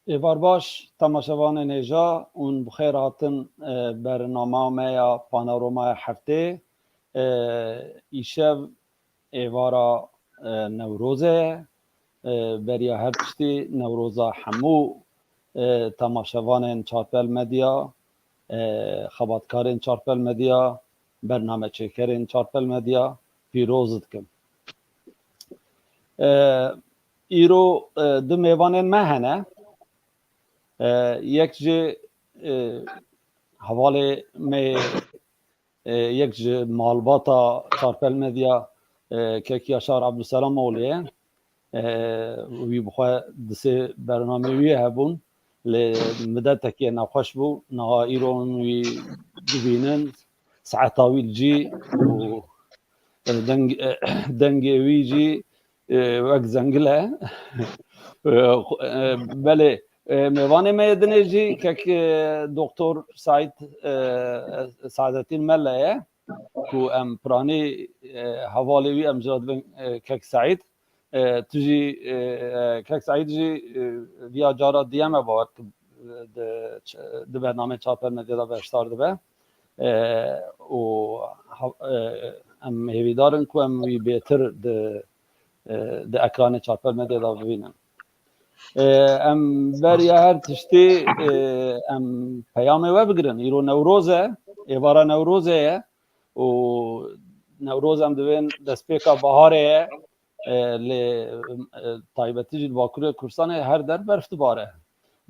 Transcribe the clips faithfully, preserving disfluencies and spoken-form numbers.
Êvar baş, temaşevanên hêja, hûn bi xêr hatin, e, bernama me ya Panoromaya Heftê. E, îşev êvara, e, Newrozê ye. E, beriya her tiştî Newroza hemû, e, temaşevanên Çarpel Medya, e, xebatkarên Çarpel Medya, bernameçêkerên Çarpel Medya pîroz dikim. E, îro, e, du mêvanên me hene. E, yek jî, e, hevalê me, e, yek ji malbata Çarpel Medya, e, Kek Yaşar Abdulselamoğlu ye. E, wî bi xwe di sê bernameyê wî hebûn. Lê midetekê nexweş bû. Niha îro hûn wî dibînin. Saeta wî li cî û, e, deng-, e, dengê wî jî, e, wek zengil e. E, xwe-, e, belê, e, mêvanê me yê dinê jî kek, e, Doktor Saîd, e, Saadettin Melle ye, ku em piranî, e, hevalê wî em jî dibin, e, kek Saîd. E, tu jî, e, e, kek Saîd jî, e, viya cara diyem e bawer dikim, e, di, di bernameyê Çarpel Medya de beşdar dibe. E, û ha-, e, em hêvîdar in ku em wî bêtir di, e, di ekranê Çarpel Medya de bibînin. E, em beriya her tiştî, e, em peyamê we bigirin. Îro Newroz e, êvara Newrozê ye û Newroz em dibên destpêka baharê ye. E, lê, e, taybetî jî li Bakurê Kurdistanê her der berf dibare.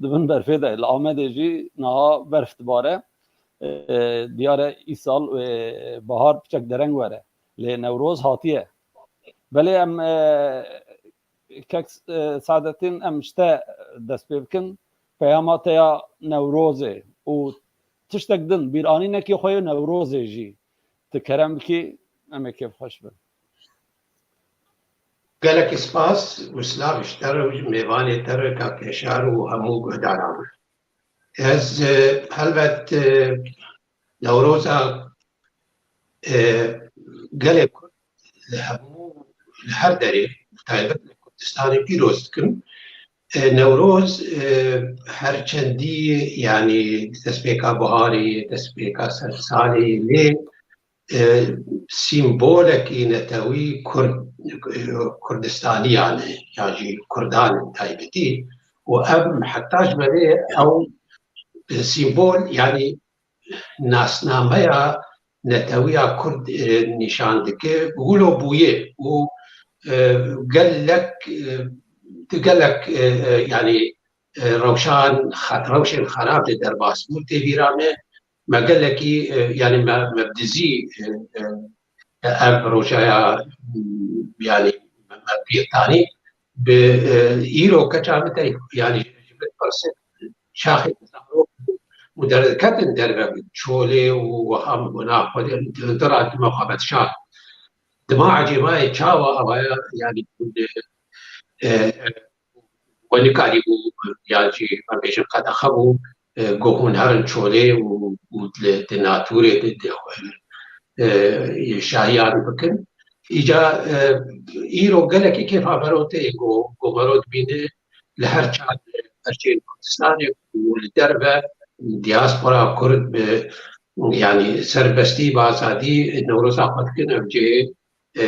Di bin berfê de, li Amedê jî niha berf dibare. E, diyar e îsal, e, bahar piçek dereng were. Lê Newroz hatiye. Belê em, e, kek, e, Saadettin, em ji te dest pê bikin. Peyama te ya Newrozê û tiştek din, bîranînekî xwe yê Newrozê jî tu kerem bikî, em ê kêfxweş bin. Gelekî spas û silav ji te re û ji mêvanê te re, kak Yaşar û hemû guhdaran. Ez, e, helbet, e, Newroza, e, gelê Kurd li hemû, li her derê, taybet li Kurdistanê pîroz dikim. E, Newroz, e, her çendî, yanî destpêka biharê, destpêka sersalê, lê e, sîmbolekî netewî Kurd, e, Kurdistaniyan e, ya jî Kurdan in taybetî. Û ev heta ji berê ew, e, sîmbol, yanî nasnameya netewiya Kurd, e, nîşan dike. Wilo bûye û, e, gelek, e, di gelek, e, e, yanî e, rewşan, xe-, rewşên xerab de derbas bû tê bîra me. Me gelekî, e, yanî me, me bi dizî, e, e, ev rojaya, yanî me, me bîr tanî. Bi, e, îro keça min te, yanî ji min pirsin, şaxê zarok û derdiketin derve bi çolê û wiha min gona xwe de, di, di ra dime xwe be şax. Dima ecêbayê çawa avaya, yanî, e, e, we nikarîbû, ya jî, em bêjin, qedexe bû, e, ku hûn herin çolê û, û li, di natûrê de, de, e, şahiyan bikin. Îca, e, îro gelekî kêfa mero tê, ku, ku mero dibîne li her çar perçeyên Kurdistanê û li derve diaspora Kurd bi, yanî serbestî, bi azadî Newroza xwe dikin, ev cihê, e,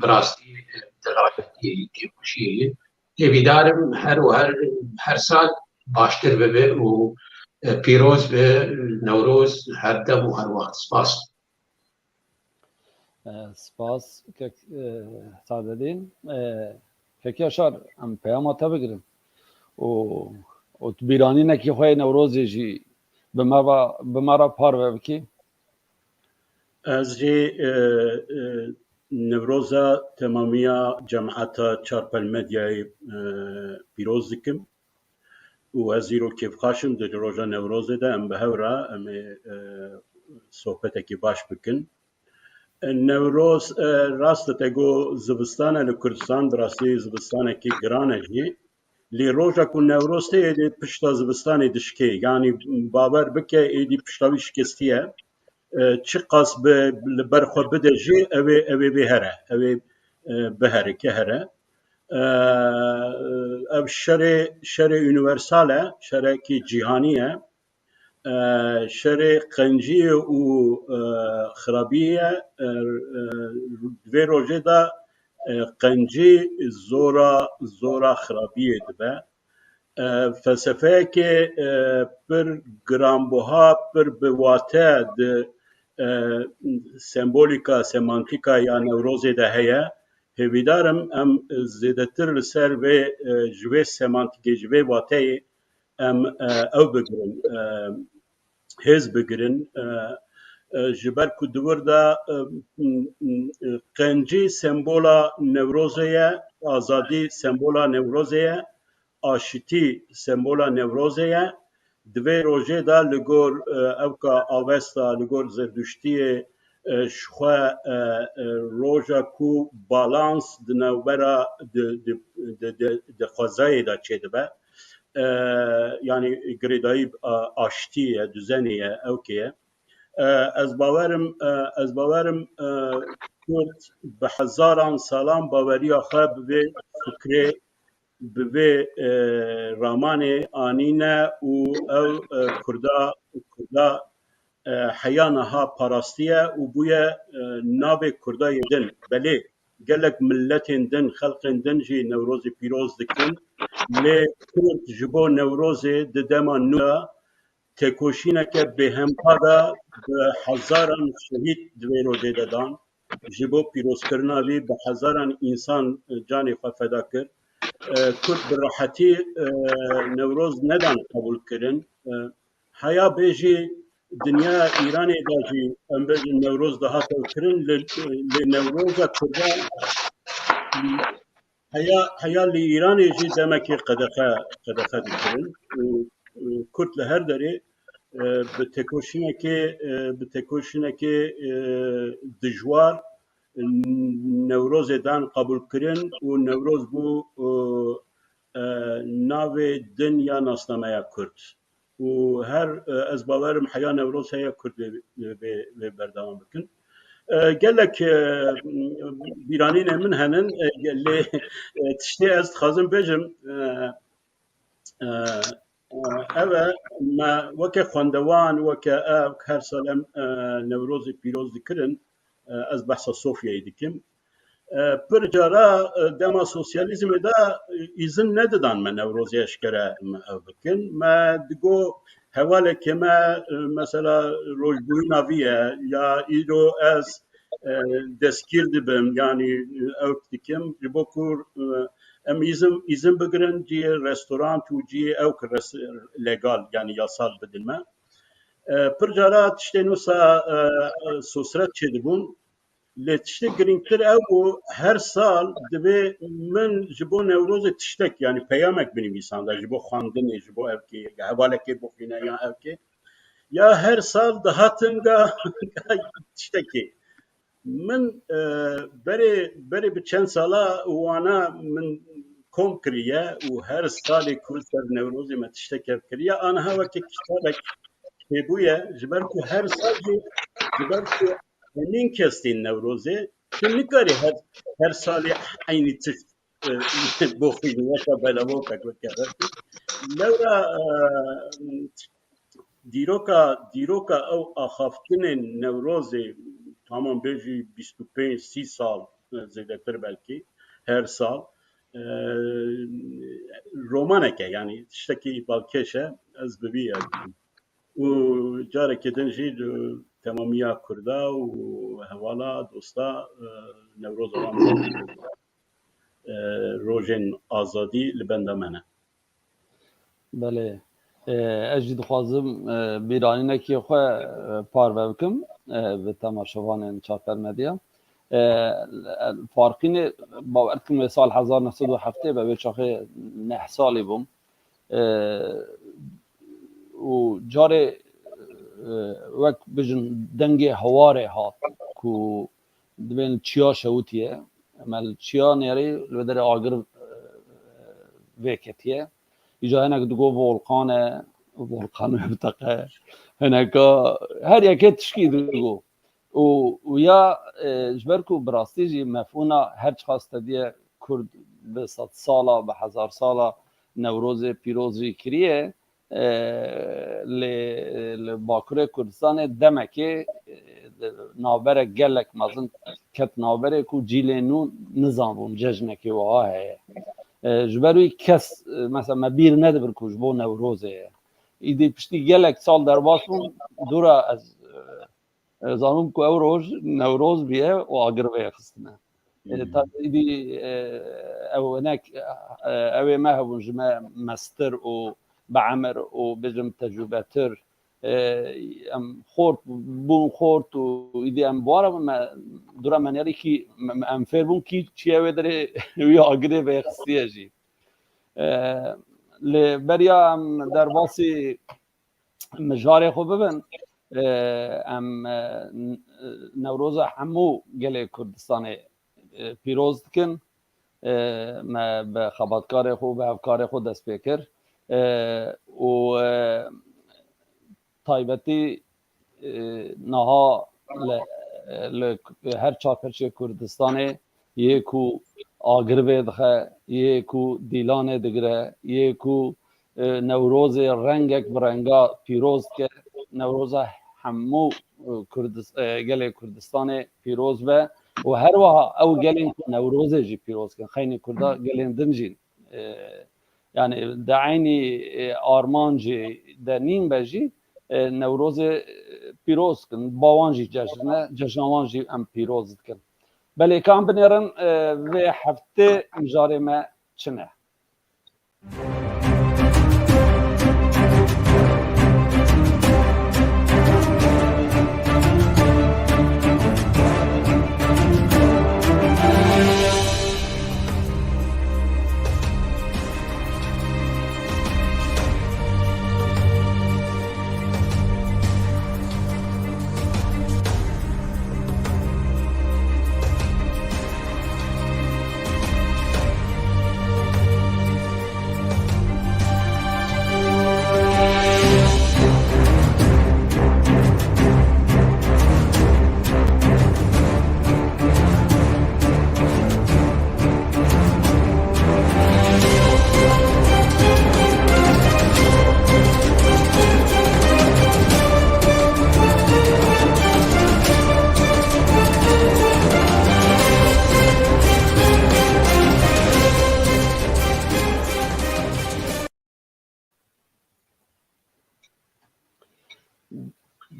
bi rastî, e, dilayetî, kêfxweşiyê ye. Hêvîdar im her û her, her sal baştir bibe û, e, pîroz be Newroz her dem û her wext. Spas. E, spas, kek, e, Sadedîn. E, kek Yaşar, em peyama te bigirin. Û, û tu bîranînekî xwe yê Newrozê jî bi me va-, bi me re parve bikî. Ez jî, e, e, Newroza temamiya cemaeta Çarpel Medyayê, e, pîroz dikim û ez îro kêfxweş im di roja Newrozê de em bi hev re em ê, e, sohbetekî baş bikin. E, Newroz, e, rast e, te got zivistan e li Kurdistan, bi rastî zivistanekî giran e jî. Lê roja ku Newroz tê, êdî pişta zivistanê dişkê. Yanî bawer bike, êdî pişta wî şikestiye. E, çiqas bi, li ber xwe bide jî, ew ê, ew ê bê here. Ew ê, e, biherike here. E, ev şerê, şerê unîversal e, şerekî cîhanî ye. E, şerê qenciyê û, e, xirabiyê ye. E, e, di vê rojê de, e, qencî zora, zora xirabiyê dibe. E, felsefeyekê, e, pir giranbuha, pir bi wate di, e, sembolîka, semantîka ya Newrozê de heye. Hêvîdar im em zêdetir li ser vê, e, ji vê semantîkê, ji vê wateyê em, e, ew bigirin, e, hêz bigirin. E, e, ji ber ku di wir de, e, m, m, qencî sembola Newrozê ye, azadî sembola Newrozê ye, aşitî sembola Newrozê ye. Di vê rojê de li gor, e, ewka Avesta, li gor Zerduştiyê, e, ji xwe, e, e, roja ku balans di navbera di, di, di, di, di xwezayê de çêdibe. E, yanî girêdayî, e, aştî ye, duzenê ye, ewkê ye. E, ez bawerim, e, ez bawerim, e, Kurd bi hezaran salan baweriya xwe bi vê fikrê, bi vê, e, ramanê anîne û ew, e, Kurda, Kurda, e, heya niha parastiye û bûye, e, navê Kurda yê din. Belê, gelek miletên din, xelkên din jî Newrozê pîroz dikin. Lê Kurd ji bo Newrozê di dema nû de têkoşîneke bêhempa de bi hezaran şehîd di vê rojê de dan. Ji bo pîrozkirina vî bi hezaran însan, e, canê xwe feda kir. E, Kurd bi rehetî, e, Newroz nedan qebûlkirin. E, heya bêjî dinya Îranê de jî em bêjin Newroz dihat ew kirin, li, li Newroza Kurdan heya, heya li Îranê jî demekê qedexe, qedexe dikirin. Û, û Kurd li her derê, e, bi têkoşînekê, e, bi têkoşînekê, e, dijwar, e, Newrozê dan qebûlkirin û Newroz bû, e, e, navê din ya nasnameya Kurd. Û her, e, ez bawerim heya Newroz heya Kurd vê, vê, vê berdewam bikin. E, gelek, e, bîranînê min henin, e, lê, e, tiştê ez dixwazim bêjim, e, e, e, ev e, me weke xwendewan, weke ev, her sal em, e, Newrozê pîroz dikirin, e, ez behsa Sofyayê dikim. E, pir cara, e, dema sosyalîzmê de, e, îzin nedidan me Newrozê eşkere me ev bikin. Me digo hevalekê me, e, mesela rojbûyîna vî ye ya îro ez, e, destgîr dibim, yanî, e, ew dikim. Ji bo ku, e, em îzin, îzin bigirin cihê restorant û cihê ew ki res-, legal, yanî yasal bidin me. E, pir cara tiştên wisa, e, e, sosret çêdibûn. Lê tiştê girîngtir ew bû, her sal divê min ji bo Newrozê tiştek, yanî peyamek binivîsanda, ji bo xwendinê, ji bo evkê, hevalekê bixwîne ya evkê. Ya her sal dihatin ga, ga tiştekê. Min, e, berê, berê bi çend sala wana min kom kiriye û her salê ku ser Newrozê me tiştek ev kiriye, aniha weke kitabek çêbûye, ji ber ku her sal jî, ji ber ku hemîn kes tên Newrozê, tu nikarî her, her salê eynî tişt, e, bixwînî, weke belavokek, weke her tişt. Lewra, e, dîroka, dîroka ew axaftinên Newrozê, tamam bêjî bîst û pênc sî sal, e, zêdetir belkî, her sal, e, romaneke, yanî tiştekî balkêş e, ez bi vî ez dikim. Û carekê din jî, e, temamiya Kurda û hevala, dosta, e, Newroza wan, e, rojên azadî li benda me ne. Belê. E, ez jî dixwazim, e, bîranînekî xwe, e, parve bikim, e, bi temaşevanên Çarper Medya. E, Farqînê, bawer dikim wê sal hezar neh sed û heftê be, wê çaxê neh salî bûm. E, û carê, e, wek bijin dengê hewarê hat ku divên çiya şewitiye, me li çiya nêrî li vê derê agir, e, vêketiye. Îca hinek digo volkan e, volkan wê biteqe. Hineka her yekê tişkî digo. Û, û ya, e, ji ber ku bi rastî jî mefhûna her çiqas te diye Kurd bi sed sala, bi hezar sala, Newrozê pîroz jî kiriye. E, lê li Bakurê Kurdistanê demekê, e, navberek gelek mezin ket navberê ku cîlên nû nizanbûn cejnekê wiha heye. E, ji ber wî kes, e, mesela me bîr nedibir ku ji bo Newrozê ye. Îdî piştî gelek sal derbas bûn, dûra ez, e, e, zanim ku ew roj Newroz bûye û agir vêxistine. E, Hmm. ta-, îdî, e, ew hinek, e, ew ê me hebûn ji me mestir û bi emir û bêjim tecrûbetir. E, em xort bûn xort û îdî em bi wan re me dûra me nerîkî me, me em fêr bûn kî çiye wê derê wî agirê vêxistiye jî. E, lê beriya em derbasî mijarê xwe bibin, e, em, e, n-, Newroza hemû gelê Kurdistanê, e, pîroz dikin. E, me bi xebatkarê xwe, bi hevkarê xwe dest pê kir. E, û, e, taybetî, e, niha li, li her çar perçê Kurdistanê yê ku agir vê dixe, yê ku dîlanê digire, yê ku, e, Newrozê rengek bi renga pîroz dike, Newroza hemû, e, Kurdis-, e, gelê Kurdistanê pîroz be û her wiha ew gelên ku Newrozê jî pîroz kin, xeynî Kurda gelên din jî, e, yani di eynî, e, armancê de nîn be jî, e, Newrozê, e, pîroz kin. Ba wan jî cejn e, cejna wan jî em pîroz dikin. Belê, ka em binêrin, e, vê heftê mijarê me çi ne?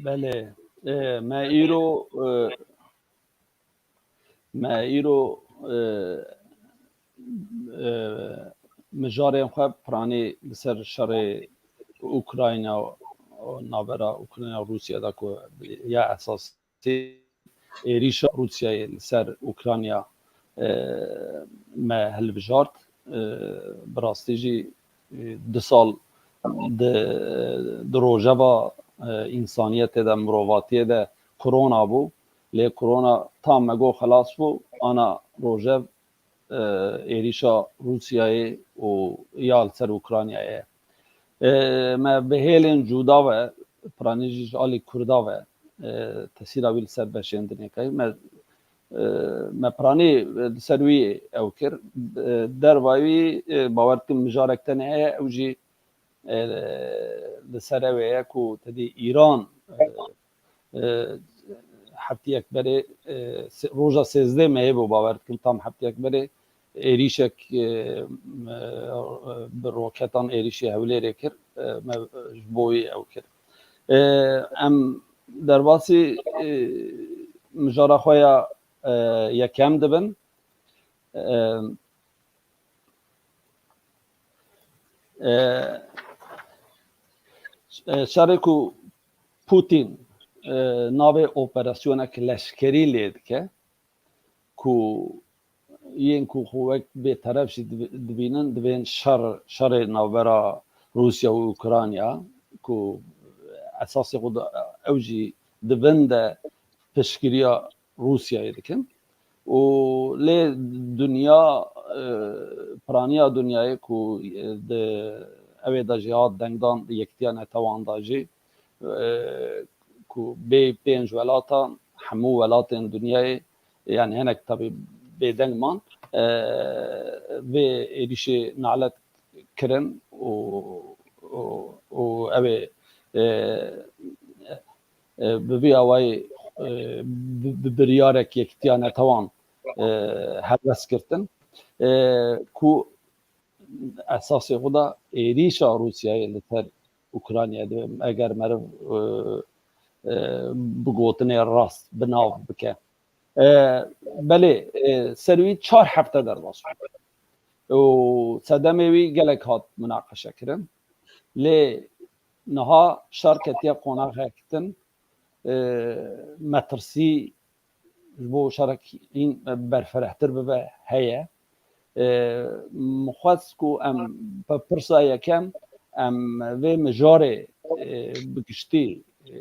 Belê, e, me îro, e, me îro, e, e, mijarên xwe piranî li ser şerê Ukrayna, navbera Ukrayna û Rûsya de ku ya esas êrîşa Rûsyayê li ser Ukrayna, e, me hilbijart. E, bi rastî jî, e, du sal di, di rojeva, e, însaniyetê de, mirovatiyê de korona bû. Lê korona tam me got xelas bû, ana rojev e, êrîşa Rûsyayê û ya li ser Ukraynayê. E, me bi hêlên cuda ve, piranî jî ji alî Kurda ve, e, tesîra wî li ser beşên dinê kir. Me, e, me piranî, e, li ser wî ew kir. E, derva wî, e, bawer dikim mijarek tenê heye, ew jî, e, li ser ew ê ye ku tedî Îran, e, e, heftiyek berê, e, se-, roja sêzdeh mehê bû, bawer dikim tam heftiyek berê êrîşek, e, e, bi roketan êrîşê Hewlêrê kir, e, me, e, ji bo wî ew kir. E, em derbasî, e, mijara xwe ya, e, yekem dibin. E, e, e, şerê ku Putin, e, navê operasyonek leşkerî lê dike, ku yên ku xwe wek bêteref jî dibi-, dibînin, divên şer, şerê navbera Rûsya û Ukrayna, ku esasê xwe de ew jî di bin de piştgiriya Rûsyayê dikin. Û lê dinya, e, piraniya dinyayê ku, e, di ew ê de jî hat dengdan di Yekîtiya Netewan de jî, e, ku bê pênc welatan hemû welatên dinyayê, yani hinek tabî bêdeng man, e, vê êrîşê nalet kirin û, û, û ew ê, e, e, bi vî awayî, e, bi, bi biryarek Yekîtiya Netewan, e, helwest girtin, e, ku esasê xwe de êrîşa Rûsyayê li ser Ukraynayê de eger meriv, e, e, bi gotinê rast bi nav bike. E, belê, e, ser wî çar hefte derbas bû. Û sedemê wî gelek hat minaqeşe kirin. Lê niha şer ketiye qonaxek din, e, metirsî ji bo şerekî berfirehtir bibe heye. E, min xwest ku em bi pirsa yekem, em vê mijarê, e, bi giştî, e,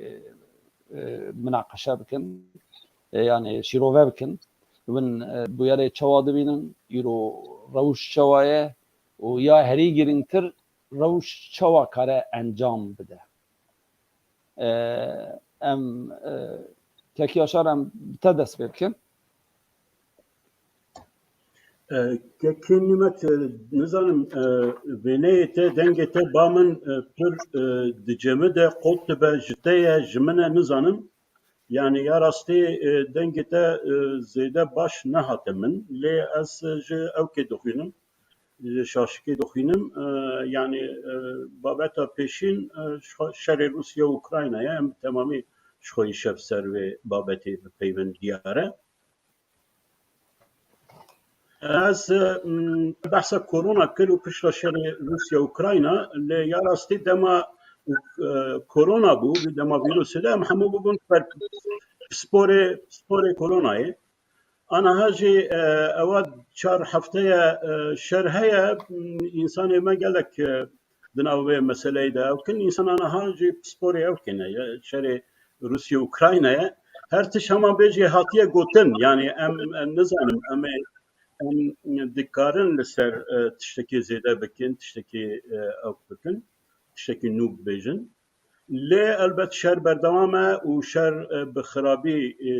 e, minaqeşe bikin, e, yani şîrove bikin. Bin, e, bûyerê çawa dibînin, îro rewş çawa ye û ya herî girîngtir rewş çawa kare encam bide. E, em, e, Kek Yaşar, em bi te dest pê bikin. E, Kekê Nîmet, e, nizanim, e, wêneyê te, dengê te ba min, e, pir, e, dicemi de qot dibe, ji te ye, ji min e, nizanim. Yani ya rastî, e, dengê te, e, zêde baş nehate min, lê ez, e, ji ewkê dixwînim, ji şaşikê dixwînim. E, yani, e, babeta pêşîn, e, şerê Rûsya û Ukrayna ye, em bi temamî ji xwe îşev ser vê babetê bipeyvin, diyar e. Ez, mm, behsa korona kir û piştre şerê Rûsya-Ukrayna, lê ya rastî dema, e, korona bû, dema vîrusê de em hemû bûbûn ser pisporê, pisporê koronayê. Aniha jî, e, ewa çar hefteye, e, şer heye, mm, însanê me gelek, e, di nav vê meseleyê de ew kin. Însan aniha jî pisporê ew kine, ye, şerê Rûsya-Ukrayna ye. Her tişt hema bêjî hatiye gotin, yani em, em nizanim, em ê, em dikarin li ser, e, tiştekî zêde bikin, tiştekî, e, ew bikin, tiştekî nû bibêjin. Lê elbet şer berdewam e û şer, e, bi xirabî, e,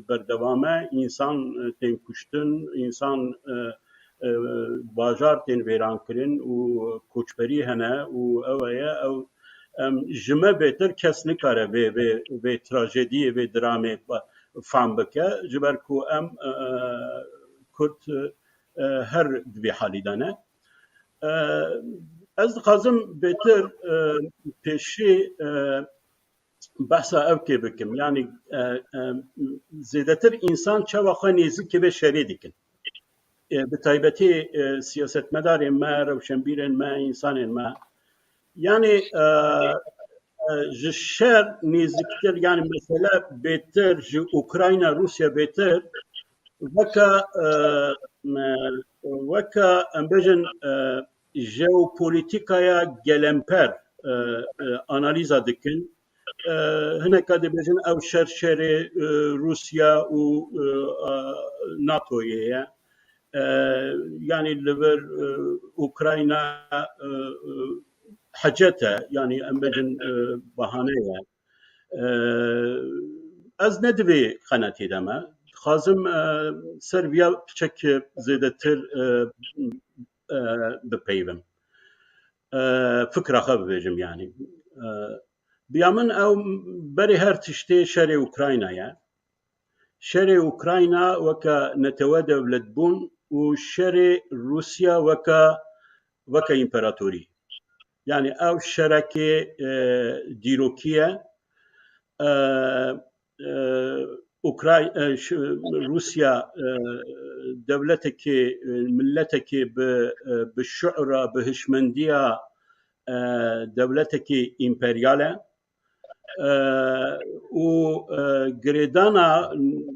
berdewam e. Însan, e, tên kuştin, însan, e, e, bajar tên vêrankirin û koçberî hene û ew heye, ew, em, ji me bêtir kes nikare vê, vê, vê trajediyê, vê dramê ba-, fam bike, ji ber ku em, e, Kurd, e, her di vê halî de ne. E, ez dixwazim bêtir, e, pêşî, e, behsa ew kê bikim. Yani, e, e, zêdetir însan çawa xwe nêzîkê vê şerê dikin. E, bi taybetî, e, siyasetmedarên me, rewşenbîrên me, însanên me. Yani, e, e, ji şer nêzîktir, yani mesele bêtir, ji Ukrayna, Rûsya bêtir, weke, e, me, weke, em bêjin, e, jeopolîtîkaya gelemper, e, e, analîza dikin. E, hineka dibêjin ew şer şerê, e, Rûsya û, e, e, NATOyê ye. E, yanî li vir, e, Ukrayna, e, e, hecet e, yanî em bêjin, e, bahane ye. E, ez ne di vê qenetê de me. Dixwazim, e, ser viya piçek zêdetir, e, e, bipeyvim. E, fikra xwe bibêjim, yanî. E, biya min ew berê her tiştê şerê Ukrayna ye. Şerê Ukrayna weke netewe dewletbûn û şerê Rûsya weke, weke împeratorî. Yanî ew şerekê, e, dîrokî ye. E, e, Ukray-, e, ş-, Rûsya, e, dewletekê, e, miletekê bi, e, bi şu'ra, bi hişmendiya, e, dewletekê împeryal e. E, û, e, girêdana,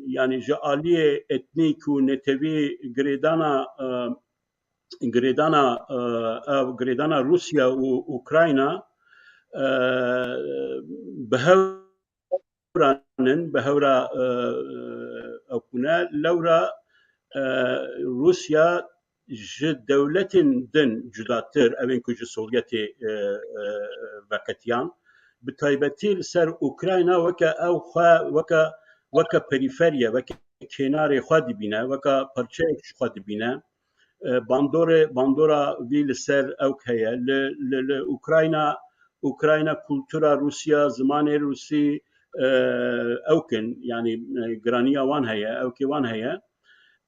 yanî ji aliyê etnîk û netewî girêdana, e, girêdana, e, ev girêdana Rûsya û Ukrayna, e, bi hev hewranin, bi hewra, e, e, ew kune, lewra, e, Rûsya ji dewletên din cudatir, evên ku ji Sovyetê, e, e, veqetiyan, bi taybetî li ser Ukrayna weke ew xwe, weke, weke perîferiye, weke kênarê xwe dibîne, weke parçeyek ji xwe dibîne. e, bandorê, bandora vî li ser ewk heye. Li, li, li Ukrayna, Ukrayna kultura Rûsiya, zimanê Rûsî, e, ewk in, yanî, e, giraniya wan heye, ewkê wan heye.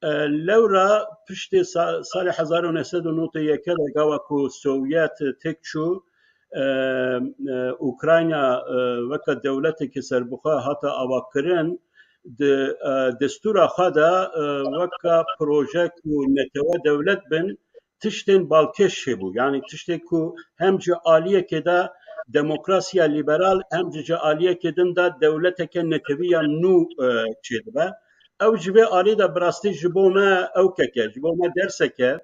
E, lewra piştê sa-, salê hezar û neh sed û nod û yek de gava ku Sovyet têk çû, e, e, Ukrayna, e, weke dewletekî serbixwe hate avakirin, di, e, destûra xwe de, e, weke projek û netewe dewlet bin, tiştên balkêş çêbû. Yanî tiştê ku hem ji aliyekê de demokrasiya lîberal, hem jî ji aliyekê din de dewleteke netewî ya nû, e, çêdibe. Ew ji vê alî de bi rastî ji bo me ewkek e, ji bo me dersek e,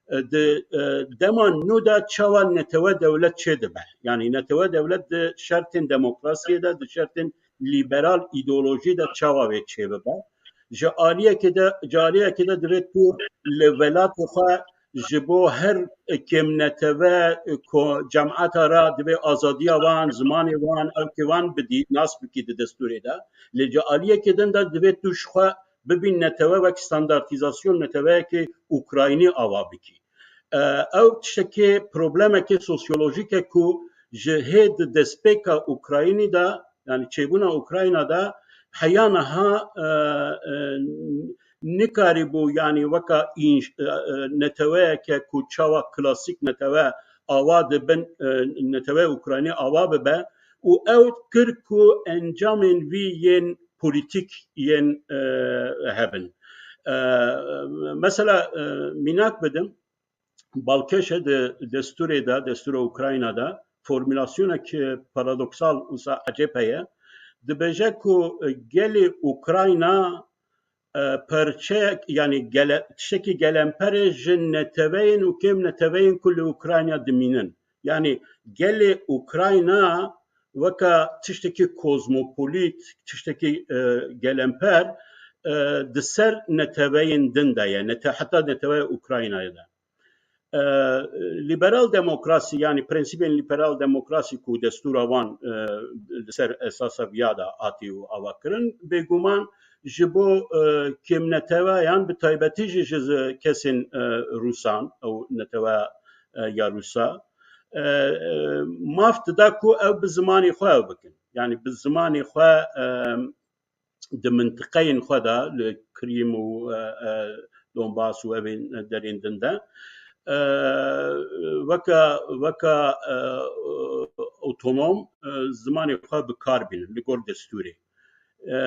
e, di, e, dema nû de çawa netewe dewlet çêdibe. Yanî netewe dewlet di şertên demokrasiyê de, di şertên lîberal îdeolojî de çawa wê çêbibe. Ji aliyekê de, ji aliyekê de divê tu li welatê xwe ji bo her kêmnetewe, ko-, cemata re divê azadiya wan, zimanê wan, ewkê wan bidî, nas bikî di destûrê de. Lê ji aliyekê din de divê tu ji xwe bibîn netewe wek standartîzasyon neteweyekê Ukraynî ava bikî. E, ew tiştekê problemekê sosyolojîk e ku ji hê di destpêka Ukraynî de, yanî çêbûna Ukrayna de heya niha, e, e, nikarîbû, yanî weka înş-, e, e, neteweyeke ku çawa klasîk netewe ava dibin, e, netewe Ukraynî ava bibe û ew kir ku encamên vî yên polîtîk yên, e, hebin. E, mesela, e, mînak bidim, balkêş e di destûrê de, destûra Ukrayna de, formûlasyonek paradoksal wisa ecêb heye. Dibêje ku gelê Ukrayna, e, perçeyek, yanî gele-, tiştekî gelemperê ji neteweyên û kêm neteweyên ku li Ukrayna dimînin. Yanî gelê Ukrayna weka tiştekî kozmopolît, tiştekî, e, gelemper, e, di ser neteweyên din de ye, nete-, heta neteweya Ukraynayê de. E, lîberal demokrasî, yanî prensîbên lîberal demokrasî ku destûra wan, e, li ser esasa viya de hatî û avakirin, bêguman ji bo, e, kêmneteweyan, bi taybetî jî ji kesên, e, Rûsan, ew netewe, e, ya Rûsa, e, e, maf dida ku ew bi zimanê xwe ew bikin. Yanî bi zimanê xwe, e, di mintiqeyên xwe de, li Krîm û, e, e, Donbas û evên derên din de, e, weke, weke, e, otonom, e, zimanê xwe bi kar bînin li gor destûrê. E,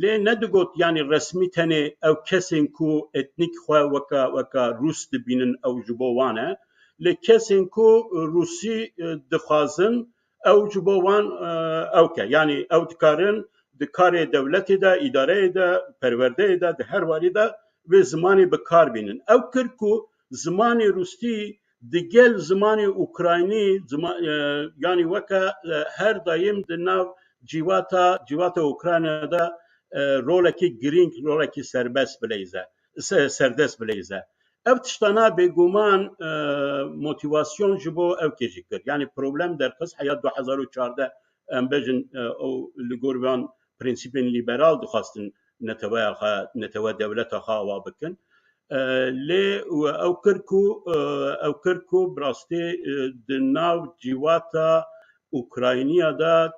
lê nedigot, yanî resmî tenê ew kesên ku etnîk xwe weke, weke Rûs dibînin, ew ji bo wan e. Lê kesên ku Rûsî, e, dixwazin, ew ji bo wan, e, ewk e. Yanî ew dikarin di karê dewletê de, îdareyê de, perwerdeyê de, di her warî de vê zimanê bi kar bînin. Ew kir ku zimanê Rûsî digel zimanê Ukraynî, zima-, e, yanî weke, e, her daîm di nav cîvata, cîvata Ukrayna de, e, rolekî girîng, rolekî serbest bileyze, se-, serdest bileyze. Ev tiştana bêguman, e, motîvasyon ji bo ewkê jî kir. Yanî problem derxist heya du hezar û çardeh, em bêjin, e, ew li gor van prensîpên lîberal dixwastin neteweya xwe, netewe dewleta xwe ava bikin. E, lê ew kir ku, e, ew kir ku bi rastî, e, di nav cîvata Ukrayniya de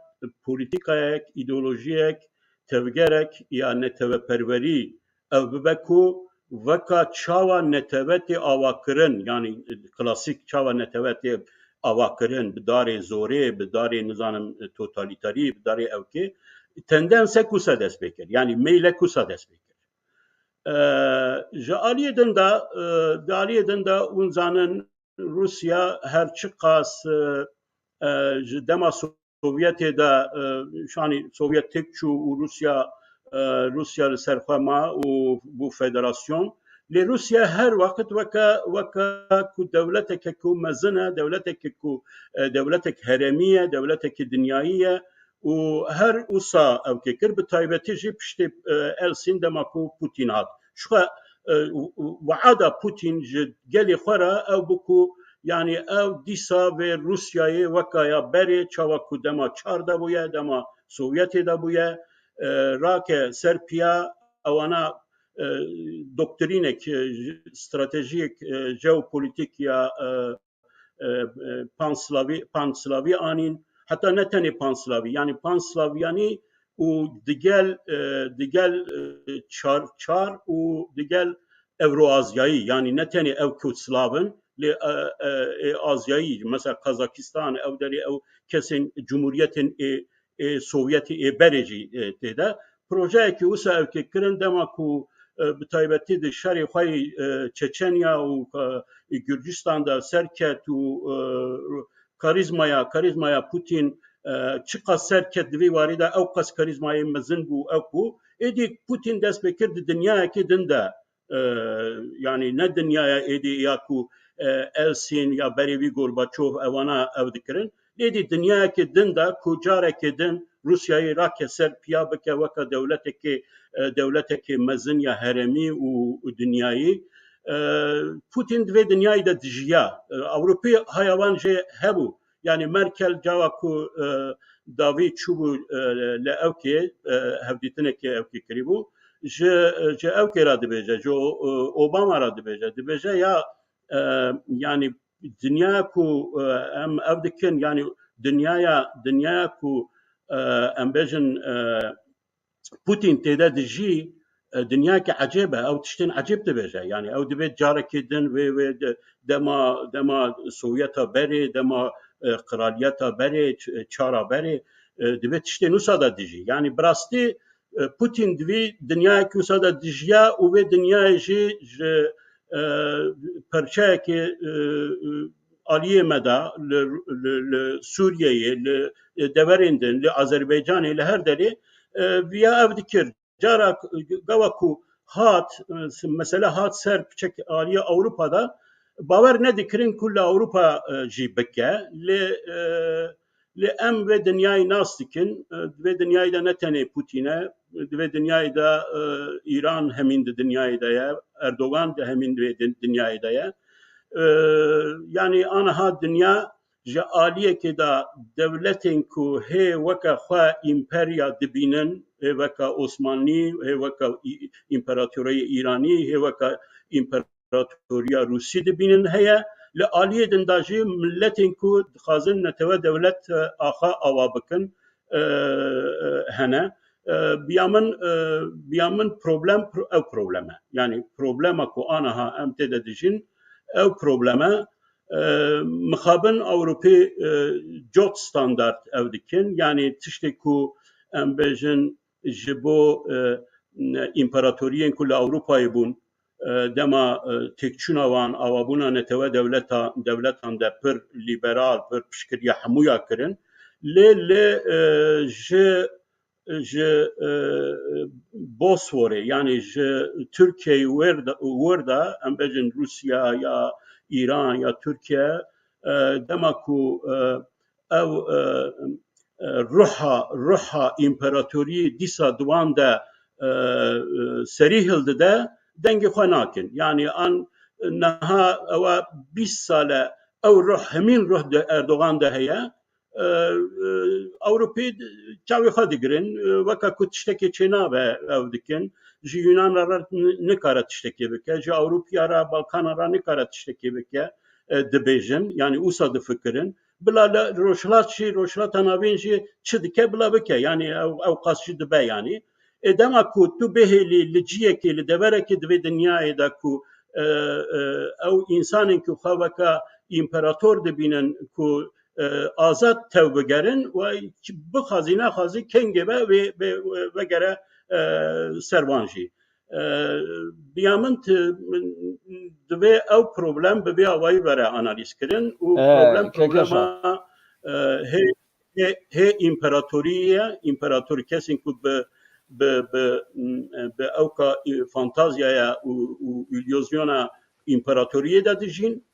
polîtîkayek, îdeolojiyek, tevgerek ya neteweperwerî ew bibe ku weka çawa netewe tê avakirin, yanî klasîk çawa netewe tê avakirin, bi darê zorê, bi darê, nizanim, totalîtarî, bi darê ewkê, tendense kusa dest pê kir. Yanî meyle kusa dest pê kir. E, ji aliyê din de, e, di aliyê din de hûn zanin Rûsya her çiqas, e, e, ji dema Sovyetê de, e, şanî Sovyet têk çû û Rûsya, e, Rûsya li ser xwe ma û bû federasyon. Lê Rûsya her wext weke, weke ku dewleteke ku mezin e, dewleteke ku, e, dewletek herêmî ye, dewleteke dinyayî ye û her wisa ew kê kir, bi taybetî jî piştê, e, Elsin dema ku Putin hat. Ji xwe, e, weada Putin ji gelê xwe re ew bû ku, yanî ew dîsa vê Rûsyayê weka ya berê, çawa ku dema çar de bûye, dema Sovyetê de bûye, e, rake ser piya, ewana e, doktrînek, e, stratejiyek, e, jeopolitîk ya, e, e, e, panslavî, panslavî anîn, heta ne tenê panslavî, yanî panslavyanî û digel, e, digel, e, çar, çar û digel Ewroazyayî, yanî ne tenê ew ku slav in, lê, e, e, ê azyayî, mesela Kazakistan, ew derê ew kesên cumhuriyetên ê, ê Sovyetê ê berê jî, e, tê de. Projeyekî wisa ew kê kirin, dema ku, e, bi taybetî di şerê xwe yê, e, Çeçenya û, e, Gurcistan de serket û, e, karîzmaya, karîzmaya Putin, e, çiqas serket di vê warî de, ew qas karîzmayê mezin bû, ew ku êdî Putin dest pê kir di dinyayekî din de, e, yanî ne dinyaya êdî ya ku, e, Elsin ya berê wî Gorbaçov evana ew dikirin. Lê dî dinyayekê din de ku carekê din Rûsyayê rake ser piya bike weke dewletekê, e, dewletekê mezin ya herêmî û, û dinyayî. E, Putin di vê dinyayê de dijiya. E, Ewropî haya wan jê hebû. Yanî Merkel cawa ku, e, dawî çûbû, e, li ewkê, e, hevdîtinekê ewkê kirîbû. Ji, ji ewkê re dibêje, ji O-, Obama re dibêje. Dibêje ya, e, yanî dinyaya ku, e, em ev dikin, yanî dinyaya, dinyaya ku, e, em bêjin, e, Putin tê de dijî, e, dinyayeke ecêb e, ew tiştên ecêb dibêje. Yanî ew divê carekê din wê, wê de-, dema, dema Sovyeta berê, dema, e, qiraliyeta berê, ç-, çara berê, e, divê tiştên wisa de dijî. Yanî bi rastî, e, Putin divî dinyayekî wisa de dijiya û vê dinyayê jî ji, e, perçeyekê, e, e, aliyê me de, li, li, li Sûriyeyê, li, e, deverên din, li Azerbaycanê, li her derê, e, viya ev dikir. Cara, e, gava ku hat, e, mesele hat ser piçek aliyê Ewropa de, bawer nedikirin ku li Ewropa, e, jî bike. Lê, e, lê em vê dinyayê nas dikin. E, di vê dinyayê de ne tenê Putin e, di vê dinyayê de, e, Îran hemîn di dinyayê de ye, Erdogan de hemîn di vê din-, dinyayê de ye. E, yanî aniha dinya ji aliyekê de dewletên ku hê weke xwe împerya dibînin, hê weke Osmanlî, hê weke î-, împeratoriyê Îranî, hê weke împeratoriya Rûsî dibînin heye. Li aliyê din de jî miletên ku dixwazin netewe dewlet, e, axa awa bikin, e, e, hene. E, biya min, e, biya min problem pro-, ew problem e. Yanî problema ku aniha em tê de dijîn, ew problem e. E, mixabin Ewropê, e, cot standart ew dikin. Yanî tiştê ku em bêjin ji bo, e, împeratoriyên ku li Ewropayê bûn, e, dema, e, têkçûna wan, awabûna netewe dewleta, dewletan de pir lîberal, pir piştgiriya hemûya kirin. Lê li, e, ji, ji, e, Bosworê, yanî ji Tirkiyeyê wir de, wir de, em bêjin Rûsya ya Îran ya Tirkiye, e, dema ku, e, ew, e, e, ruha, ruha împeratoriyê dîsa di wan de, e, e, serî hildide, dengê xwe nakin. Yanî an niha ewa bîst sal e ew ruh, hemîn ruh di Erdogan de heye. E, e, Ewropî çavê xwe digirin, e, weke ku tiştekê çênabe ew dikin. Ji Yunan re, re ni-, nikare tiştekê bike, ji Ewropiya re, Balkana re nikare tiştekê bike, e, dibêjin, yanî wisa difikirin. Bila li Rojhilat jî, Rojhilata Navîn jî çi dike, bila bike. Yanî ew, ew qas jî dibe yanî. Ê dema ku tu bihêlî li ciyekê, li deverekê di vê dinyayê de ku, e, e, ew însanên ku xwe weke împerator dibînin ku, e, azad tev bigerin, we bixwazî nexwazî kengê be wê, wê, wê vegere, e, ser wan jî. E, biya min ti-, min, divê ew problem bi vê awayî were analîz kirin û E, problem keke problema, e, hê, hê, hê împeratoriyê ye, împerator kesên ku bi, bi, bi, bi ewka fantazyaya û, û îlyozyona împeratoriyê de dijîn,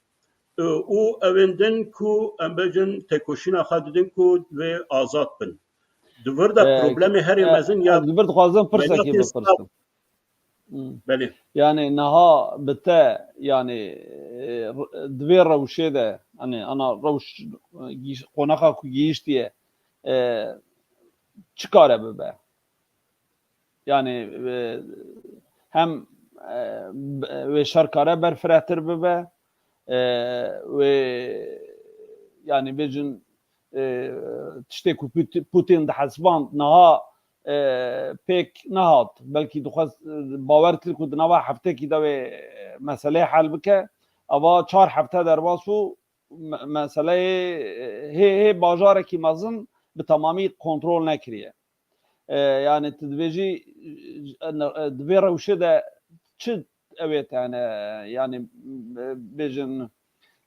e, û ewên din ku em bêjin tekoşîna xwe didin ku divê azad bin. Di vir de E, problemê herê e, mezin ya ez li vir dixwazim pirsekî welatê bipirsim. Hmm. Belê. Yani niha bi te, yani, e, r-, di vê rewşê de, hani ana rewş, e, gîş-, qonaxa ku gihîştiye, e, çi kare bibe? Yani, e, hem e, wê şer kare berfirehtir bibe, e, wê, yani bêjin, e, tiştê ku Put- Putin dihesiband niha e, pêk nehat. Belkî dixwest, e, bawer kir ku di nava heftekî de wê meseleyê hel bike. Eva çar hefte derbas bû, me- meseleyê, e, hê, hê bajarekî mezin bi temamî kontrol nekiriye. E, yani tu dibêjî, e, di vê rewşê de çi ew ê te hene, yani, e, bêjin,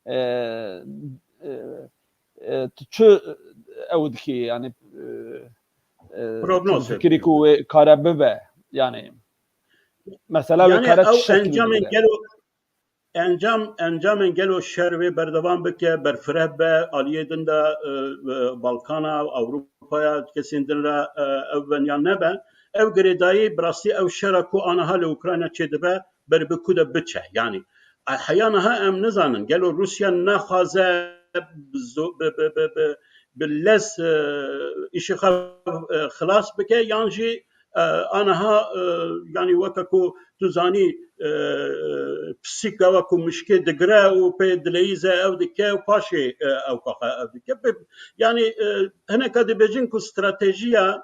e, e, e, tu çi ew dikî, yani, e, e, Prognoz tu fikirî ku wê kare bibe, yani, mesela wê Yani kare ew çi şekilî encamên bigire? gelo, encam, encamên gelo şer wê berdewam bike, berfireh be, aliyê din de, e, e, Balkana, Ewropaya, kesên din re, e, ew ben yan nebe. Ew girêdayî bi rastî ew şera ku aniha li Ukrayna çêdibe, ber bi ku de biçe. Yani, e, heya niha em nizanin, gelo Rûsya naxwaze bi zo- bi, bi, bi, bi, bi lez, e, îşê xwe, e, xilas bike, yan jî, e, aniha, e, yani weke ku tu zanî, e, pisîka we ku mişkê digire û pê dileyîze ew dike û paşê, e, ew kaxe ev dike. Bi- Yani, e, hineka dibêjin ku stratejiya,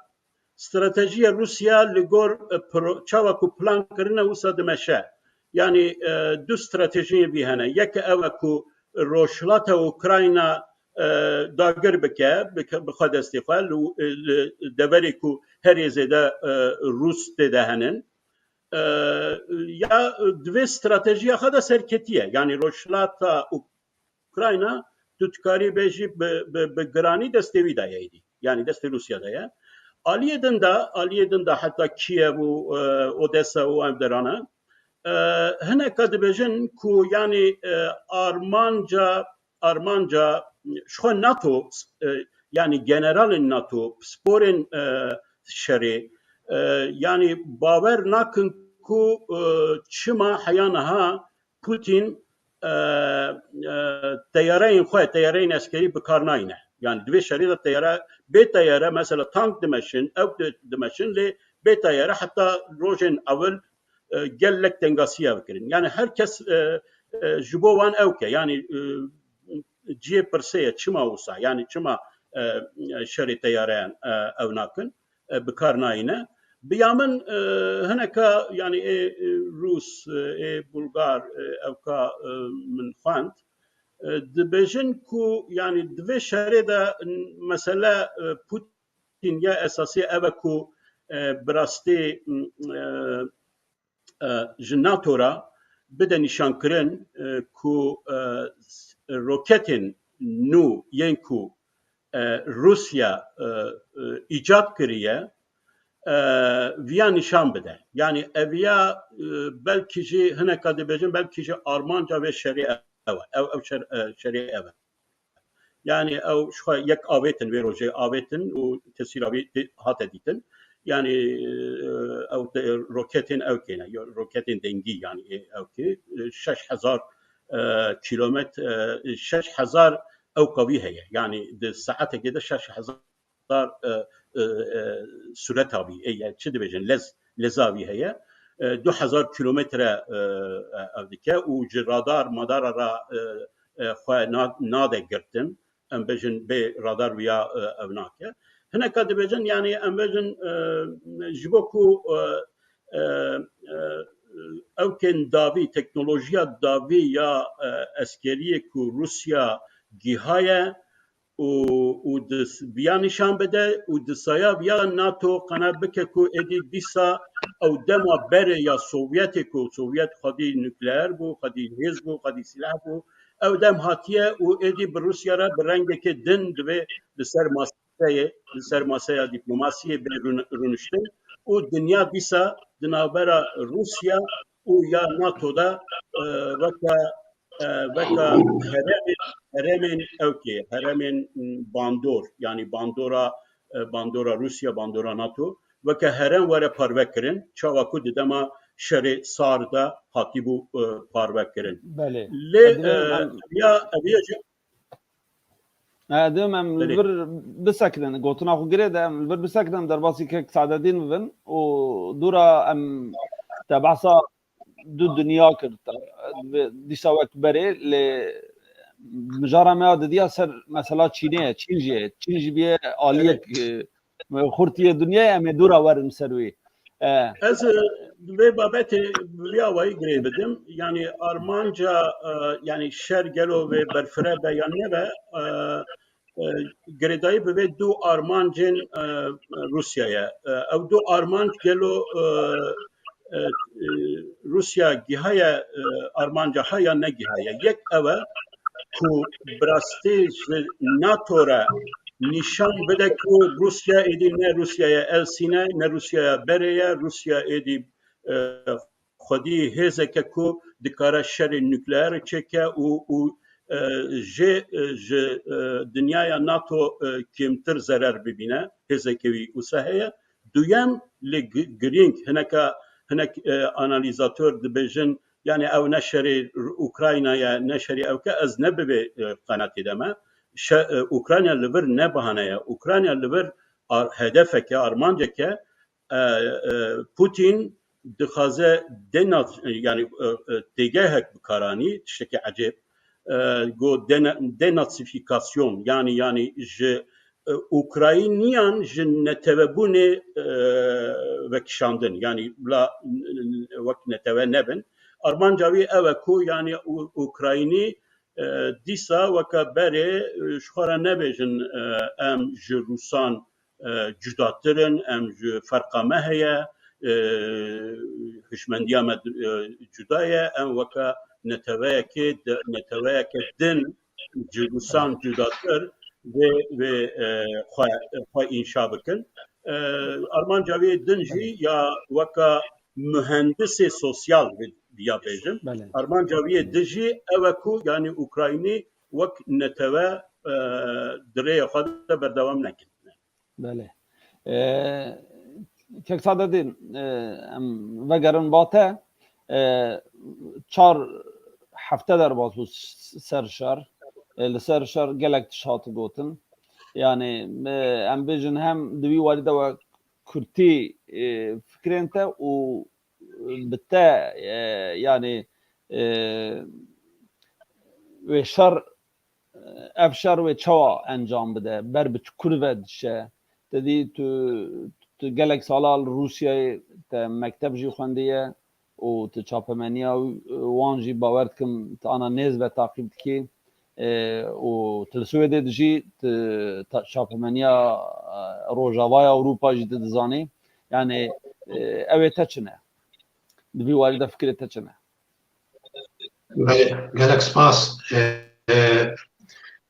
stratejiya Rûsya li gor, e, pro- çawa ku plan kirine wisa dimeşe. Yani, e, du stratejiyên vî hene. Yeke ew e ku Rojhilata Ukrayna, e, dagir bike, bike, bi xwe destê xwe, li, li deverê ku herê zêde, e, Rûs tê de henin. E, ya di vê stratejiya xwe de serketiye. Yani Rojhilata Ukrayna, tu dikarî bêjî bi, bi, bi giranî destê wî de ye êdî. Yani destê Rûsya de ye. Aliyê din de, aliyê din de heta Kiev û, e, Odessa û ev derane. E, hineka dibêjin ku yani, e, armanca, armanca ji xwe NATO, e, yani generalên NATO, pisporên, e, şerê, e, yani bawer nakin ku, e, çima heya niha Putin, e, e, teyareyên xwe, teyareyên eskerî bi kar nayne. Yani di vê şerê de teyare, bê teyare, mesela tank dimeşin, ew di- dimeşin, lê bê teyare heta rojên ewil, e, gelek tengasiya bikirin. Yani her kes, e, e, ji bo wan ew ke, yani, e, cihê pirsê ye, çima wisa, yani çima, e, şerê teyareyan, e, ew nakin, e, bi kar nayîne. Bi ya min, e, hineka, yani ê, ê Rûs, e, ê Bulgar, e, ewka, e, min xwend. E, dibêjin ku, yani di vê şerê de, n- mesele, e, Putin ya esasî ev e ku, e, bi rastî, m- e, e, ji NATO re bide nîşankirin, e, ku, e, s- roketên nû yên ku, e, Rûsya, e, e, îcad kiriye, e, viya nîşan bide. Yani eviya, e, belkî jî hineka dibêjin, belkî jî armanca vê şerê ew e. Ew, ew şer, e, şerê ev e. Yani ew ji xwe yek avêtin, vê rojê avêtin û tesîra wî tê- hate dîtin. Yani, e, ew te- roketên ew kêne, yo- roketên dengî yani ê ew kê, e, şeş hezar, e, kilometre, e, şeş hezar ewka wî heye. Yani di saetekê de şeş hezar, e, e, e, sureta wî, e, yani çi dibêjin, lez, leza wî heye. E, du hezar kilometre, e, e, ev dike û ji radar, madara ra, e, e, xwe na- nade girtin. Em bêjin bê radar wiya, e, ev nake. Hineka dibêjin, yani em bêjin, e, ji bo ku, e, e, e, ewkên davî, teknolojiya davî ya, e, eskeriyê ku Rûsya gihaye û, û di s- viya nîşan bide û di saya viya NATO qenet bike ku êdî dîsa ew dema berê ya Sovyetê ku Sovyet xwedî nukleer bû, xwedî hêz bû, xwedî sîleh bû, ew dem hatiye û êdî bi Rûsya re bi rengekê din divê li ser maseyê, li ser maseya dîplomasiyê bê rûn- rûniştin û dinya dîsa di navbera Rûsya û ya NATO de, e, weke, e, weke heremên, heremên ewkê, heremên, m, bandor, yani bandora, e, bandora Rûsya, bandora NATO, weke herem were parve kirin, çawa ku di dema şerê sar de hatîbû, e, parve kirin. Belê. Lê, Divê e, em ya, ev ya jî E, divê em li Belê. vir bisekinin, gotina xwe girê de em li vir bisekinin, derbasî kek Sadedîn bibin û dûra em Te behsa du dinya kir. Te, dîsa wek berê lê mijara me ya didiya ser mesela Çînê ye. Çîn jî ye. Çîn jî bîye aliyek, e, xurtiyê dinyayê, em ê dûra werin ser wî. E, Ez, e, vê babetê bi vî awayî girê bidim. Yanî armanca, e, yanî şer gelo vê berfireh be yan nebe, e, e, girêdayî bi vê du armancên, e, Rûsyayê. E, ew du armanc gelo, e, e, e, Rûsya gihaye, e, armanca xwe ya negihaye? Yek ew e ku bi rastî ji NATO re nîşan bide ku Rûsya êdî ne Rûsyaya elsîn e, ne Rûsyaya berê ye, Rûsya êdî, e, xwedî hêzeke ku dikare şerê nukleer çêke û, û, e, jê, e, ji, e, dinyaya NATO, e, kêmtir zerer bibîne, hêzeke wî wisa heye. Duyem, lê gi-, girîng, hineka, hinek, e, analîzator dibêjin, yanî ew ne şerê Ukrayna ye, ne şerê ewke, ez ne bi vê, e, qenatê de me. Şe-, e, Ukrayna li vir ne bahane ye. Ukrayna li vir ar-, hedefeke, armanceke, e, e, Putin dixwaze dena-, yanî, e, e, têgehek bi kar anî, tiştekî ecêb, e, go dena-, denazîfîkasyon, yanî, yanî ji, e, Ukrayniyan ji netewebûnê, e, vekişandin, yanî bila, e, wek netewe nebin. Armanca wî ew e ku, yanî, Û-, Ukraynî, e, dîsa weke berê, e, ji xwe re nebêjin, e, em ji Rûsan, e, cudatir in, em ji ferqa me heye, e, hişmendiya me, e, cuda ye, em weke neteweyekê di-, neteweyeke din ji Rûsan cudatir vê, vê, e, xwe, xwe înşa bikin. E, armanca wê din jî ya weke muhendisê sosyal bi-, biya bêjim. Belê. Armanca wê din jî ew e ku, yanî, Ukraynî wek netewe, e, di rêya xwe de berdewam nekin. Belê. E, Kek Sadedîn, e, em vegerin ba te. E, çar hefte derbas bû s-, ser şer. E, li ser şer gelek tişt hate gotin. Yanî, e, em bêjin hem di wî warî de we kurtî, e, fikrên te û bi te, e, yanî, e, wê şer, ev şer wê çawa encam bide, ber bi çi kurve dişe? Te dî tu, tu gelek sala li Rûsyayê te mekteb jî xwendiye û tu çapemeniya wan jî, bawer dikim, tu ana nêz ve taqîb dikî. E, û tu li Swêdê dijî, tu ta-, çapemeniya, e, Rojavaya Ewropa jî tu dizanî. Yanî, e, ew ê te çi ne? Di vî warî de fikrê te çi ne? Belê, gelek spas. E, e,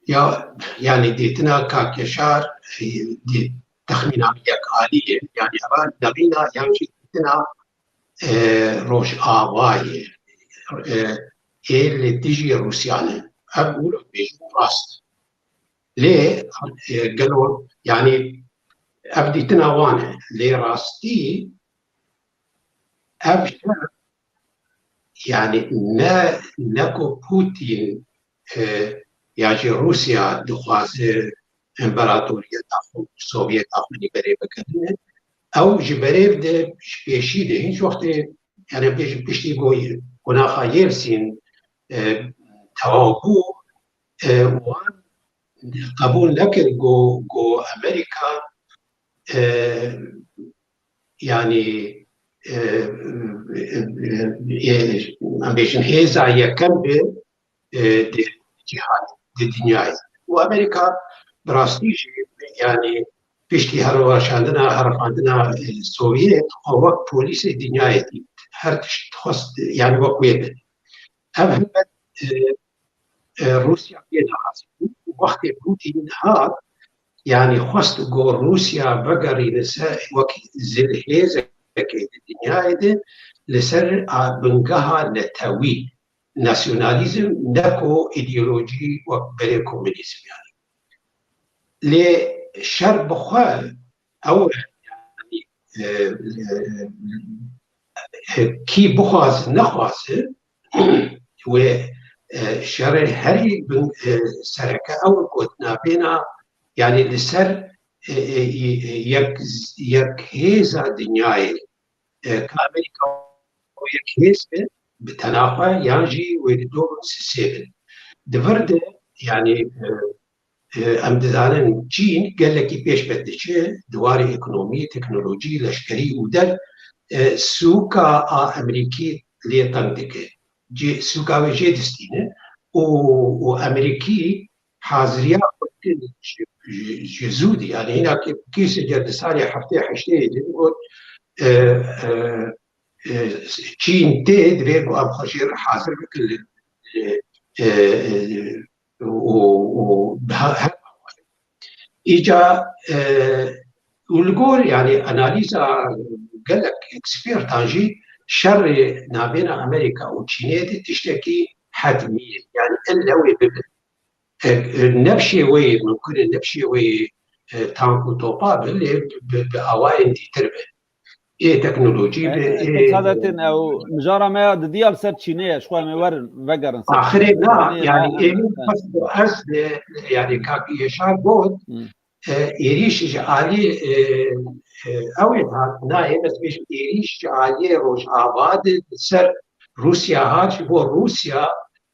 ya, yanî dîtina Kak Yaşar, e, dî-, texmîna yek alî ye. Yanî eva nerîna yan jî dîtina, e, Rojavayê, e, ê li dijî Rûsya ne. Ev wilo bêjin rast. Lê, e, gelo, yanî ev dîtina wan e. Lê rastî ev şer, yanî ne, ne ku Putin, e, ya jî Rûsya dixwaze împaratoriyeta xwe, Sovyeta xwe lê berê bikirine. Ew ji berê de, ji pêşî de, hîç wextê, yanî bêjin piştî ku qonaxa Yeltsin, e, tewaw bû, e, wan qebûl nekir ku, ku Amerîka, e, yanî, e, e, e, em bêjin hêza yekem be, e, di cîhanê, di dinyayê. Û Amerîka bi rastî jî, yanî piştî hilweşandina, hilweşandina, e, Sovyet, xwe wek polîsê dinyayê dît. Her tişt dixwest, yanî wek wê be. Ev helbet, e, e, Rûsya pê nerazî bû. Wextê Putin hat, yanî xwest ku Rûsya vegerîne ser wek zilhêzekê di dinyayê de li ser a, bingeha netewî, nasyonalîzm, ne ku îdeolojî wek berê komunîzm yanî. Lê şer bi xwe ew e, yanî, e, e, e, kî bixwaze nexwaze, wê, e, şerê herî bin, e, sereke ew e ku navbêna, yanî li ser, e, e, e, yek, yek hêza dinyayê, e, ka Amerîka yek hêz be, bi tena xwe, yan jî wê di do bin sisê bin. Di vir de, yanî, e, e, em dizanin Çîn gelekî pêş ve diçe, di warê ekonomî, teknolojî, leşkerî û der, e, sûka a Emerîkî lê teng dike. Cê, sûka wê jê distîne û, û Emerîkî haziriya xwe dike ji, ji, ji zû de. Yanî hîna Kissinger di salê heftê heştê de got, e, e, e, Çîn tê, divê ku em xwe jê re hazir bikin li, li, e, e, û, û bi her, her awayî. Îca, e, û li gor, yanî, analîza gelek ekspertan jî şerê navbêna Amerîka û Çînê de tiştekî hetmî ye. Yanî, ille wê bibe. E, e, ne bi şêweyê mimkun e, ne bi şêweyê, e, tank û topa be, lê bi, bi awayên dîtir be. Ê teknolojî be, ê Sadettin, ew mijara me ya didiya li ser Çînê ye, ji xwe em ê werin, vegerin ser Axirê Çînê. Na, Yanî, yanî, na, ê min na. Xwest ez de, yanî, kak Yaşar got, Hmm. e, êrîş ji alî, e, e, ew ê hat, na, ê ez bêjim, êrîş ji aliyê Rojava de li ser Rûsya hat, ji bo Rûsya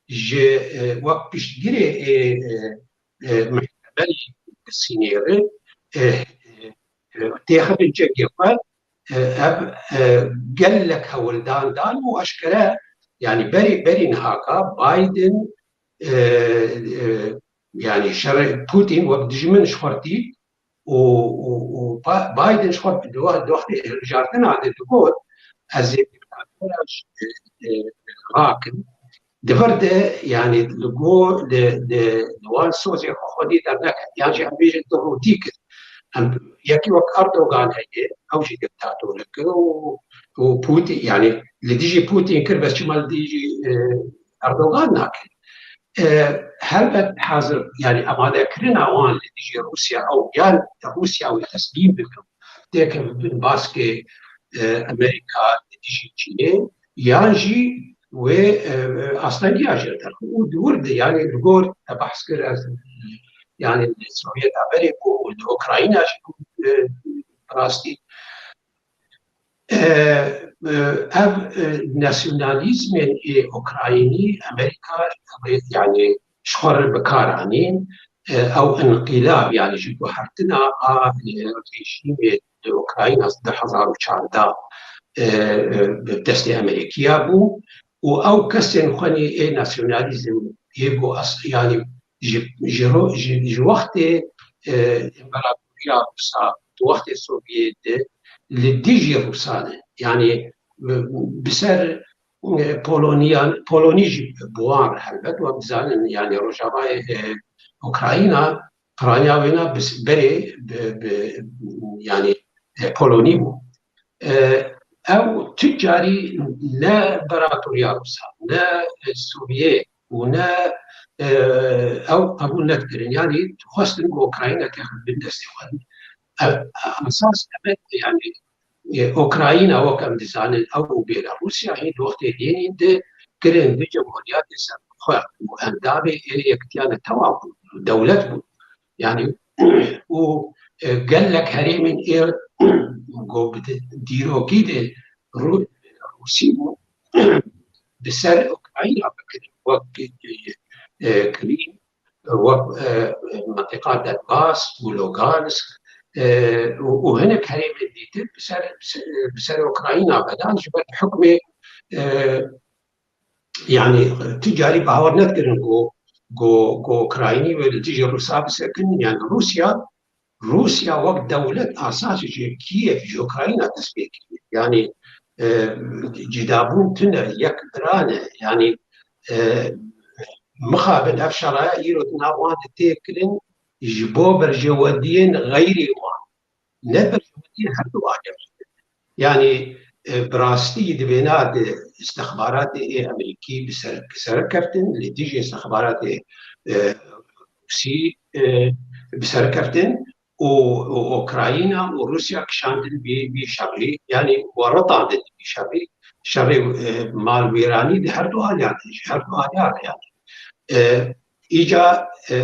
ji, e, wek piştgirê ê, e, e, mihkemeyê Sînêrê, e, e, e, têxibin cengê xwe, e, ev, e, gelek hewldan dan û eşkere, yanî berî, berî nihaka Biden, e, e, yanî şerê Putin wek dijmin ji xwe re dît û, û, û Ba-, Biden ji xwe di wa-, di wextê hilbijartina de digot, ez ê dîktatoraş, e, e, rakim. Di vir de, yanî li go-, li, li, li wan sozê xwe xwedî derneket. Yan jî em bêjin tu rûtî kir. Em, yekî wek Erdogan heye, ew jî diktatorek e û, û Putin, yanî li dijî Putin kir, bes çima li dijî, e, Erdogan nakir? E, helbet hazir, yanî amadekirina wan li dijî Rûsya ew yan Rûsya wê teslîm bikin, têkin bin baskê, e, Amerîka li dijî Çînê, yan jî wê, e, e, astengiya jê derxe. Û di wir de, yanî li gor te behs kir, ez, yanî li Sovyeta berê bû û li Ukrayna jî bû, e, bi rastî. E, e, ev, e, nasyonalîzmên ê Ukraynî, Amerîka, yanî ji xwe re bi kar anîn, e, ew înqîlab, yanî ji guhertina a, e, rejîmê di Ukrayna di hezar û çardeh, e, e, bi destê Amerîkiya bû û ew kesên xwenî ê nasyonalîzm ê ku es-, yanî ji, ji ro-, ji, ji wextê, e, împaratoriya Rûsa, di wextê Sovyetê de li dijî Rûsan e. Yanî, e, bi ser, e, Poloniyan, Polonî jî bi wan re helbet, we dizanin, yanî Rojavayê, e, Ukrayna, piraniya wêna bi s-, berê bi, bi, yanî, e, Polonî bû. E, ew tu carî ne împaratoriya Rûsa, ne, e, Sovyet û ne, e, ew qebûl nedikirin. Yanî xwestin ku Ukrayna têxin bin destê xwe. Ev, esas ev e, yanî, e, Ukrayna wek em dizanin ew û Bêlarûsya hîn di wextê Lênîn de kirin du cumhuriyetê ser xwe û endamê ê Yekîtiya Netewa bûn, dewlet bûn. Yanî û, e, gelek herêmên ê ku bi di-, dîrokî de Rû-, Rûsî bûn, bi ser Ukrayna bikirin, wek, e, e, Krîm, wek, e, mentiqa Donbas û Lugansk, e, û, û hinek herêmên dîtir bi ser, bi ser Ukrayna vedan ji ber hukmê, e, Yanî tu carî bawer nedikirin ku, ku, ku Ukraynî wê li dijî Rûsa bisekin. Yanî Rûsya, Rûsya wek dewlet esasî ji Kîev, ji Ukrayna dest pê kiriye. Yanî, e, cîdabûn tune, yek bira ne. Yanî, e, mixabin ev şeraya îro di nav wan de tê kirin ji bo berjewendiyên xeyrî wan. Ne berjewendiyên her du aliyê. Yanî, e, bi rastî di vêna de îstixbaratê ê Amerîkî bi ser, bi ser keftin, li dijî îstixbaratê, e, Rûsî, e, bi ser keftin û, û Ukrayna û Rûsya kişandin vî, vî şerî, yanî we retandin vî şerî, şerê, e, malwêranî di her du aliyan de, ji her du aliyan de yanî. E, îca, e,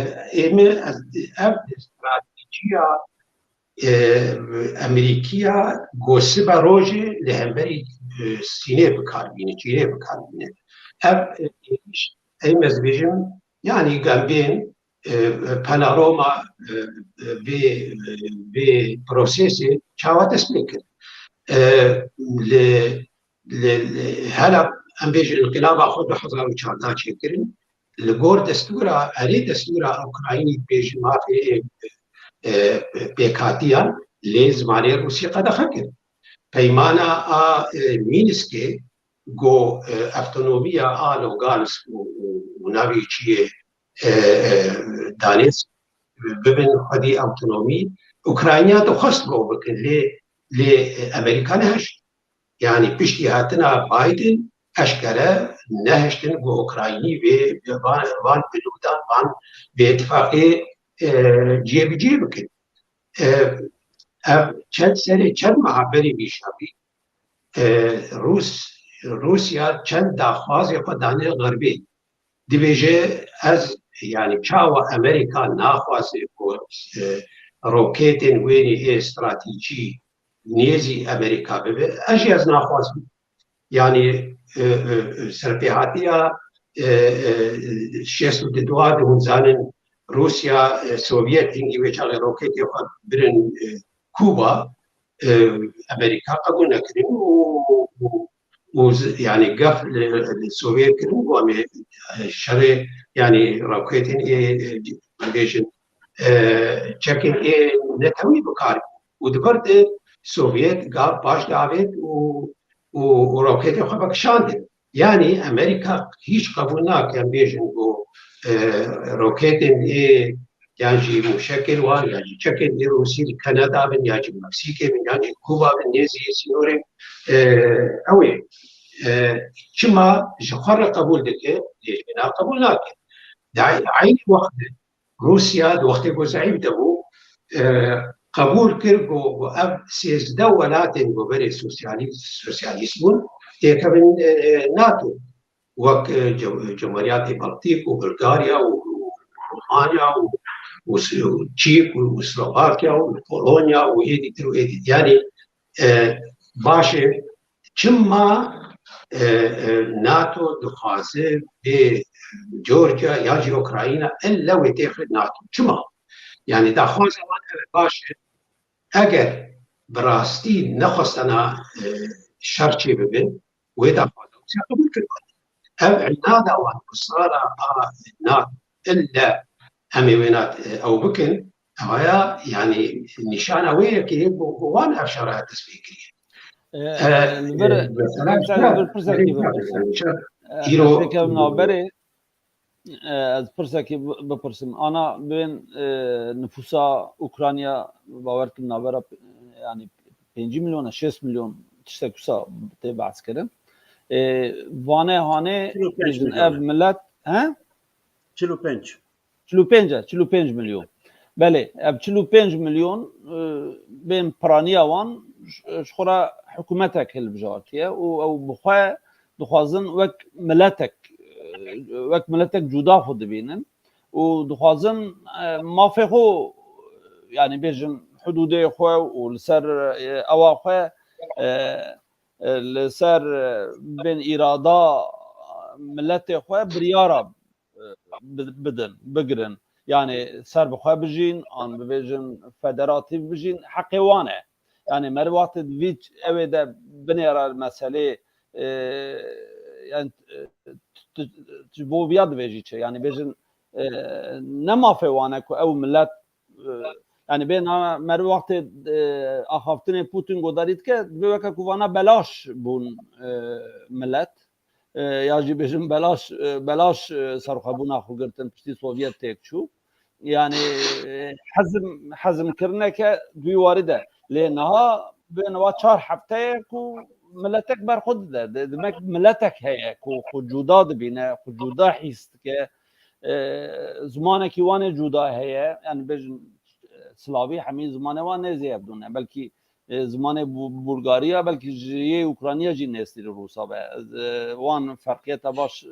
ê me, ez, ev stratejiya e, Amerîkiya ku sibe rojê li hemberî e, sînê bi kar bîne, çînê bi kar bîne. Ev, e, êrîş, em ez bêjim, yanî gembên, e, e, panorama, e, e, vê, e, vê prosesê çawa dest pê kir. E, li, li, li, hela em bêjin, înqilaba xwe du hezar û çardeh çêkirin. Li gor destûra, erê destûra Ukraynî dibêjin mafê, e, e, pêkhatiyan, lê zimanê Rûsî qedexe kir. Peymana a, e, Mînskê, go, e, avtonomiya a Lugansk û, û, û navê çiyê, e, e, Danetsk bibin xwedî avtonomî. Ukrayna dixwest go bikin, lê, lê, e, Amerîka nehişt. Yanî piştî hatina Biden eşkere nehiştin ku Ukraynî vê, van, van bilodan, van vê îtifaqê, e, ciyê bi ciyê bikin. E, ev çend serê, çend meha berê vî şerî, e, Rûs, Rûsya çend daxwazê xwe dane Xerbê. Dibêje, ez, yanî çawa Amerîka naxwaze ku, e, roketên wênî ê stratejî nêzî Amerîka bibe, ez jî ez naxwazim. Yanî, e, e, e, serpêhatiya, e, e, şêst û du di hûn zanin Rûsya, e, Sovyet hingî wê çaxê roketê xwe birin, e, Kuba, e, Amerîka qebûl nekirin û, û, û z-, yanî gef li, li Sovyet kirin ku em ê, e, şerê, yanî roketên ê, e, bêjin, e, çekên ê netewî bi kar û di vir de Sovyet gav paş diavêt û, û, û roketê xwe vekişandin. Yanî Amerîka hîç qebûl nake em bêjin ku, e, roketên ê yan jî mûşekên wan yan jî çekên ê Rûsî li Kanada bin yan jî Meksîkê bin yan jî Kuba bin nêzî sînorê, e, ew ê. E, çima ji xwe re qebûl dike, lê ji bîna qebûl nake. Di eynî wext de Rûsya di wextê ku zeîf de bû, e, qebûl kir ku, ku ev sêzdeh welatên ku berê sosyalî-, sosyalîst bûn, têkevin, e, e, NATO. Wek, e, ce-, Cumhuriyetê Baltîk û Bulgarya û, û Romanya û, û S-, û Çîk û, û Slovakya û Polonya û êdî dir û êdî. Yanî, e, baş e, çima, e, e, NATO dixwaze bê Georgia ya jî Ukrayna ille wê têxe NATO? Çima? Yanî daxwaza wan ev e, baş e. Eger bi rastî nexwestena, e, şer çêbibe, wê daxwaza Rûsya qebûl kiribû. Ev înada wan, israra a NATO, ille em ê wêna, e, ew bikin, ev ya, yanî nîşana wê yekê ye ku, ku wan ev şera dest pê kiriye. E, e, li vir, e, mesela, mesela, li vir pirsekî bipirsim. Yanî, e, îro ez pêkevim navberê, e, ez pirsekî bi-, bipirsim. Ana bên, e, nifûsa Ukrayna bawer kim navbera, e, yanî pêncî milyon e, şêst milyon tiştek wisa tê behs kirin. E, vane hanê çil û pênc bêjin milyon ev e. Millet, he? Çil û pênc. Çil û pênc e, çil û pênc milyon. Belê, ev çil û pênc milyon, e, bên piraniya wan ji, ji xwe re hikûmetek hilbijartiye û ew bi xwe dixwazin wek miletek, e, wek miletek cuda xwe dibînin û dixwazin, e, mafê xwe, yanî bêjin hidûdê xwe û li ser, e, ewa xwe, e, e, li ser, e, bên îrada miletê xwe biryara bi-, bidin, bigirin. Yanî ser bi xwe bijîn, an bibêjin federatîf bijîn, heqê wan e. Yanî meriv wextê di vî ç-, ew ê de binêre meselê, e, yanî, e, tu, tu, tu ji bo viya divêjî çi? Yanî bêjin, e, ne mafê wan e ku ew milet, e, yanî bê na meriv wextê, e, axaftinê Putin godarî dike, divê weke ku vana belaş bûn, e, milet. E, ya jî bêjin belaş, e, belaş, e, serxwebûna xwe girtin, piştî Sovyet têk çû. Yanî, e, hezm, hezmkirineke di wî warî de. Lê niha bên wa çar hefte ye ku miletek ber xwe dide. De-, demek miletek heye ku xwe cuda dibîne, xwe cuda hîs dike. E, zimanekî wan ê cuda heye. Yanî bêjin, e, slavî hemî zimanê wan nêzî hevdû ne. Belkî e, zimanê Bu-, Bulgariya, belkî ji yê Ukrayniya jî nêztî li Rûsa be. Ez, e, wan ferqiyeta baş, e,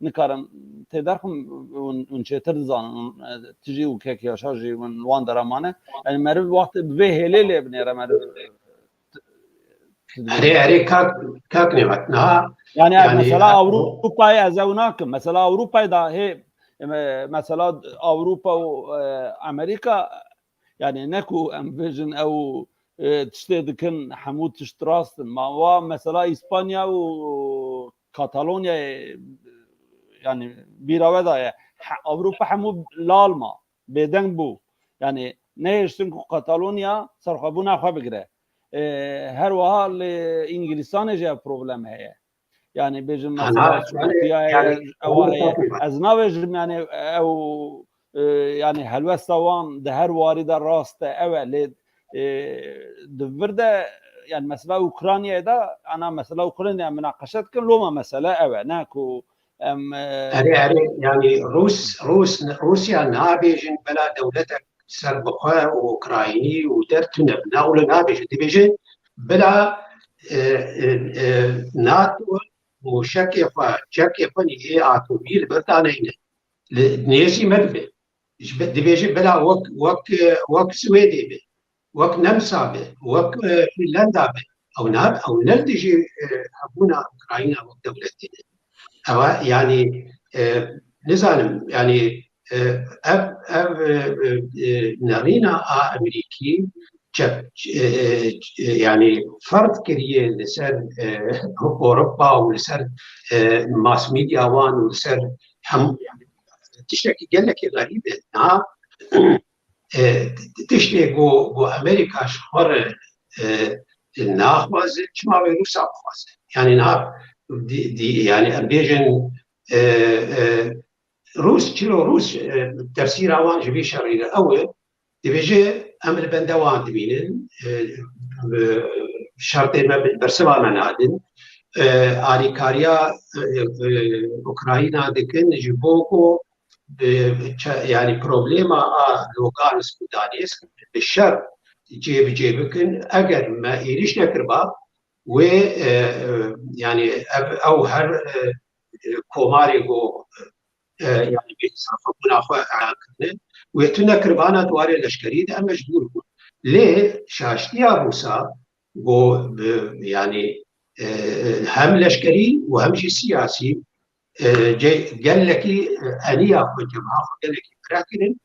nikarim tê derxim, hûn, hûn çêtir dizanin, hûn, e, tu jî û kek Yaşar jî hûn wan dera mane. Yanî meriv wextê bi vê hêlê lê binêre meriv, e, Erê, erê, kak, kak Nebat, niha Yani, yani mesela Avrupa'yı ez ew nakim. Mesela Avrupa'yı da hê, e, mesela Avrupa û, e, Amerika, yani ne ku em bêjin ew, e, tiştê dikin, hemû tişt rast in. Ma wa mesela İspanya û Katalonya'yê, yani bîra we da ye. He, Avrupa hemû lal ma, bêdeng bû. Yani nehêştin ku Katalonya serxwebûna xwe bigire. E, her wiha li Îngilîstanê jî ev problem heye. Yani bêjin mesela Türkiye'ye ew heye. Ez nabêjim yani ew, e, yani helwesta wan di her warî de rast e, ew e, lê, e, di vir de, yani mesela Ukrayna'yê de, ana mesela Ukrayna'yê münaqeşe dikin, loma mesele ew e, ne ku em, e, Erê, erê, yani Rus, Rus, Rusya nabêjin bela dewletek ser bixwe û Ukraynî û der tune bi navle nabêjin. Dibêje bela, e, e, e, NATO mûşekê xwe, çekê xwe nî ê atomî li vir daneyne. Li nêzî me dibe. Ji be-, dibêje bela wek, wek, e, wek Swêdê be, wek Nemsa be, wek, e, Finlanda be. Ew na, ew ne li dijî, e, hebûna Ukrayna wek dewletê ne. Ew e, yani, e, nizanim, yani, e, ev, ev, e, e, e, nerîna a Amerîkî çep, e, e, e, yani ferd kiriye li ser, e, Ewropa û li ser, e, mass media wan û li ser hemû, yani, tiştekî gelekî xerîb e. Niha, e, tiştê ku, ku Amerîka ji xwe re, e, naxwaze, çima wê Rûsa bixwaze? Yani niha di, di, yani em bêjin, e, e, Rûs, çilo Rûs, e, tefsîra wan ji vî şerî re ew e, dibêje em li bende wan dimînin, e, e, şertê me bi-, bersiva me nadin. E, alîkariya, e, e, Ukrayna dikin ji bo ku, e, çe-, yani problema a Lugansk û Donetsk bi şer cêbicê bikin. Eger me êrîş nekiriba, wê, e, e, yani ev, ew her, e, e, komarê ku, e, yani bê serxwebûna xwe elan kirine, wê tune kiribana di warê leşkerî de em mecbûr bûn. Lê şaştiya Rûsa ku bi, yani, e, hem leşkerî û hem jî siyasî, e, ce-, gelekî, e, eniya xwe, cebha xwe gelekî fireh kirin,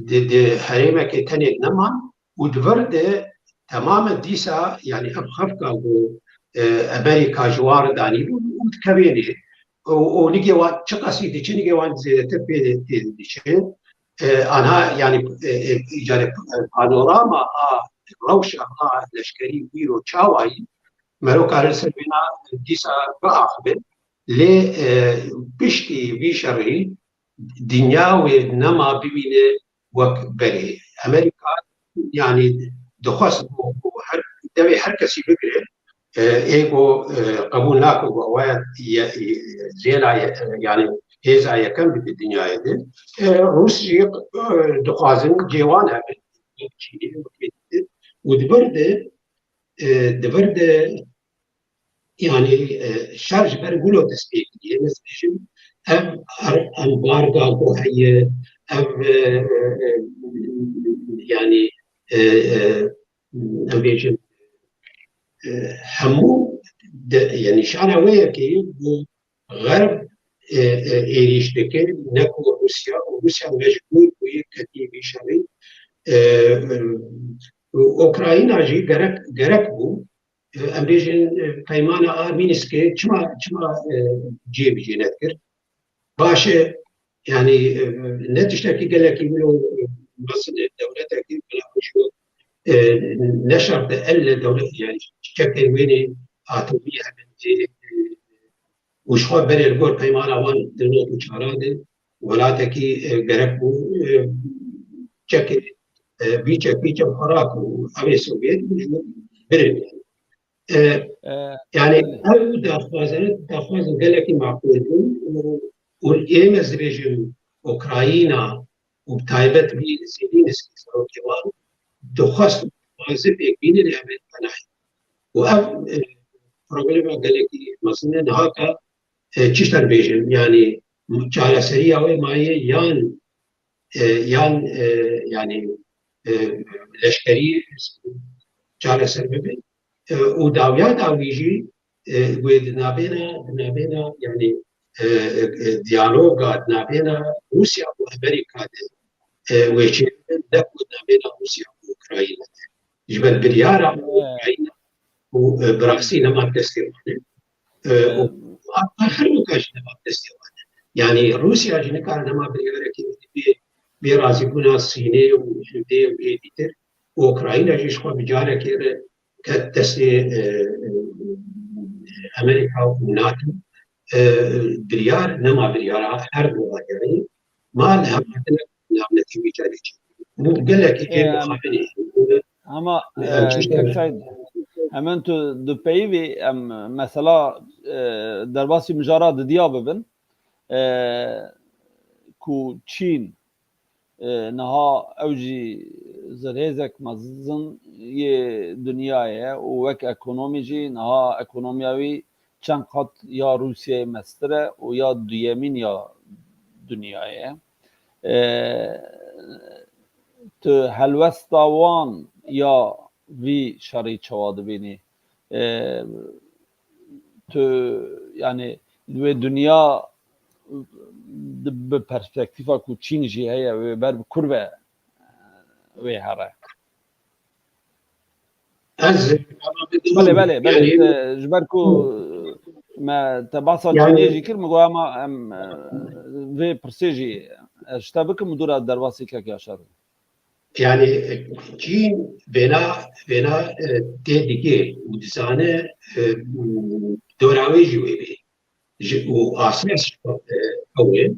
di, di herêmekê tenê neman û di vir de temamen dîsa, yani ev xefka ku, e, Amerîka ji wan re danîbû û dikevênê. Û, û nigê wan çiqasî diçin, nigê wan zêdetir pê, pê diçin. E, anha, yani, e, e, îcarê, e, panorama a rewşa a leşkerî wîro çawayî, mero kare ser wêna dîsa biaxive. Lê, e, piştî vî şerî dinya wê nema bimîne wek berê. Amerîka, yani, dixwest ku, ku her, devê her kesî bigire, e, ê ku, e, qebûl nake ku ew ye, ye, zêla ye, yani, hêza yekem bide dinyayê de. E, Rûs jî, e, dixwazin cê wan hebe. Wek Çînê, wek Hindê. Û di vir de, e, di vir de, yani, e, şer ji ber wilo dest pê kiriye. Ez dibêjim, ev er-, embarga ku heye, ev, e, e, e, yani, e, e, em bêjin, e, hemû de, yani, nîşana wê yekê ku Xerb, e, e, êrîş dike, ne ku Rûsya, û Rûsya mecbûr bûye ketî vî şerî. E, e, Ukrayna jî gerek, gerek bû, e, em bêjin, e, peymana a Mînskê çima, çima, e, cêbicê nedikir? Baş e, yani, e, ne tiştekî gelekî wilo, e, mezin e, dewletekî, bila ku ji, e, ne şert e, elle dewlet, yani, çekên wênê atomî hebe, e, e, û ji xwe berê li gor peymana wan di not û çaran de welatekî, e, gerek bû, e, çekê, e, vî çek, vî çek xwe rakir û ev ê Sovyet bû ji birin. E, E, yani belê. Ew daxwazin, daxwazin gelekî maqûl bûn û, û êm ez dibêjim Ukrayna û bi taybet wî Zelensky serokê wan dixwest û dixwaze pêk bîne lê Amerîka nayê. Û ev, e, problema gelekî mezin e. Niha ka, e, çi ji te bêjim, yani çareseriya wê maye yan, e, yan, e, yani, e, leşkerî çareser bibe E, û dawiya dawî jî, e, wê di navêna, di navêna, yanî, e, e, e, diyaloga di navêna Rûsya û Amerîka de, e, wê çêbibin, ne ku di navêna Rûsya û Ukrayna de. Ji ber biryara Ukrayna û, e, bi rastî nema destê wan e. E, û a, a her weka jî nema destê wan e. Yanî Rûsya jî nikare nema biryarekî bê, bê razîbûna Sînê û Hindê û êdî tir. Ukrayna jî ji xwe bi carekê re ket destê, e, e, Amerîka û NATO. E, biryar, nema biryara her du agirî. Ma li hevhatina navnetewî carê çêbû. Bû gelekî jê Em, mixabinê. Ama, E, e, çi Kek Seîd, hemen tu dipeyivî em mesela, e, derbasî mijara didiya bibin, e, ku Çîn, e, niha ew jî zirhêzek mezin yê dinyayê ye û wek ekonomî jî niha ekonomiya wî çend qat ya Rûsyayê mestir e û ya duyemîn ya dinyayê ye. E, tu helwesta wan ya vî şerî çawa dibînî? E, tu, yani, wê dinya di, bi perspektîfa ku Çîn jî heye, wê ber bi kur ve wê here? Ez Belê, belê, belê. Yani, Te, ji ber ku me te bahsa yani, Çînê jî kir, min got, ama em, e, vê pirsê jî ez ji te bikim û dûra derbasî kek Yaşar. Yani, e, Çîn vêna, vêna, e, tê digê û dizane, e, dora wê jî wê bê. Ji, û asas, e, ew e.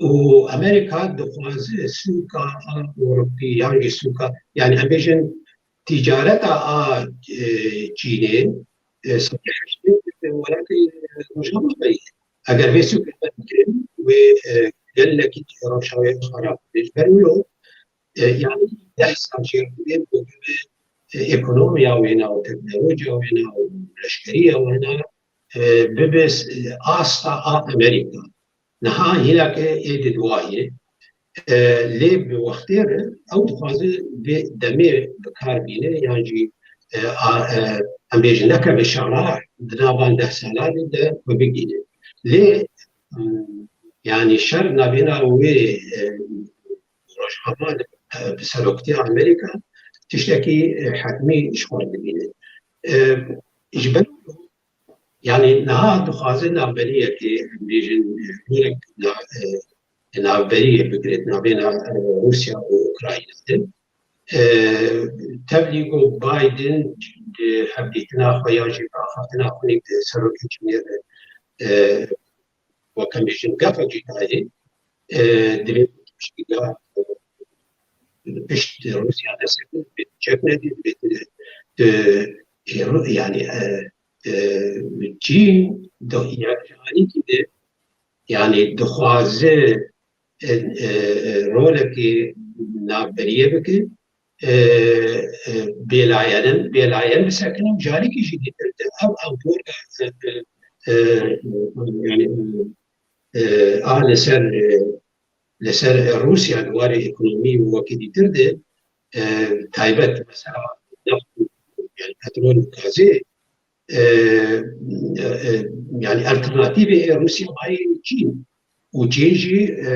Û Amerîka dixwaze sûka a Ewropî yan jî sûka, yani em bêjin tîcareta a, e, Çînê, e, sedî heştê welatê Rojava ye. Eger vê sûkê derbikin, wê, e, gelekî rewşa wê xerab bê. Ji ber wilo, e, yani deh sal jî wê, e, ekonomiya wêna û teknolojiya wêna û leşkeriya wêna, e, bibe, e, asta a Amerîka. Niha hînake ê di duwa ye. E, lê bi wextê re ew dixwaze vê demê bi kar bîne, yan jî, e, a, e, em bêjin nekeve şala di nav van deh salan de xwe bigihîne. Lê, m, yani şer navêna wê, e, Rojava, e, bi seroktiya Amerîka tiştekî, e, hetmî ji xwe re dibîne. E, ji ber Yani niha dixwaze navberiyekê, em bêjin, e, wek na-, e, navberiyê bigire di navêna, e, Rûsya û Ukrayna de. E, tevlî ku Biden di hevdîtina xwe ya jî bi axaftina xwe li serokê Çînê re, e, wek em bêjin gefekî daye, e, divê piştgiriya, e, pişt Rûsya destekin, divê çek nedî, divê, e, e, Rû-, yani, e, e, Çîn di, yani, ji alîkî de, yani, dixwaze, e, e, e, rolekê navberiyê bike, e, e, bêlayen, bêlayen bisekinin, carîkî jî dîtir de ev, ev dor, e, e, e, yani, e, a li ser, e, li ser Rûsya di warê ekonomî û wekî dîtir de, e, taybet mesela neft û, yani petrol û gazê, e, e, e, yani alternatîvê Rûsya mayî Çîn. Û Çîn jî, e,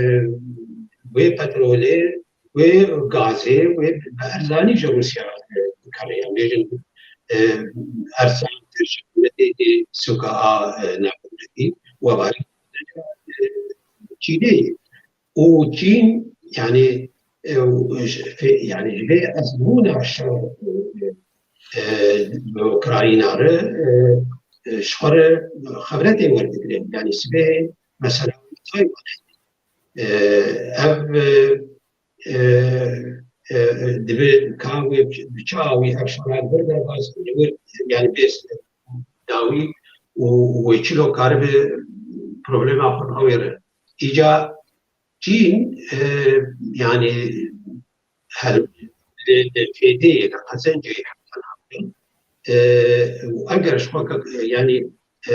wê petrolê, wê gazê, wê bi erzanî ji Rûsya, e, bikare. Yan bêjin, e, erzantir ji qîmetê sûka a, e, navdewletî, webarî, e, Çînê ye. Û Çîn, yani, e, û ji, fe-, yani, ji vê ezmûna şer, e, e, bi Ukrayna re, e, e, ji xwe re xebretê werdigire. Yani, sibê mesela Taywan. E, ev, e, e, e, dibe ka wê bi çawa wî ev şera li vir derbas, li vir, yani, bê dawî û wê çilo karibe problema xwe rawêre. Îca Çîn, e, yani, her li, li fêdeyê, li qezencê heta nabin. E, û eger ji xwe ke, yani, e,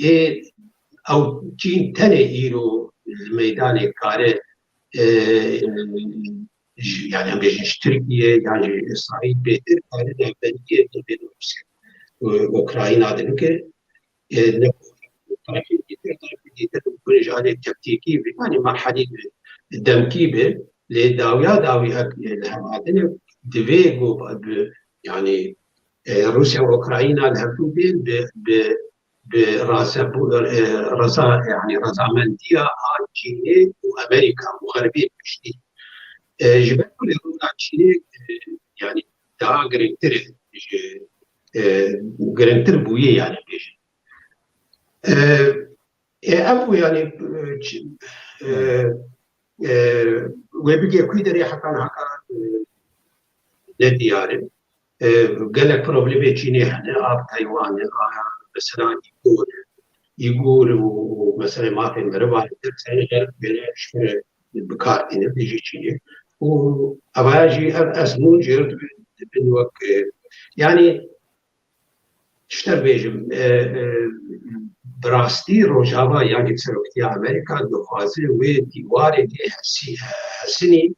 ê ew Çîn tenê îro li meydanê kare, e, ji, yani, em bêjin ji Tirkiye yan ji Îsraîl bêtir kare navberiyê bêne Rûsya. e, Ukrayna de bike. E, ne tarafê dîtir, tarafê dîtir bi ji alê teknîkî bi, yanî merhelî bi, demkî bi, lê dawiya dawî ev, e, li hev hatine divê ku bi, yanî, e, Rûsya û Ukrayna li hevdû bên bi, bi, bi razebû-, e, reza, yanî rezamendiya a Çînê û Amerîka û Xerbê piştî. E, ji ber ku lê rola Çînê, e, yanî daha girîngtir e, ji, e, girîngtir bûye, yanî bêjin. E, e, ev bû, yanî, e, ç-, e, e, wê bigê ku derê heta niha, e, ne diyar e. E, gelek problemê Çînê hene, a Taywanê, a mesela Uygur, Uygur û, û meselê mafên merivan, her serê gelek bêne ji xwe bi kar tîne, dijî Çînê. Û evaya jî ev ezmûn jê re dibin, dibin wek, e, yanî tiştek bêjim, e, e, bi rastî Rojava, yanî seroktiya Amerîka dixwaze wê dîwarê tê hesî-, hesinî,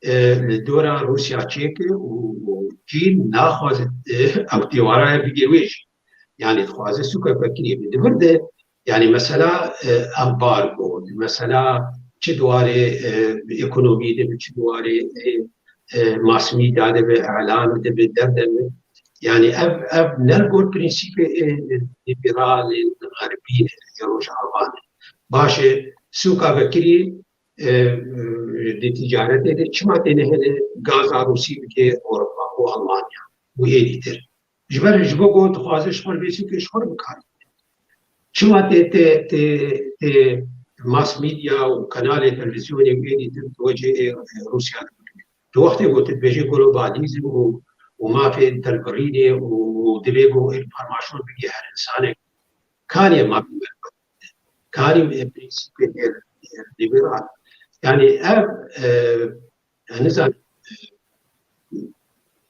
e, li dora Rûsya çêke û, û Çîn naxwaze, e, ew dîwara bigê wê jî. Yanî dixwaze sûka vekirî bide. Di vir de, yanî mesela, e, ambargo, mesela çi di warê, e, ekonomî de be, çi di warê, e, e, mass media de be, îlam de be, dev de be. Yanî ev, ev ne li gor prensîpê, e, e, liberalên xerbî ne, ê Rojava ne. Baş e, sûka vekirî, e, e, di ticaretê de çima têne hene gaza Rûsî bike Ewropa û Almanya û êdî tir? Ji ber, ji bo ku dixwaze ji xwe re bê sûkê ji xwe re bikare. Çima tê, tê, tê, tê mass media û kanalê televîzyonê û êdî tir di wecê, e, Rûsya de bikine? Tu wextê ku tu dibêjî globalizm û, û mafê dilbirînê û, û divê ku information bigê her insanek, karê mafê merdiman, karê, e, prensîpê, e, e, liberal. Yanî ev, e, e, nizanim,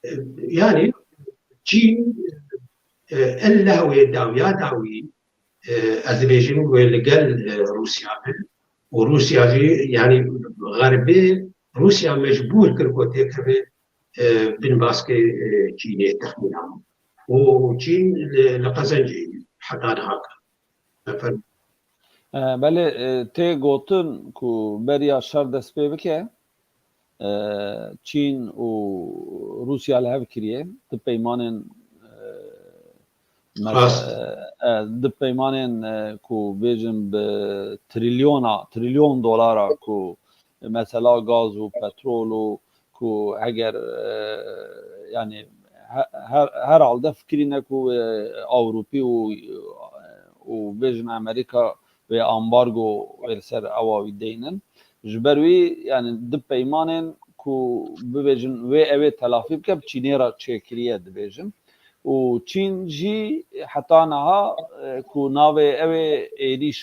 e, e, yanî Çîn, e, elle wê dawiya dawî, e, ez dibêjim wê li gel, e, Rûsya be û Rûsya jî, yanî Xerbê Rûsya mecbûr kir ku têkeve, e, bin baskê, e, Çînê, texmîna min. Û Çîn li, li qezencê ye heta niha. Efendim? E, belê, e, tê gotin ku beriya şer dest pê bike, e, Çîn û Rûsya li hev kiriye. Di peymanên, e, mes-, Rast. e, e, di peymanên, e, ku bêjin bi trilyona, trilyon dolara ku mesela gaz û petrol û ku heger, e, yanî he-, her, herhalde fikirîne ku, e, Ewropî û, û bêjin Amerîka wê ambargo wê li ser ewa wî deynin. Ji ber wî, yanî di peymanên ku bibêjin wê ew ê telafî bike, bi Çînê re çêkiriye dibêjin. Û Çîn jî heta niha, e, ku navê ew ê êrîş,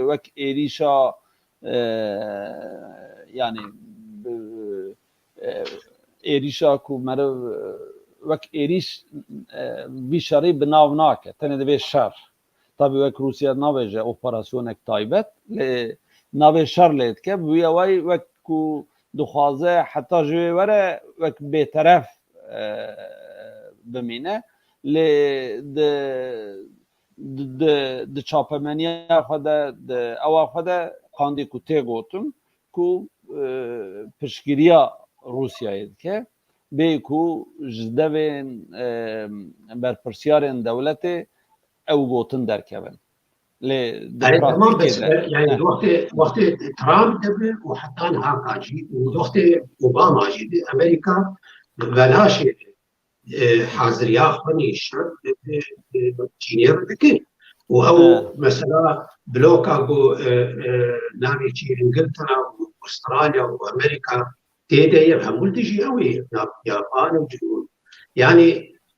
wek êrîşa, e, yanî bi, e, êrîşa ku meriv, e, wek êrîş, e, vî şerî bi nav nake. Tenê divê şer. Tabî wek Rûsya nabêje operasyonek taybet, lê navê şer lê dike. Bi wî awayî wek ku dixwaze heta ji wê were wek bêteref, e, bimîne. Lê di, di, di, di çapemeniya xwe de, di ewa xwe de qandî ku tê gotin ku, e, piştgiriya Rûsyayê dike, bê ku ji devên, e, berpirsiyarên dewletê ew gotin derkevin. Lê di Erê, tamam, praktîkê bes, de, e, yani, heh. Wextê, wextê Trump de bi û heta niha jî û wextê Obama jî bi Amerîka velaşê, e, haziriya xwe nîşan, e, e, Çînê re dike. Û ew, he, mesela bloka ku, e, e, navê çi, Îngiltere û Astralya û Amerîka tê de ye, hemû dijî ew ê, Yap-, Yapan û cihûn. Yani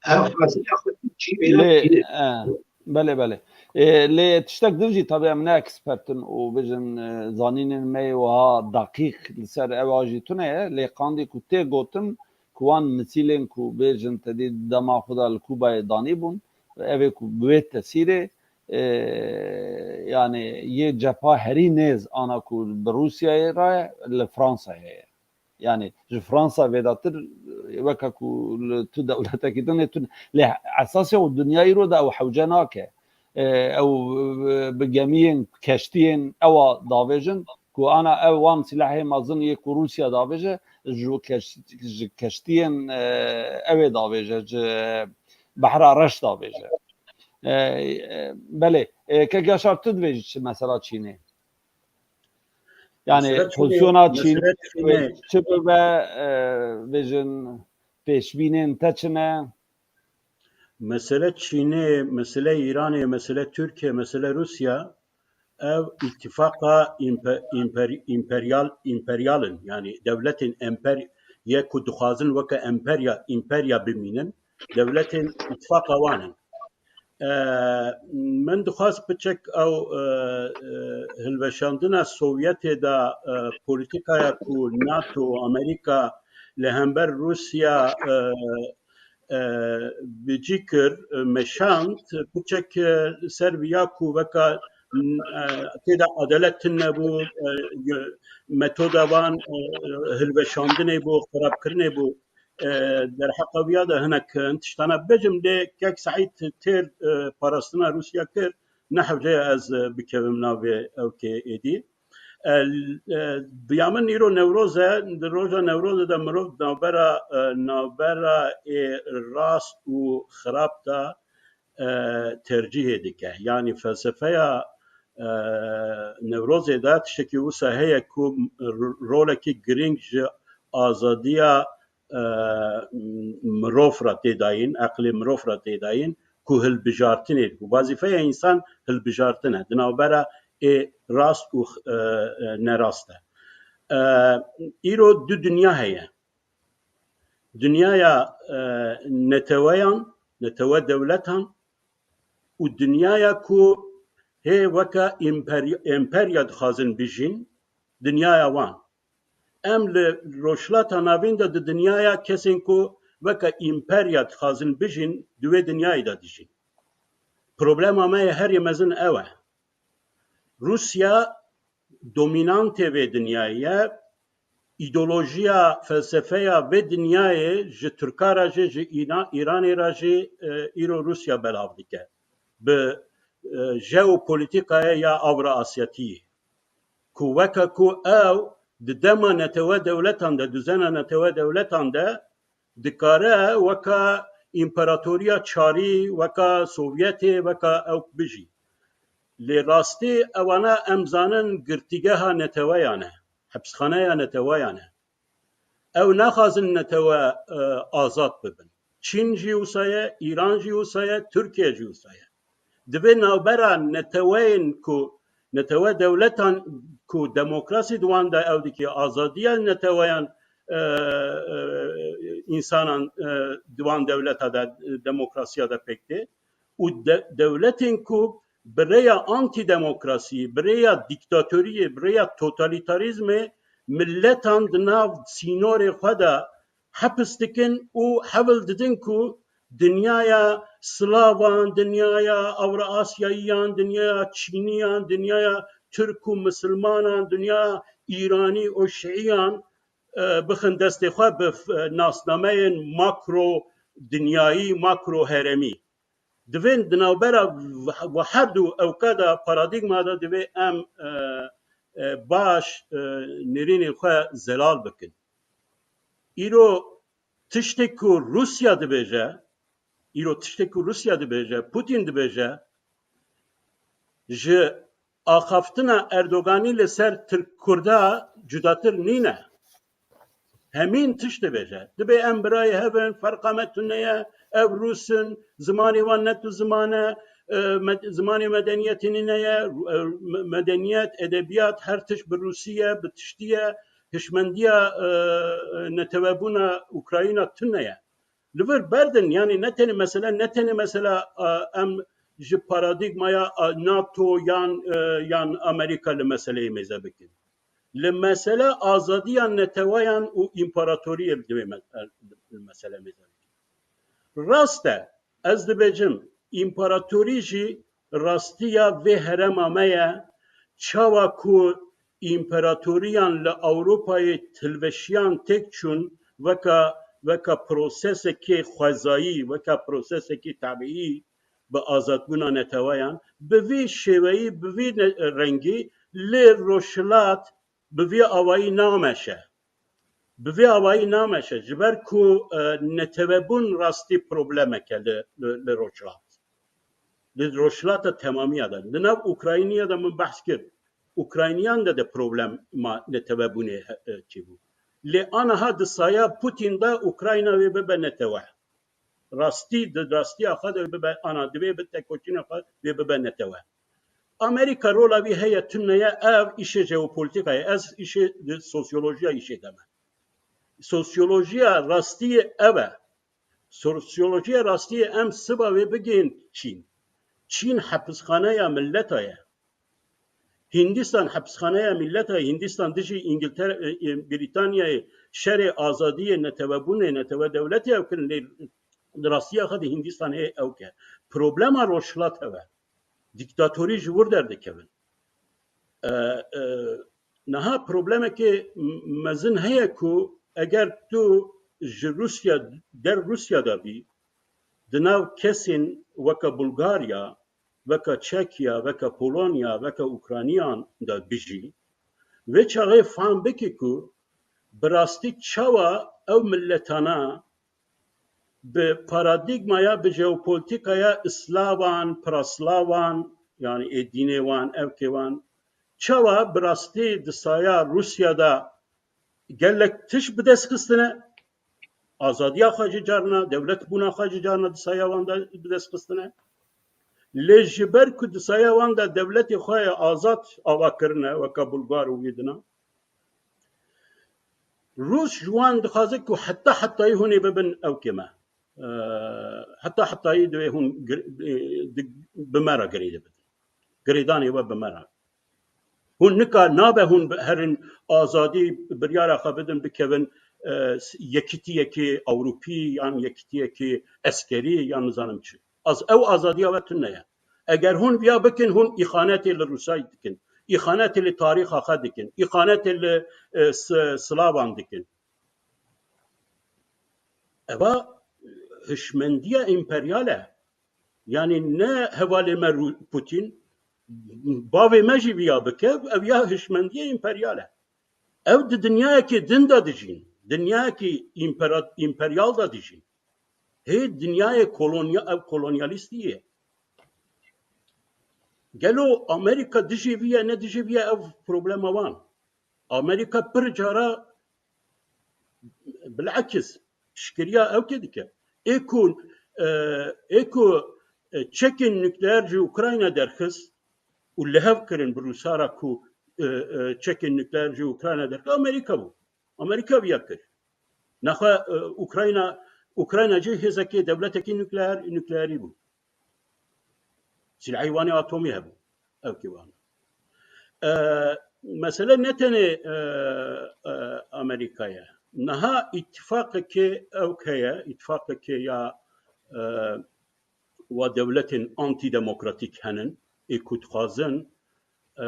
ev haziriya xwe Çînê re, lê, Çînê. E, belê, belê. E, lê tiştek din jî, tabii, em ne ekspert in û bijin, e, zanînên me yê wiha deqîq li ser ewa jî tune ye, lê qandî ku tê gotin, ku wan misîlên ku bêjin te dî dema xwe de li Kûbayê danîbûn, ev ê ku bi wê tesîrê, e, yani yê cepha herî nêz ana ku bi Rûsyayê re li Fransayê ye. Yani ji Fransa vêdatir, weke ku li tu dewletekî din ê tune. Lê esasê û dinya îro de ew hewce nake. E, ew, e, bi gemiyên, keştiyên ewa davêjin ku ana ew wan sîlehê mezin yê ku Rûsya davêje, ji keş-, ji keştiyên, e, ew ê davêje, ji Behra Reş davêje. E, e, belê, e, kek Yaşar, tu dibêjî çi mesela Çînê? Yani Mesele Çînê, pozisyona Çînê, mesele Çînê. Çi bibe, e, bêjin pêşbînên te çi ne? Mesele Çînê, mesele Îranê, mesele Tirkiye, mesele Rûsya, ev îtifaqa împe-, împer-, împeryal, împeryal in. Yani dewletên emper-, yê ku dixwazin weke emperya, împerya bimînin, dewletên îtifaqa wan in. E, min dixwest piçek ew, e, e, hilweşandina Sovyetê de, e, polîtîkaya ku NATO, Amerîka li hember Rûsya, e, e, bi cî kir, e, meşand, piçek, e, ser viya ku weka, e, tê de edalet tune bû, e, metoda wan, e, hilweşandinê bû, xirabkirinê bû. E, derheqa viya de hinek, e, tiştana bibêjim, lê kek Seîd têr, e, parastina Rûsya kir, ne hewce ye ez, e, bikevim navê ewkê êdî. E, e, bi ya min îro Newroz e, di roja Newrozê de mirov di navbera, e, navbera ê rast û xirab de, e, tercîhê dike. Yanî felsefeya, e, Newrozê de tiştekî wisa heye ku r-, rolekî girîng ji azadiya, e, mirov re tê dayîn, eqlê mirov re tê dayîn, ku hilbijartinê, ku wazîfeya însan hilbijartin e, di navbera ê rast û, e, e, nerast e. E, îro du dinya heye. Dinyaya, e, neteweyan, netewe dewletan û dinyaya ku hê weke împerya-, împerya dixwazin bijîn, dinyaya wan. Em li Rojhilata Navîn de di dinyaya kesên ku weke împerya dixwazin bijîn, di wê dinyayê de dijîn. Problema me yê herî mezin ew e. Rûsya dominantê vê dinyayê ye, îdeolojiya, felsefeya vê dinyayê ji Tirka re jî, ji Îna-, Îranê re jî, e, îro Rûsya belav dike. Bi, e, jeopolîtîkaya ya Avra Asyatiyê. Ku weke ku ew di dema netewe dewletan de, duzena netewe dewletan de dikare weka împaratoriya çarî, weka Sovyetê, weka ew bijî. Lê rastî ewana em zanin girtîgeha neteweyan e, hepsxaneya neteweyan e. Ew naxwazin netewe, e, azad bibin. Çîn jî wisa ye, Îran jî wisa ye, Tirkiye jî wisa ye. Divê navbera neteweyên ku, netewe dewletan ku demokrasî di wan de ew dikê, azadiya neteweyan, e, e, însanan, e, di wan dewleta de, demokrasiya de pêk tê û de-, dewletên ku bi rêya antîdemokrasiyê, bi rêya dîktatoriyê, bi rêya totalîtarîzmê miletan di nav sînorê xwe de hepis dikin û hewl didin ku dinyaya Slavan, dinyaya Ewroasyayiyan, dinyaya Çîniyan, dinyaya Tirk û Misilmanan, dinyaya Îranî û Şiiyan, e, bixin destê xwe bi f-, nasnameyên makro dinyayî, makro heremî. Divên di navbera v-, v-, her du ewka de, paradîgma de divê em, e, e, baş, e, nêrînên xwe zelal bikin. Îro tiştê ku Rûsya dibêje, îro tiştê ku Rûsya dibêje, Putin dibêje, ji axaftina Erdoganî li ser Tirk-Kurda cudatir nîne. Hemîn tişt dibêje. Dibê em birayê hev in, ferqa me tune ye, ev Rûs in, zimanê wan ne tu ziman e, e, med-, zimanê medeniyetê nîne ye, e, me-, medeniyet, edebiyat, her tişt bi rûsî ye, bi tiştî ye, hişmendiya, e, netewebûna Ukrayna tune ye. Li vir berdin, yanî ne tenê mesele, ne tenê mesela, e, em ji paradîgmaya, e, NATO yan, e, yan Amerîka li meseleyê mêze bikin. Li mesele azadiya neteweyan û împaratoriyê divê me-, li mesele mêze bikin. Rast e, ez dibêjim, împaratorî jî rastiya vê herema me ye, çawa ku împaratoriyan li Ewropayê hilweşiyan têk çûn, weka weka prosesekê xwezayî, weka prosesekê tebiî bi azadbûna neteweyan, bi vî şêweyî, bi vî ne-, rengî li Rojhilat bi vî awayî nameşe. Bi vî awayî nameşe. Ji ber ku, e, netewebûn rastî problemek e li, li, li Rojhilat. Li Rojhilata temamiya de. Li nav Ukrayniya de min behs kir. Ukrayniyan de de problema netewebûnê he-, e, çêbû. Lê aniha di saya Putin de Ukrayna wê bibe netewe. Rastî, di rastiya xwe de bibe, ana, divê bi tekoçîna xwe wê bibe netewe. Amerîka rola wî heye, tune ye, ev îşê jeopolîtîkayê, ez îşê, di sosyolojiya îşê de me. Sosyolojiya rastiyê ev e. Sosyolojiya rastiyê em siba wê bigihên Çîn. Çîn hepisxaneya milleta ye. Hindistan hepisxaneya milleta ye. Hindistan dijî Îngiltere, e, e, Brîtanyayê şerê azadiyê, netewebûnê, netewe dewletê ew kirin, lê di rastiya xwe de Hindistan hê ew ke. Problema Rojhilat ev e. Dîktatorî ji wir derdikevin. E, e, niha problemekê m-, mezin heye ku eger tu ji Rûsya, der Rûsya de bî, di nav kesên weke Bulgarya, weke Çekya, weke Polonya, weke Ukrayniyan de bijî, vê çaxê fam bikî ku bi rastî çawa ew miletana bi paradîgmaya, bi jeopolîtîkaya Slavan, Praslavan, yanî ê dînê wan, ewkê wan, çawa bi rastî di saya Rûsya de gelek tişt bi dest xistine, azadiya xwe jî carna, dewletbûna xwe jî carna di saya wan de bi dest xistine. Lê ji ber ku di saya wan de dewletê xwe ye azad ava kirine, weke Bulgar û wî dina, Rûs ji wan dixwaze ku heta hetayî hûn ê bibin ewkê me. E, heta hetayî divê hûn gir-, e, di-, bi me re girêdê bidin. Girêdanê we bi me re. Hûn nikar, nabe hûn bi-, herin azadî biryara xwe bidin, bikevin, e, s-, yekîtiyekê Ewropî yan yekîtiyekê eskerî yan nizanim çi. Az-, ew azadiya we tune ye. Eger hûn viya bikin, hûn îxanetê li Rûsayê dikin. Îxanetê li tarîxa xwe dikin. Îxanetê li, e, s-, Slavan dikin. Eva hişmendiya împeryal e. Yanî ne hevalê me Rû-, Putin, bavê me jî viya bike, ev ya hişmendiya împeryal e. Ew di dinyayekê din de dijîn. Dinyayekî împera-, împeryal de dijîn. Hê dinyayê kolonya-, ev kolonyalîstî ye. Gelo Amerîka dijî vî ye, ne dijî vî ye, ev problema wan. Amerîka pir cara bilekis piştgiriya ewkê dike. Ê ku, e, ê ku, e, çekên nukleer ji Ukrayna derxist û li hev kirin bi Rûsa re ku, e, e, çekên nukleer ji Ukrayna derxist, Amerîka bû. Amerîka viya kir. Nexwe, e, Ukrayna, Ukrayna jî hêzekê, dewletekî nukleer, nukleerî bû. Silahê wan ê atomî hebû. Ew kî wan. E, mesele ne tenê, e, e, Amerîka ye. Niha îtîfaqekê ew heye, îtîfaqekê ya, e, wa dewletên antîdemokratîk henin, ê ku dixwazin, e,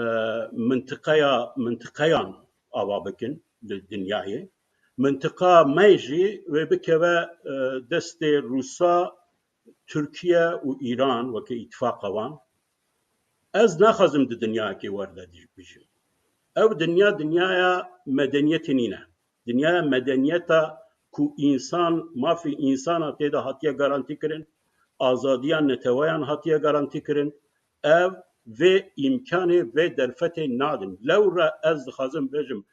mintiqeya, mintiqeyan ava bikin li dinyayê. Mintiqa me jî wê bikeve, e, destê Rûsa, Tirkiye û Îran weke îtifaqa wan. Ez naxwazim di dinyayekê wer de dij-, bijim. Ev dinya, dinyaya medeniyetê nîne. Dinyaya medeniyeta ku însan, mafê însana tê de hatiye garantî kirin, azadiya neteweyan hatiye garantî kirin, ev vê îmkanê, vê derfetê nadin. Lewra ez dixwazim bêjim,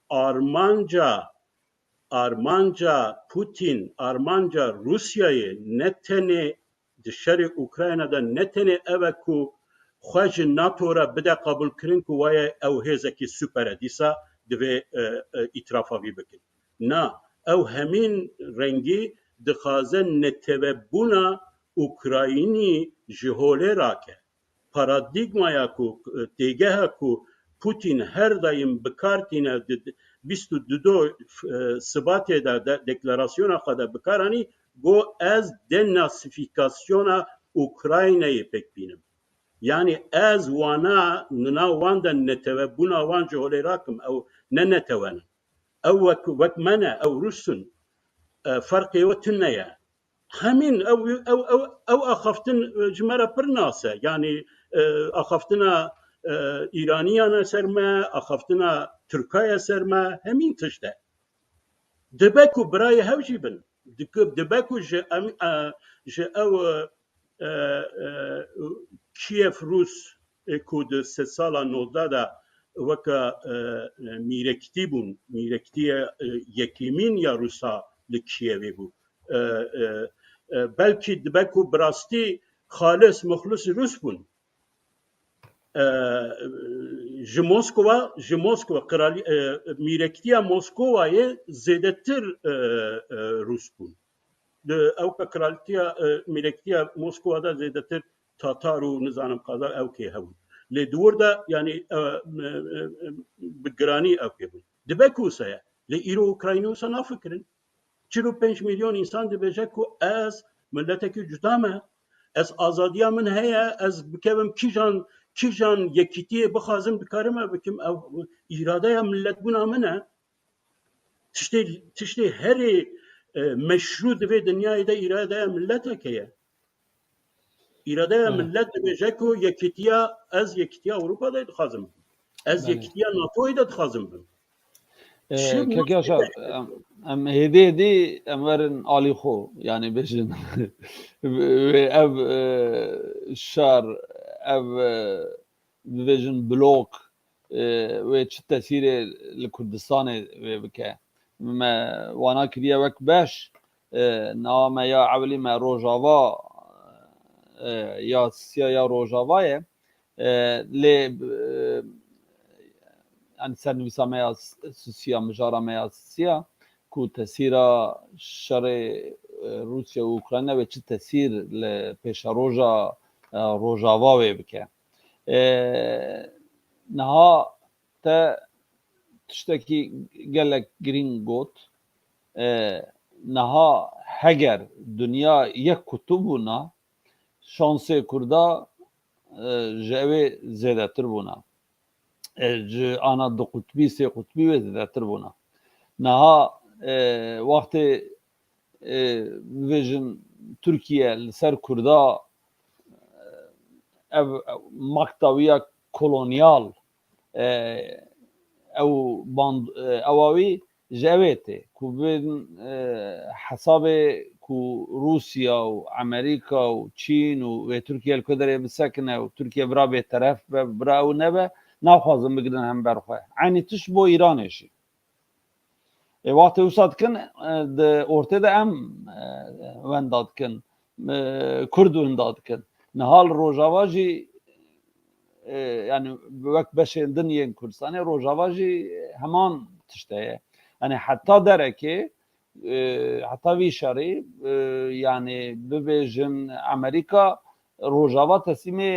armanca, armanca Putin, armanca Rûsyayê ne tenê di şerê Ukrayna de ne tenê ev e ku xwe ji NATO re bide qebûlkirin ku waye ew hêzekî super e, dîsa divê, e, e, îtirafa vî bikin. Na, ew hemîn rengî dixwaze netewebûna Ukraynî ji holê rake. Paradîgmaya ku, e, têgeha ku Putin her daîm bi kar tîne, di, di, bîst û du, e, Sibatê de, de, deklarasyona xwe de bi kar anî, got, ez denasîfîkasyona Ukraynayê pêk bînim. Yanî ez wana, nina wan de netewebûna wan ji holê rakim, ew ne netewe ne. Ew wek, wek me ne, ew Rûs in. e, ferqê we tune ye. Hemîn ew, ew, ew, ew axaftin, e, ji me re pir nas e. Yanî, e, axaftina, e, Îraniyana ser me, axaftina Tirkaya ser me, hemîn tişt e. Dibe ku birayê hev jî bin. Dik-, dibe ku ji em, e, ji ew, e, e, e, Kiev Rûs, e, ku di sedsala nozde de weke, e, e, mîrekitî bûn, mîrekitiye, e, yekêmîn ya Rûsa li Kievê bû. E, e, e, belkî dibe ku bi rastî xalis, muxlis Rûs bûn. E, ji Moskova, ji Moskova, qiralî-, e, mîrekitiya Moskovayê zêdetir, e, e, Rûs bûn. Di ewka qiralîtiya, e, mîrekitiya Moskova de zêdetir Tatar û nizanim Qazak ewkê hebûn. Lê di wir de, yanî, e, e, e, bi giranî ewkê bûn. Dibe ku wisa ye. Lê îro Ukraynî wisa nafikirin. Çil û pênc milyon însan dibêje ku ez miletekî cuda me. Ez azadiya min heye, ez bikevim kîjan, kîjan yekîtiyê bixwazim, dikarime bikim. Ew îradeya miletbûna min e. Tiştê, tiştê herê, e, meşrû di vê dinyayê de îradeya mileteke ye. Îradeya Evet. millet dibêje ku yekîtiya, ez yekîtiya Ewropayê de dixwazim bim. Ez Belê. yekîtiya NATOyê de dixwazim bim. E, Çi Kek Yaşar, em, em hêdî hêdî em werin alî xwe, yanî bêjin. Wê ev, e, şer, ev, e, bibêjin blok, e, wê çi tesîrê li Kurdistanê wê bike. Me wana kiriye wek beş, e, niha me ya ewilî me Rojava, e, ya Sisiya ya Rojava ye. E, lê, e, yanî sernivîsa me ya s-, Sisiya, mijara me ya Sisiya, ku tesîra şerê, e, Rûsya û Ukrayna wê çi tesîr li pêşeroja, e, Rojava wê bike. E, niha te tiştekî gelek girîng got. E, niha heger dinya yek kutibûna, şansê Kurda, e, ji ew ê zêdetir bûna. E, ji ana du qutbî, sê qutbî wê zêdetir bûna. Niha, e, wextê, e, bibêjin Tirkiye li ser Kurda, e, ev, ev makta wî ya kolonyal, e, ew band-, e, ewa wî ji ew ê tê ku bin, e, hesabê ku Rûsya û Amerîka û Çîn û wê Tirkiye li ku derê bisekine û Tirkiye bira bêteref be, bira ew nebe, naxwazin bigrin hember xwe. Eynî tişt bo Îranê jî. Ê, wextê wisa dikin, e, di ortê de em, e, wenda dikin, e, Kurd wenda dikin. Niha li Rojava jî, e, yanî wek beşên din yên Kurdistanê, Rojava jî heman tişt heye. Yanî heta derekê, e, heta vî şerî, e, yanî bibêjin Amerîka, Rojava teslîmê,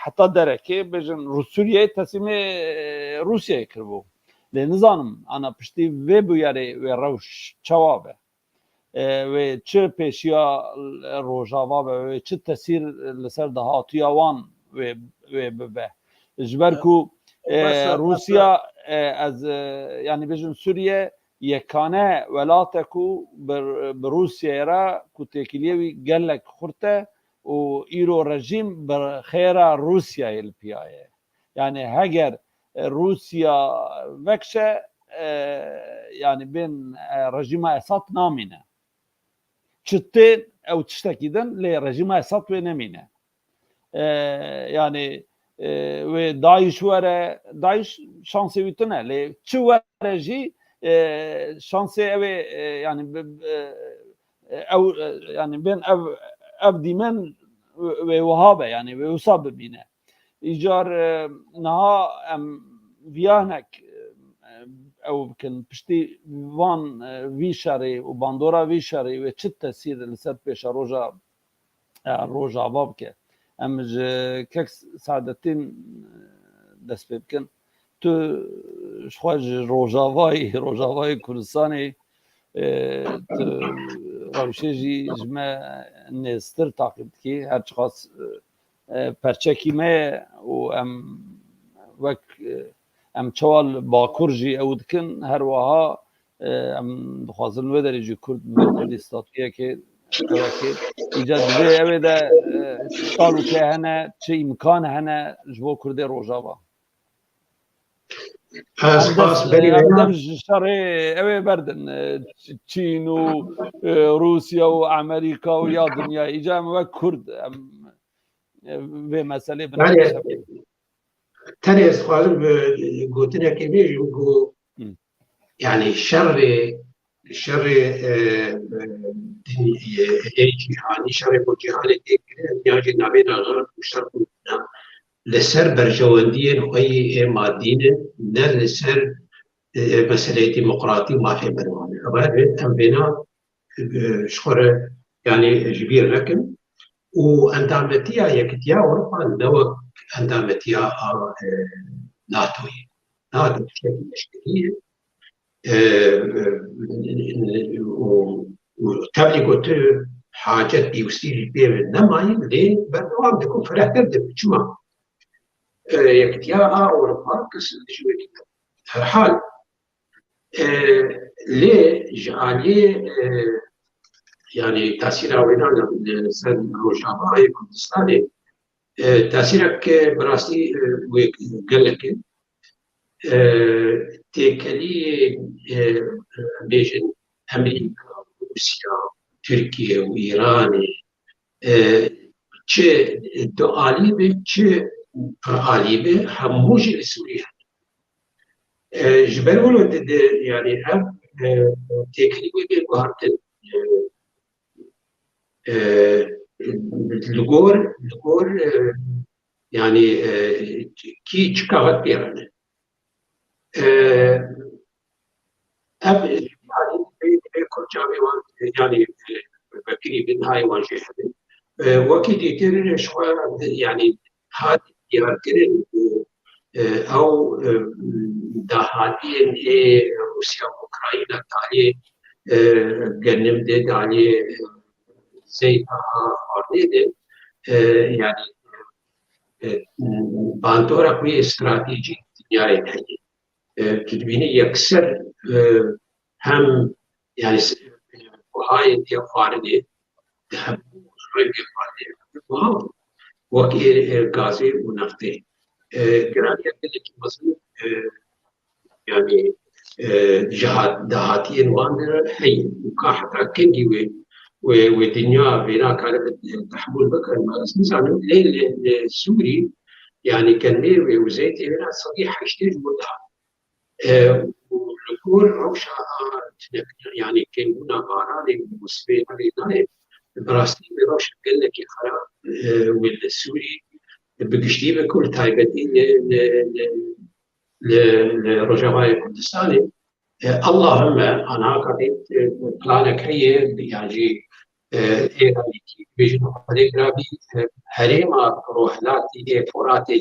heta derekê bêjin Rû-, Sûriyeyê teslîmê, e, Rûsyayê kiribû. Lê nizanim ana piştî vê bûyerê wê rewş çawa be? E, wê çi pêşiya Rojava be? Wê çi tesîr li ser dahatiya wan wê, wê bibe? Ji ber ku, e, Mesela, Rûsya, e, ez, e, yanî bêjim Sûriye yekane welate ku bi, bi Rûsyayê re ku têkiliyê wî gelek xurt e û îro rejîm bi xêra Rûsyayê li piya ye. Yanî heger, e, Rûsya vekşe, e, yanî bên, e, rejîma Esad namîne. Çi tên ew tiştekî din, lê rejîma Esad wê nemîne. E, yanî, e, wê DAIŞ were, DAIŞ şansê wî tune, lê çi were jî, e, şansê ew ê, e, yanî bi, bi, e, ew, e, yanî bên ev, ev dîmen wê wiha be, yanî wê wisa bimîne. Îcar, e, niha em viya hinek, e, ew bikin, piştî van, e, vî şerê û bandora vî şerê wê çi tesîr li ser pêşeroja, e, Rojava bike. Em ji kek Saadettin, e, dest pê bikin. Tu ji xwe ji Rojavayê, Rojavayê Kurdistanê, e, tu rewşê jî ji me nêztir taqîb dikî. Her çiqas, e, e, perçekî me ye û em wek, e, em çawa li Bakur jî ew dikin, her wiha, e, em dixwazin wê derê jî Kurd, Kurdî statuyekê, ewekê, îca divê ewê de, e, çi talûke hene, çi îmkan hene ji bo Kurdê Rojava? Ez Em spas dev, berî em vêna. dev ji şerê ewê berdin, e, Çîn û, e, Rûsya û Amerîka û ya dinya. Îca em wek Kurd, em, e, vê meselê Belê. Tenê ez dixwazim bi gotinekê bêjim ku, Hı. yani şerê, şerê, e, e, din-, e, ê cîhanî, şerê bo cîhanê tê kirin, ya jî navê de Xerb û Şer û li ser berjewendiyên xwe yî ê madî ne, ne li ser, e, meseleyê demokratî û mafê merwan e. Ev em vêna, e, ji xwe re, yani ji bîr nekin. Û endametiya Yekitiya Ewropa ne wek endametiya a, e, NATOyê. NATO tiştekî leşkerî ye. E, e, û, û tevlî ku tu hacet pêwistî jî pê ve nemayî, lê berdewam dikin, firehtir dibin. Çima? E, Yekitiya a Ewropa kes ji wê dide. Herhal, e, lê ji aliyê, e, yani tasîra wêna li, li ser Rojavayê Kurdistanê, e, tesîrek bi rastî, e, wê gelek e. E, têkelî, e, em bêjin Amerîka, Rûsya, Tirkiye û Îranê, e, çi dualî be, çi piralî be, hemû jî li Sûriyê hene. E, ji ber wilo di, di, yani ev, e, têkelî wê bê guhertin. E, e, li gor, li gor, e, yani, e, kî çi kaxet pê re ne. E, ev, yani, vê, vê kurcavê wan, yani, e, vekirî bin hayê wan jê hebe. E, wekî dîtir ji xwe, yani, hat diyarkirin ku, e, ew, e, dahatiyên ê Rûsya û Ukrayna talê, e, genim de, dalê, e, zeyt a xwarinê de, e, yani, e, bandora xwe yê stratejîk dinyayê de heye. E, tu dibînî yekser, e, hem, yani, s-, buhayên tê xwarinê, di hemû rengê xwarinê buha bû. Wekî, e, gazê û neftê. E, giraniya gelekî mezin, e, yani, e, ji hat-, dahatiyên wan de heye. Û ka heta kengî wê, wê, wê dinya vêna kare bi-, tehmûl bikin. Ez nizanim, lê li, li Sûrî, yani, genmê wê û zeytê wê re sedî heştê ji bo dihat. E, û li gor rewşa a, yani, kêmbûna baranê û sibê navê nayê, bi rastî wê rewşa gelekî xerab, e, wê li Sûrî, bi giştî ve ku li taybetî li, li, li, li, li Rojavayê Kurdistanê. E, Allahümme, anha kadê, e, planek heye, yan jî, e, ê rewîtî bêjin Xwedê kirabî, e, herêma rohilatî ê Foratê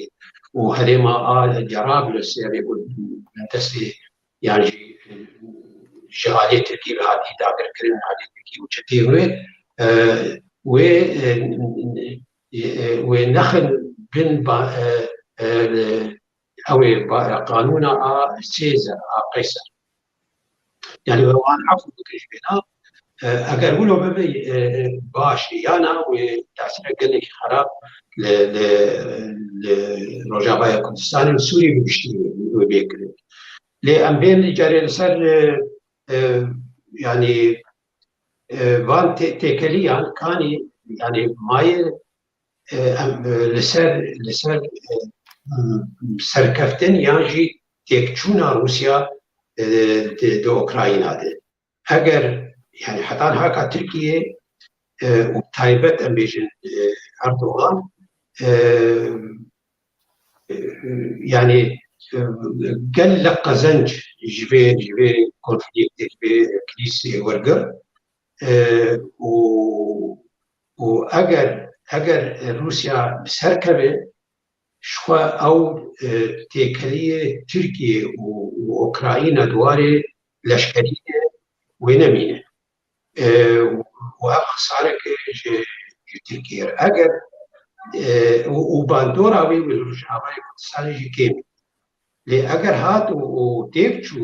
û herêma a Cerablusê, evê ku destê, yan jî, e, ji aliyê Tirkî ve hatî dagirkirin, aliyê Tirkî û çeteyên wê, e, wê, e, e, e, wê nexin bin ba-, e, e, ew ê ba-, qanûna a Sêzer, a Qeyser. Yani, we wan efû bikin ji vêna, e, eger wilo bibe, e, e, baş e, yana wê tesîrek gelekî xerab li, li, li Rojavaya Kurdistanê û Sûriyê bi giştî wê bê kirin. Lê em bên carê li ser, e, e, yani, e, van tê-, têkeliyan kanî, yani, mayê, e, em, e, li ser, li ser, e, m-, serkeftin yan jî têkçûna Rûsya, e, di, di Ukrayna de. Eger, yani, heta niha ka Tirkiye, e, û taybet em bêjin, e, Erdogan, e, e, yani, e, gelek qezenc ji vê, ji vê konflîktê, ji vê krîzê wergir. E, û, û eger, eger Rûsya bi ser keve, ji xwe ew, e, têkeliyê Tirkiye û, û Ukrayna di warê leşkerî de wê nemîne. E, û ev xisareke ji, ji Tirkiye re. Eger, e, û, û bandora wê wê li Rojavayê Kurdistanê jî kêm e. Lê eger hat û, û têk çû,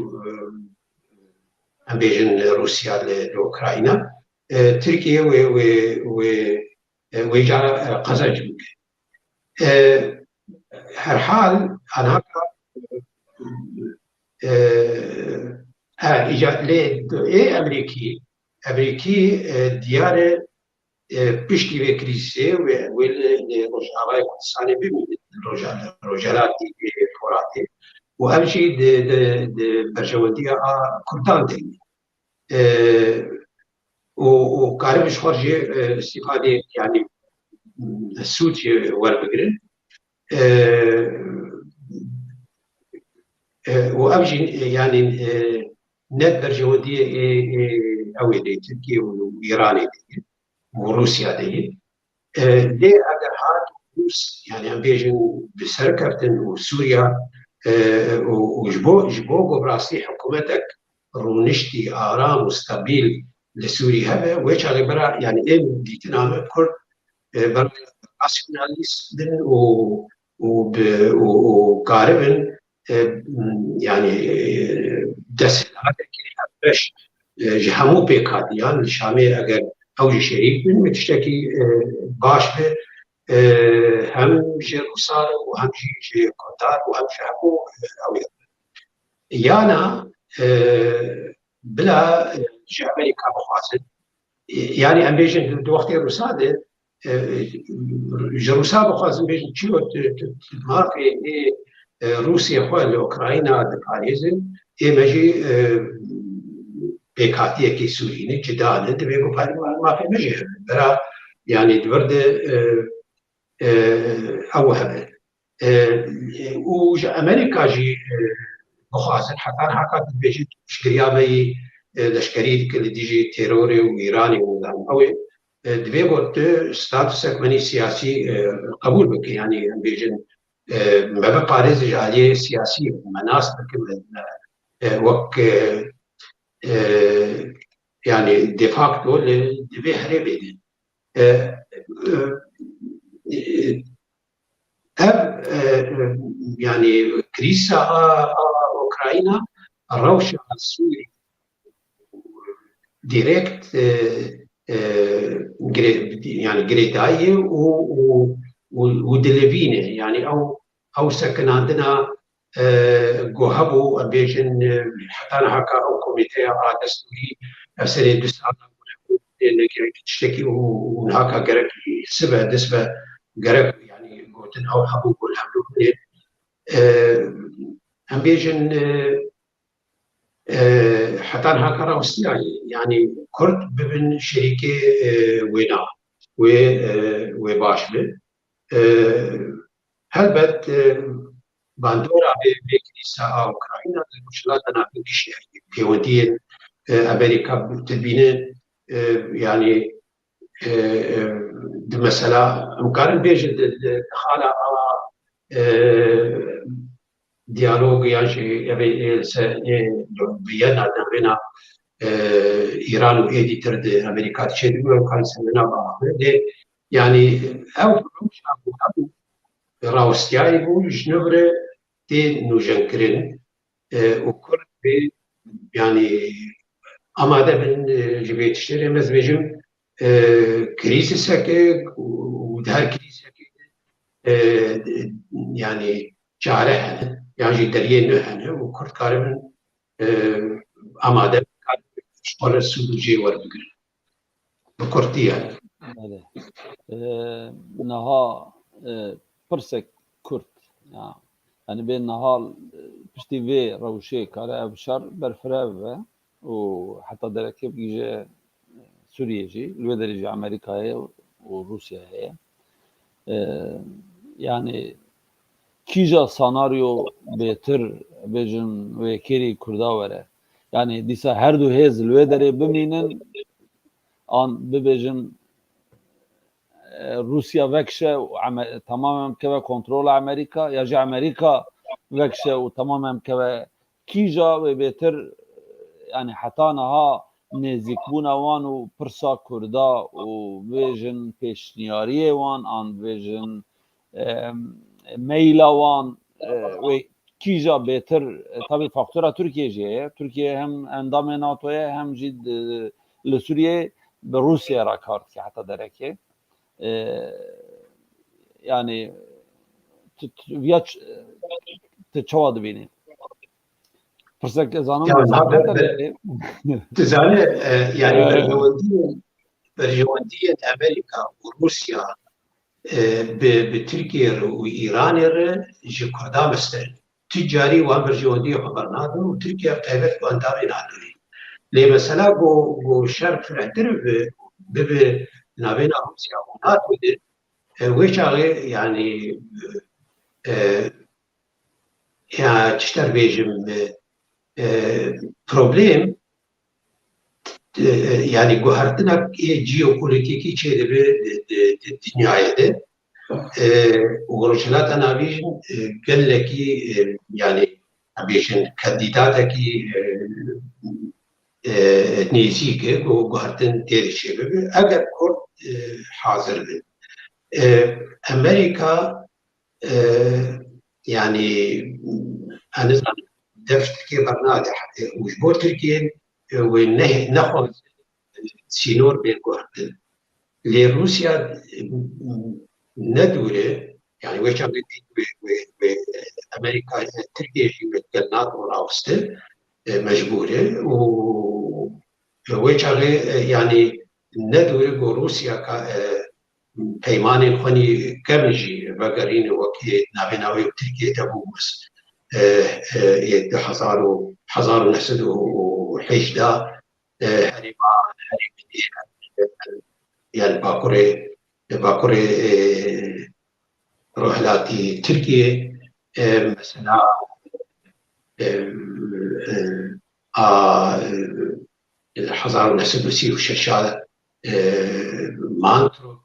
e, em bêjin Rûsya li, li Ukrayna. E, Tirkiye wê, wê, wê, e, wê cara, e, qezenc bike. E, herhal anaka, e, e, îca-, lê ê Emerîkî, Emerîkî, e, diyar e, e, piştî vê krîzê wê, wê li, li Rojavayê Kurdistanê bimînin, Roja-, Rojhelatî, e, Foratê. Û ev jî di, di, di berjewendiya a Kurdan de ye. E, û, û karibin ji xwe jê, e, îstîfadê, yanî, sûd jê werbigirin. E, e, û ev jî, e, yanî, e, ne berjewendiyê ê, ê, ew ê de, Tirkiye û Îranê de ye û Rûsya de ye. E, lê eger hat Rûs, yanî em bêjin bi ser keftin û Sûriya, e, û, û ji bo, ji bo ku bi rastî hikûmetek rûniştî aram û stabil li Sûrî hebe, wê çaxê bera, yanî ên dîtina me Kurd, e, bera rasyonalîst bin û, û bi, û, û karibin, e, yanî, e, desthilateke hevbeş, e, ji hemû pêkhatiyan li Şamê eger ew jî şerîk bin, min tiştekî, e, baş be, e, hem ji Rûsan û hem jî ji Kurdan û hem ji hemû, e, ew ê. Yana, e, bila, e, ji Amerîka bixwazin, e, yanî em bêjin di wextê Rûsa de, e, ji Rûsa bixwazin bêjin çilo tu, tu, tu mafê ê, e, Rûsya xwe li Ukrayna diparêzin, ê me jî, e, pêkhatiyekî Sûrî ne, cida ne, divê ku parê ma-, mafê me jî hebe. Bera, yanî di vir de, e, e, ew hebe. E, û ji Amerîka jî, e, bixwazin, heta niha ka dibêjin piştgiriya me yî, e, leşkerî dike li dijî terorê û Îranê û nizanim ew ê, e, divê ku tu statusek wenî siyasî, e, qebûl bike. Yanî em bêjin, e, me biparêze ji aliyê siyasî, me nas bike, me, me, e, wek, e, e, yanî de facto li, di vê herêmê de. E, e, e, ev, e, e, yanî krîza a, a Ukrayna rewşa Sûrî direkt, e, e, gire-, yanî girêdayî û, û, û, û dilivîne. Yanî ew, ew sekinandina, e, ku hebû, em bêjin, e, heta niha ka ew komîteya a destûrî, ev serê du sala tiştekî û, û niha ka gerek sibe, dest be gerek, yanî gotin ew hebû ku li hevdû binê. E, em bêjin, e, e, heta niha ka rawestiyayê, yanî Kurd bibin şerîkê, e, wêna, wê, e, wê baş be. E, helbet, e, bandora vê, vê krîsa a Ukrayna li Rojhilata Navîn gişiyaye. Pêwendiyên, e, Amerîka dibîne, e, yanî, e, e, di mesela, em karin bêjin di, di, di xala a, e, diyalog yan jî evê, e, se, e, Viyana, navbêna, e, Îran û êdî tir di Amerîka diçe dibû, em karin ser vê nav biaxivin. Lê, yanî, ew rewşa ku hebû, rawestiyayî bû, ji nû re tê nûjenkirin, e, û Kurd bê, yanî, amade bin, e, ji vê tiştê re, ez bêjim, e, krîziseke û, û di her krîzekê de, e, yanî çare hene, yan jî deriyê nû hene û Kurd karibin, e, amade bin, karibin ji xwe re sûd û cihê werbigirin. Bi kurtî yani. Belê. E, niha, e, pirsek kurt, ya. Yanî bê niha, e, piştî vê rewşê kare ev şer berfireh bibe û heta dereke bigihîje Sûriyê jî, li wê derê jî Amerîkayê û Rûsyayê. E, yanî kîja senaryo bêtir, bêjin, wê kêrî Kurda were? Yanî dîsa her du hêz li wê derê bimînin, an bibêjin, e, Rûsya vekişe û Ame-, temamen bikeve kontrola Amerîka, ya jî Amerîka vekişe û temamen bikeve kîja wê bêtir, yanî heta niha nêzîkbûna wan û pirsa Kurda û bêjin pêşniyariyê wan, an bêjin, e, meyla wan, e, wê kîja bêtir, e, tabî faktora Tirkiye jî heye. Tirkiye hem endamê NATO'ye hem jî di, li Sûriyeyê bi Rûsya re kar dike heta derekê. E, yani tu, tu, viya ç-, tu çawa dibînî? Pirsek zanim. Ya, zaten be-, be-, tu zanî, e, yani, e, berjewendiyên, berjewendiyên Amerîka û Rûsya, e, bi, bi Tirkiye re û Îranê re ji Kurdan mestir in. Tu carî wan berjewendiyê xwe bernadin û Tirkiye qeybet ku endamê NATO ye. Lê mesela ku, ku şer firehtir bi, bibe navêna Rûsya û NATO de, e, wê çaxê, yani, e, ya, çi te bêjim, e, e, problem, e, e, yani guhertinek ê jeopolitîkî çêdibe di, di, di dinyayê de. E, û Rojhilata Navîn, e, gelekî, e, yani, em bêjin, kandidatekî, e, e, nêzîk e, ku guhertin tê de çêbibe. Eger Kurd, e, hazir bin. E, Amerîka, e, yani, ez nizanim, dev Tirkiye bernade, e, û ji bo Tirkiye, e, wê ne-, nexwaze sînor bên guhertin. Lê Rûsya, e, ne dûr e, yani wê çaxê wê, wê, wê Amerîka, e, Tirkiye jî wê gel NATO raweste, e, mecbûr e û wê çaxê, e, yani ne dûr e ku Rûsya ka, e, peymanên xwe nî kevn jî vegerîne wekî navê navê û Tirkiye de bû wis, e, e, ê du hezar û, hezar û neh sed û hejdeh, e, herêma, herêmê, e, yani Bakurê, e, Bakurê, e, Rojhilatî Tirkiye, e, mesela, e, e, a, e, hezar û neh sed û sî û şeş a, e, Mantro,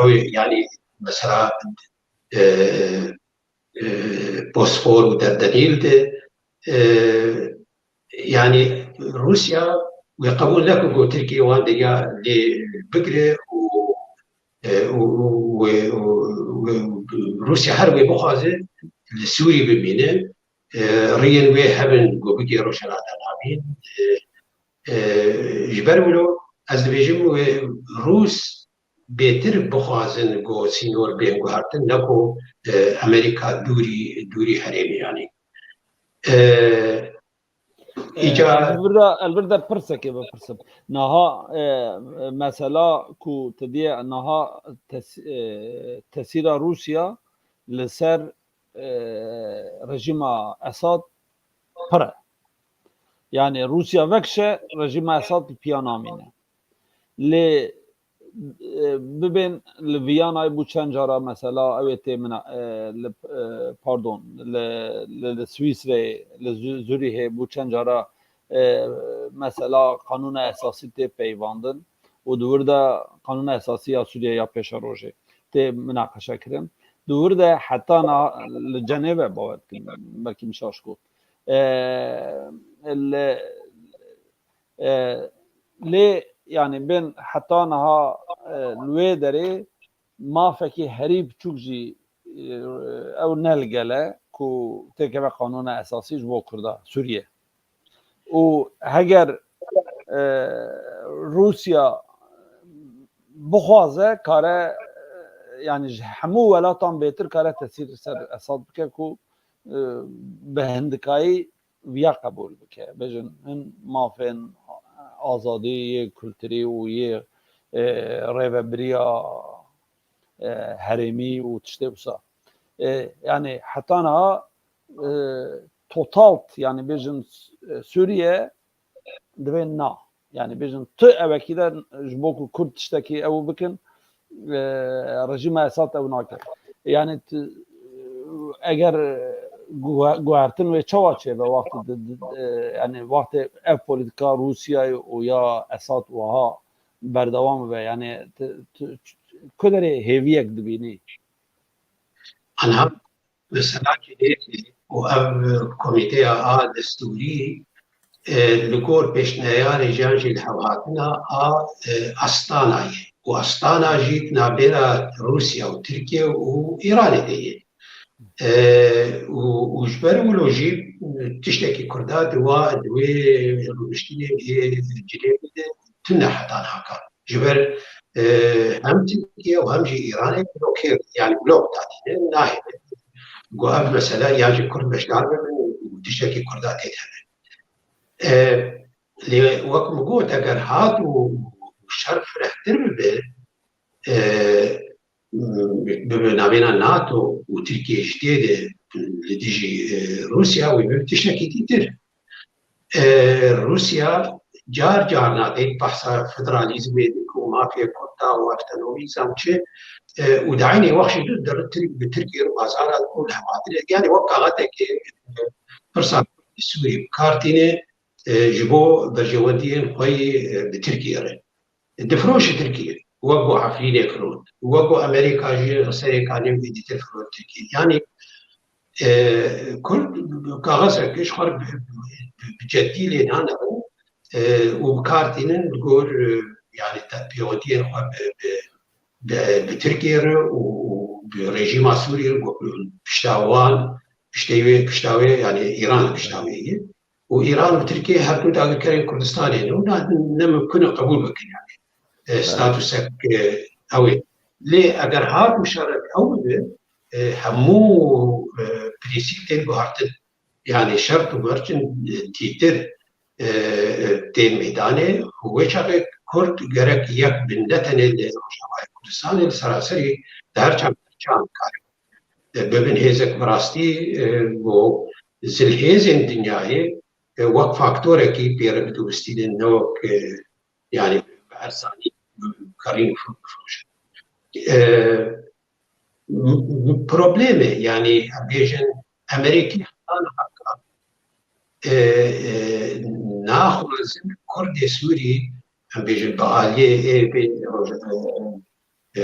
ew ê, yani, mesela, e, e, Bosfor û Derdenîl de, e, yani, Rûsya wê qebûl neke ku Tirkiye wan derya lê bigire û, e, û, û, wê, û, wê, Rûsya her wê bixwaze li Sûrî bimîne, e, riyên wê hebin ku bike Rojhilata Navîn, e, e, ji ber wilo ez dibêjim wê Rûs bêtir bixwazin ku sînor bên guhertin, ne ku, e, Amerîka dûrî, dûrî herêmê yanî. E, Îca- Elbirde, elbirde pirsekê bipirsim. Naha, e, mesela ku tu diye naha tes-, e, tesîra Rûsya li ser, e, rejîma Esad pir e. Yani Rûsya vekişe, rejîma Esad piya namîne. Lê, e, bibên li Viyanayê bû çend cara mesela ew ê tê min a, e, li, e, pardon, li, li, li Swîsreyê, li Zü-, Zurîhê bû çend cara, e, mesela qanûna esasî tê peyvandin û di wir de qanûna esasî ya Sûriye ya pêşerojê tê minaqeşe kirin. Di wir de heta na li Cenêve bawer dikim, belkî min şaş got. E, li, e, lê, yani, bên heta niha, e, li wê derê mafekî herî biçûk jî, e, ew ne li gel e ku têkeve qanûna esasî ji bo Kurda Sûriye. Û heger, e, Rûsya bixwaze, kare, e, yani, ji hemû welatan bêtir kare tesîr ser Esad bike ku, e, bi hindikayî viya qebûl bike. Bêjin, hin mafên azadî yê kulturî û yê, e, rêvebiriya, e, herêmî û tiştê wisa. E, yani heta niha, e, totalt, yani bêjin, e, Sûriye divê na. Yani bêjin tu ewekî de ji bo ku Kurd tiştekî ew bikin, e, rejîma Esad ew nake. Yani tu, eger guhe-, guhertin wê çawa çêbe wextê di, di, e, yani wextê ev polîtika Rûsyayê û ya Esad wiha berdewam be, yani tu, tu, ku derê hêviyek dibînî? Anha mesela ki û ev komîteya a destûrî, e, li gor pêşneyarê jiyan jî li hevhatina a, e, Astana ye. Û Astana jî di navbera Rûsya û Tirkiye û Îranê de ye. E, û, û ji ber wilo jî tiştekî Kurda di wa, di wê rûniştinê ê Cinêvê de tune heta niha. Ji ber, e, hem Tirkiye û hem jî Îranê blokê, yani blok datîne, nahêle ku ev mesele ya ji Kurd beşdar bibin û tiştekî Kurda tê de hebe. E, lê wek min got, eger hat û şer firehtir bibe, e, bi, bi navêna NATO û Tirkiye ji tê de li dijî, e, Rûsya, wê bibe tiştekî dîtir. E, Rûsya car car nade behsa federalîzmê dike û mafê Kurda û avtonomî zam çi, e, û di eynê wext jî du der Tirk, bi Tirkiye re bazara û li hevatine. Yani wek kaxetekê, e, pirsa Sûrî bi kar tîne, e, ji bo berjewendiyên xwe yê, e, bi Tirkiye re. Difiroşe Tirkiye. Wek ku Efrînê firot. Wek ku Amerîka jî serê kanê wî dîtir firot Tirkiye. Yani, e, Kurd kaxezeke ji xwe re bi, bi, bi ceddî lê nanebin, e, û bi kar tînin li gor, e, yani te-, pêwendiyên xwe bi, bi, bi, bi Tirkiye re û, û bi rejîma Sûriyê re ku pişta wan, piştê wê, pişta wê, yani Îran pişta wê ye. Û Îran û Tirkiye her du dagirkerên Kurdistanê ne û na, ne mimkun e qebûl bikin yani. E, Belê. Statusek, e, ew ê. Lê eger hat û şerek ew bibe, e, hemû, e, prensîp tên guhartin. Yani şert û mercin, e, dîtir, e, e, tên meydanê û wê çaxê Kurd gerek yek bin, ne tenê li Rojavayê Kurdistanê, li seraserî di her çend parçeyan kare e, bibin hêzek bi rastî, e, ku zilhêzên dinyayê, e, wek faktorekî pê re bidubistînin, ne wek, e, yani bi ersanî bikarîn bifroşin. E, m-, m-, problemê, yani em bêjin Amerîkî heta niha, e, e, naxwazin Kurdê Sûrî, em bêjin bi aliyê ê, ê, e, e,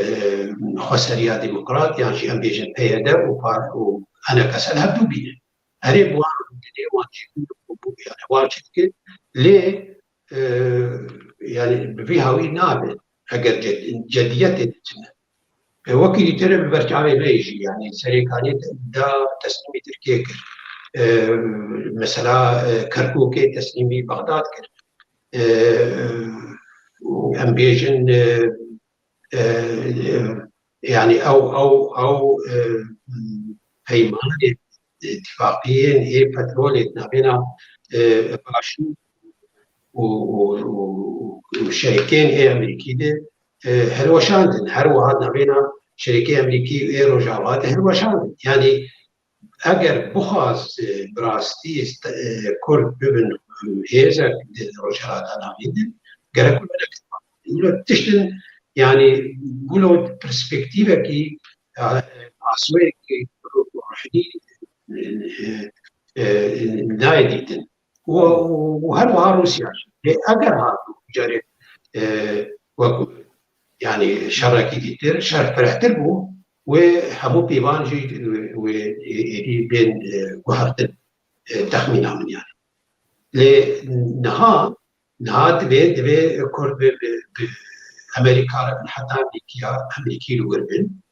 xweseriya demokrat yan jî em bêjin P Y D û par-, û E N K S li hevdû bînin. Erê, bi wan didê wan jî yani wan çi dikin? Lê, e, yani bi vî hawî nabe eger ced-, cediyetê tune. E, wekî dîtir bi berçavê me jî, yani Serêkaniyê da teslîmî Tirkiye kir. E, mesela, e, Kerkûkê teslîmî Bexdad kir. E, û em bêjin, e, e, e, yani ew, ew, ew, e, peymanê, îtîfaqiyên ê petrolê di navêna, e, Başûr û, û, û, û şerîkên ê Amerîkî de, e, hilweşandin. Her wiha di navêna şerîkê Amerîkî û ê Rojava de hilweşandin. Yani eger bixwaz, e, bi rastî, e, Kurd bibin, e, hêzek di Rojhilata Navîn de, gerek ku were. Îro tiştin, yani, wilo perspektîvekî, e, asûyekî ruhî, e, e, nayê dîtin. Û, û, û her wiha Rûsya jî. Lê eger hatû carê, e, wek, yani, şerekî dîtir, şer firehtir bû, wê hemû pîvan jî, e, wê ê-, êdî bên, e, guhertin, e, texmîna min yani. Lê niha, niha divê, divê Kurd bi, bi, bi Amerîka re bin, heta Amerîkiya, Amerîkî li wir bin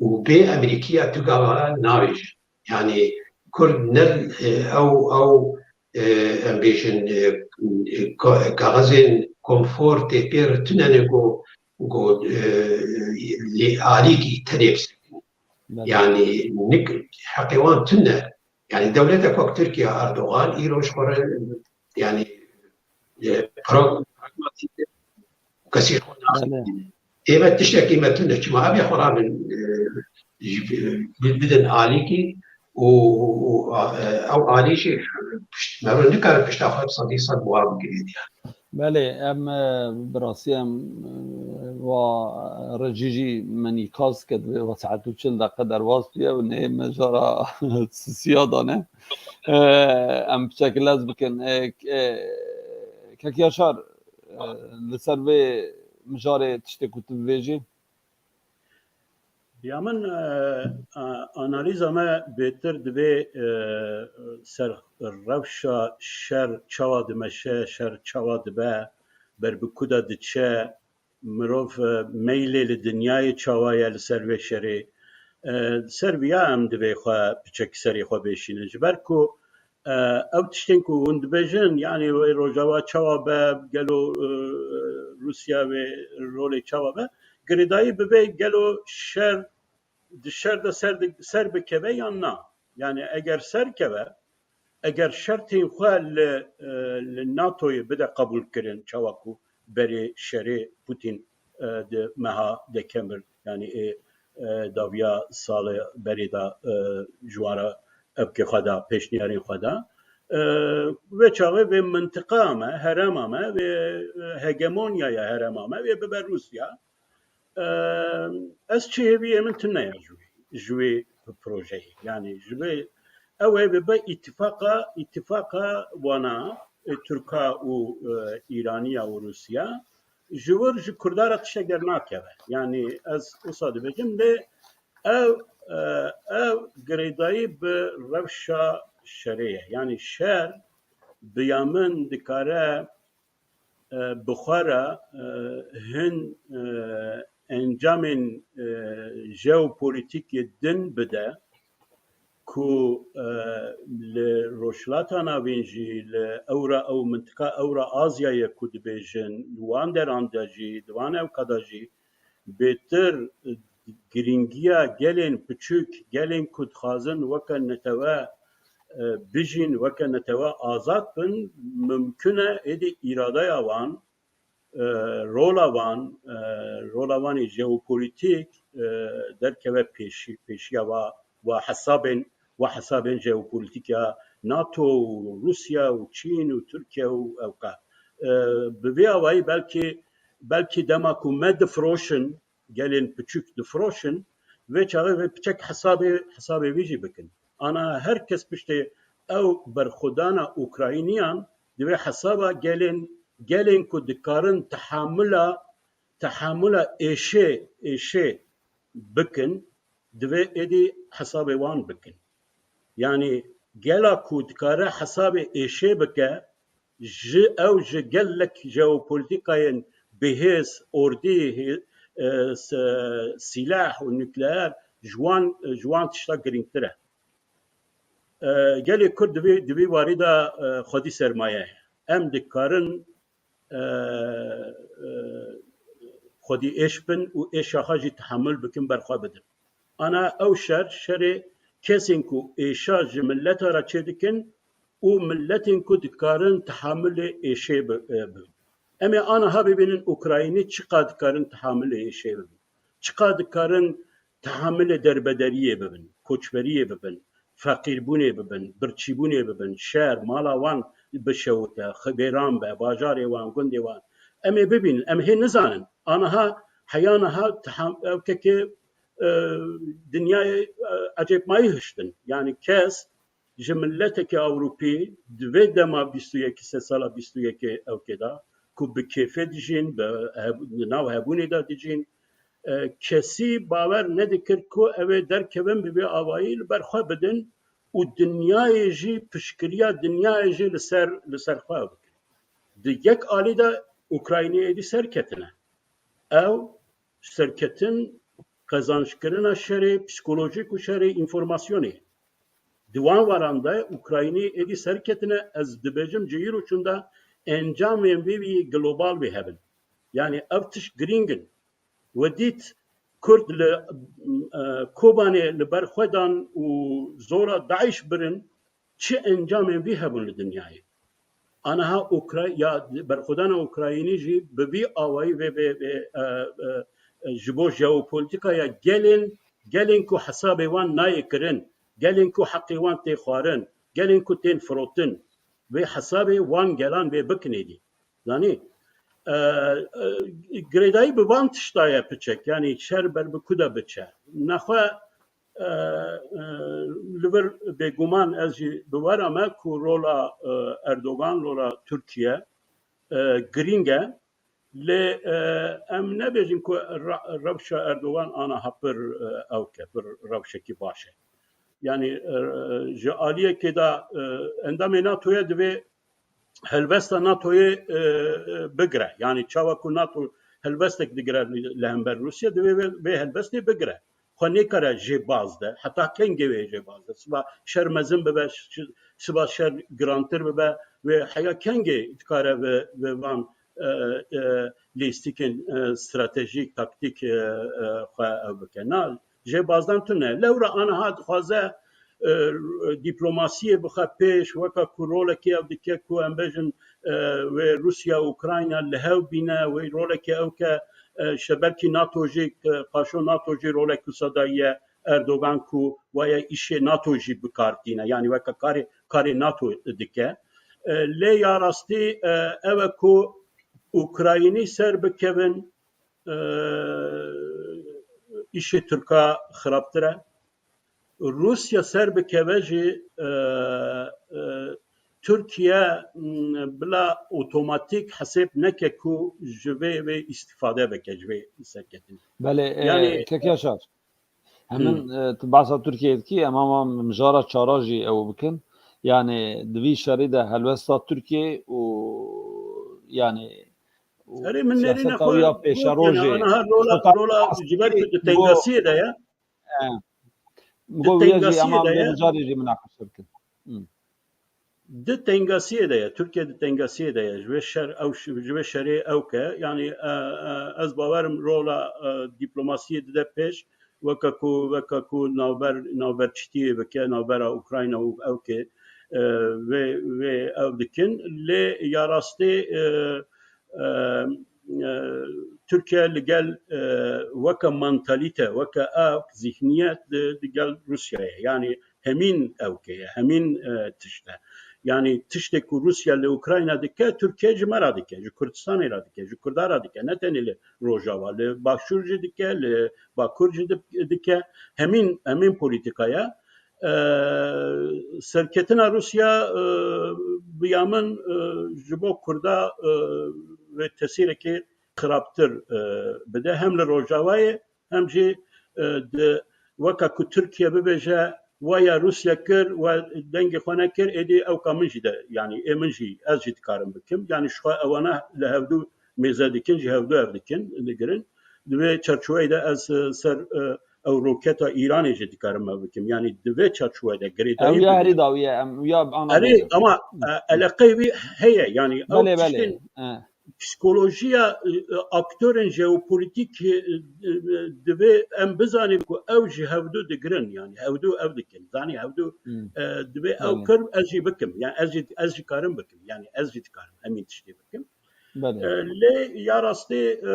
û bê Amerîkiya tu gava nabêjin. Yani Kurd ne, e, ew, ew, e, em bêjin, e, e, ka-, kaxezên konfortê pê re tune ne ku, ku, e, lê alîkî tenê bisekin. Belê. Yani nik heqê wan tune. Yani dewletek wek Tirkiye, Erdogan îro ji xwe re, yani, e, pra-, pragmatîk e. Kesî xwe naxîne. Belê. Ê me tiştekî me tune, çima em ê xwe rabin, e, ji, bi-, bidin alîkî û, û, a, e, ew alî jî pişt-, me re nikare pişta xwe bi sedî sed bi wan bigirê diyan. Belê, em, e, bi rastî em, e, va rejî jî me nîqas kir, divê va saet û çil deqe derbas bûye û nê mijara sisiya dane. E, em piçekî lez bikin. E, e, Kek Yaşar, e, li ser vê mijarê tiştê ku tu bivêjî? Ya min, e, a-, analîza me bêtir divê, e, ser rewşa şer çawa dimeşe, şer çawa dibe, ber bi ku de diçe, mirov, e, meylê li dinyayê çawa ye li ser vê şerê. E, ser viya em divê xwe piçek serê xwe bêşînin. Ji ber ku, e, ew tiştên ku hûn dibêjin, yanî wê Rojava çawa be, gelo, e, Rûsya wê rolê çawa be, girêdayî bibe gelo şer, di şer de ser di-, ser bikeve yan na? Yanî eger ser keve, eger şertên xwe li, e, li NATOyê bide qebûlkirin, çawa ku berê şerê Putin, e, di meha dekemir, yanî ê, e, daviya salê berê de, e, ji wan re evkê xwe da, pêşniyarên xwe da. E, vê çaxê vê mintiqa me, herêma me, vê, e, hegemonyaya herêma me, vê bibe Rûsya. E, ez çi hêviyê min tune ye ji wê, ji wê projeyê. Yanî ji wê, ew ê bibe îtifaqa, îtifaqa wana, e, Tirka û, e, Îraniya û Rûsya. Ji wir ji Kurda re tiştek dernakeve. Yanî ez wisa dibêjim, lê ew, e, ew girêdayî bi rewşa şerê ye. Yanî şer bi ya min dikare, e, bi xwe re, e, hin, e, encamên, e, jeopolitîkê din bide ku, e, li Rojhilata Navîn jî, li Ewra, ew mintiqa Ewra Azyayê ku dibêjin, li wan deran de jî, di van ewka de jî bêtir, e, girîngiya gelên piçûk, gelên ku dixwazin weke netewe, e, bijîn, weke netewe azad bin, mimkun e êdî îradeya wan, e, rola wan, e, rola wan ê jeopolitîk, e, derkeve pêşî-, pêşiya wa, wa hesabên, wa hesabên jeopolitîk ya NATO û Rûsya û Çîn û Tirkiye û ewka. E, bi vê awayî belkî, belkî dema ku me difiroşin, gelên piçûk difiroşin, vê çaxê vê piçek hesabê, hesabê vî jî bikin. Ana her kes piştê ew berxwedana Ukrayniyan divê hesaba gelên, gelên ku dikarin tehamula, tehamula êşê, êşê bikin, divê êdî hesabê wan bikin. Yanî gela ku dikare hesabê êşê bike, ji ew ji gelek jeopolîtîkayên bihêz, ordî, hê-, e, se-, sîleh û nukleer ji wan, ji wan tişta girîngtir e. E, gelê Kurd di vê, di vê warî de, e, xwedî sermaye ye. Em dikarin, e, e, xwedî êş bin û êşa xwe jî tehemul bikin, berxwe bidin. Ana ew şer, şerê kesên ku êşa ji mileta re çêdikin û miletên ku dikarin tehamilê êşê bi-, e, bibin. Em ê aniha bibînin Ukraynî çiqa dikarin tehamilê êşê bibin. Çiqa dikarin tehamilê derbederiyê bibin, koçberiyê bibin, feqîrbûnê bibin, birçîbûnê bibin, şer, mala wan bişewite, xibêran be, bajarê wan, gundê wan. Em ê bibînin, em hê nizanin. Aniha, heya niha teham-, ew kekê, e, dinyayê, e, ecêbmayî hiştin. Yanî kes ji miletekî Ewropî di vê dema bîst û yekê, sedsala bîst û yekê ewkê de ku bi kêfê dijîn, bi heb-, di nav hebûnê de dijîn, e, kesî bawer nedikir ku ew ê derkevin bi vê awayî li ber xwe bidin û dinyayê jî, piştgiriya dinyayê jî li ser, li ser xwe bikin. Di yek alî de Ukraynê êdî serketine. Ew serketin qezancekirina şerê psîkolojîk û şerê înformasyonê. Di wan waran de Ukraynî êdî serketine, ez dibêjim, ji îro çûn de encamên vê wî global wê hebin. Yanî ev tişt girîng in. We dît Kurd li, e, Kobanê li ber xwe dan û zora DAIŞ birin, çi encamên vî hebûn li dinyayê. Aniha Ukra-, ya berxwedana Ukraynî jî bi vî awayî vê, vê, vê, e, e, e, ji bo jeopolîtîkaya gelên, gelên ku hesabê wan nayê kirin, gelên ku heqê wan tê xwarin, gelên ku tên firotin, vê hesabê wan gelan vê bikin êdî. Zanî, e, e, girêdayî bi van tişta ye piçek, yanî şer ber bi ku de biçe. Nexwe, e, e, li vir bêguman ez jî bi we re me ku rola, e, Erdogan, rola Tirkiye, e, girîng e. Lê, e, em nebêjin ku ra-, rewşa Erdogan aniha pir, e, ewk e, pir rewşekî baş e. Yanî, e, ji aliyekê de, e, endamê NATOyê divê helwesta NATOyê, e, e, bigire. Yanî çawa ku NATO helwestek digire li hember Rûsya, divê vê, vê helwestê bigire. xwe nêkare jê baz de. Heta kengê wê jê baz de? Siba şer mezin bibe, ş-, siba şer girantir bibe, wê heya kengê dikare bi, bi van, e, e, lîstikên, e, stratejîk, taktîk, e, e, xwe ew bike. Na, jê bazdan tune. Lewra aniha dixwaze, e, dîplomasiyê bixe pêş, weke ku rolekê ew dike ku em bêjin, e, wê Rûsya û Ukrayna li hev bîne, wê rolekê ew ke, e, işte belkî NATO jî, e, paşo NATO jî rolek wisa daye Erdogan ku waye îşê NATO jî bi kar tîne. Yanî weke karê, karê NATO dike. E, lê ya rastî, e, ew e ku Ukraynî ser bikevin, e, îşê Tirka xirabtir e. Rûsya ser bikeve jî, e, e, Tirkiye, m, bila otomatîk hesêb neke ku ji vê, vê îstîfade bike, ji vê serketinê. Belê, e, Yanî, Kek Yaşar, hemin, Hmm. e, tu behsa Tirkiyeyê dikî, em ama mijara çara jî ew bikin. Yanî di vî şerî de helwesta Tirkiyê û, yanî, û Erê, min nêrîne siyaseta xwe wî ya got, pêşerojê, yanî, aniha rola, xwe ta-, rola ji ber ku di tengasiyê de ye. E, Di go wîya jî tengasiyê ema de vê ye. mijarê jî minaqeşe bikin. Hmm. Di tengasiyê de ye. Tirkiye di tengasiyê de ye. Ji vê şer, ew ş-, ji vê şerê ew ke, yanî, e, e, ez bawerim rola, e, dîplomasiyê dide pêş, weke ku, weke ku navber, navberçitiyê bike, navbera Ukrayna û ew ke, e, vê, vê ew dikin. Lê ya rastê, e, e, e, Tirkiye li gel, e, weke mantalîte, weke ew zihniyet li, li gel Rûsyayê. Yanî hemîn ewkê ye, hemîn, e, tişt e. Yanî tiştê ku Rûsya li Ukrayna dike, Tirkiye ji me re dike, ji Kurdistanê re dike, ji Kurda re dike. Ne tenê li Rojava, li Başûr jî dike, li Bakur jî di-, dike. Hemîn, hemîn polîtîka ye. E, serketina Rûsya, e, bi ya min, e, ji bo Kurda, e, wê tesîrekê xirabtir, e, bide. Hem li Rojavayê, hem jî, e, di, weka ku Tirkiye bibêje, waya Rûsya kir, we dengê xwe nekir, êdî ewka min jî de, yanî ê min jî, ez jî dikarim bikim. Yanî ji xwe ewana li hevdû mêze dikin, ji hevdû ev dikin, digirin. Di vê çarçoveyê de ez, e, ser, e, ew roketa Îranê jî dikarim ev bikim. Yanî di vê çarçoveyê de girêdayî Ew ya herî dawî ye, em ya ana Erê, ama, e, eleqeyê wî heye. Yanî ew Belê, belê. tiştên E. psîkolojiya, e, e, aktorên jeopolîtîk, e, e, divê em bizanîn ku ew ji hevdû digirin, yanî hevdû ev dikin. Zanî hevdû, Hmm. e, divê ew Belê. kir, ez jî bikim. Yanî ez jî, ez jî karim bikim. Yanî ez jî dikarim hemî tiştê bikim. Belê. E, lê ya rastî, e,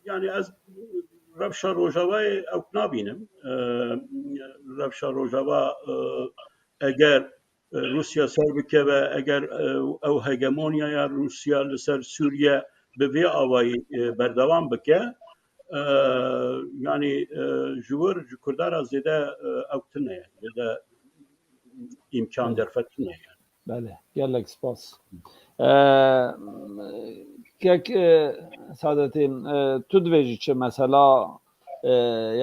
yanî ez rewşa Rojavayê ew nabînim. E, rewşa Rojava, e, eger, e, Rûsya ser bikeve, eger, e, ew hegemonyaya Rûsya li ser Sûriye bi vê awayî, e, berdewam bike, e, yanî, e, ji wir ji Kurda re zêde, e, ew tune ye, zêde îmkan Belê. derfet tune ye. Belê, gelek spas. E, kek, e, Sadettin, e, tu dibêjî çi mesela, e,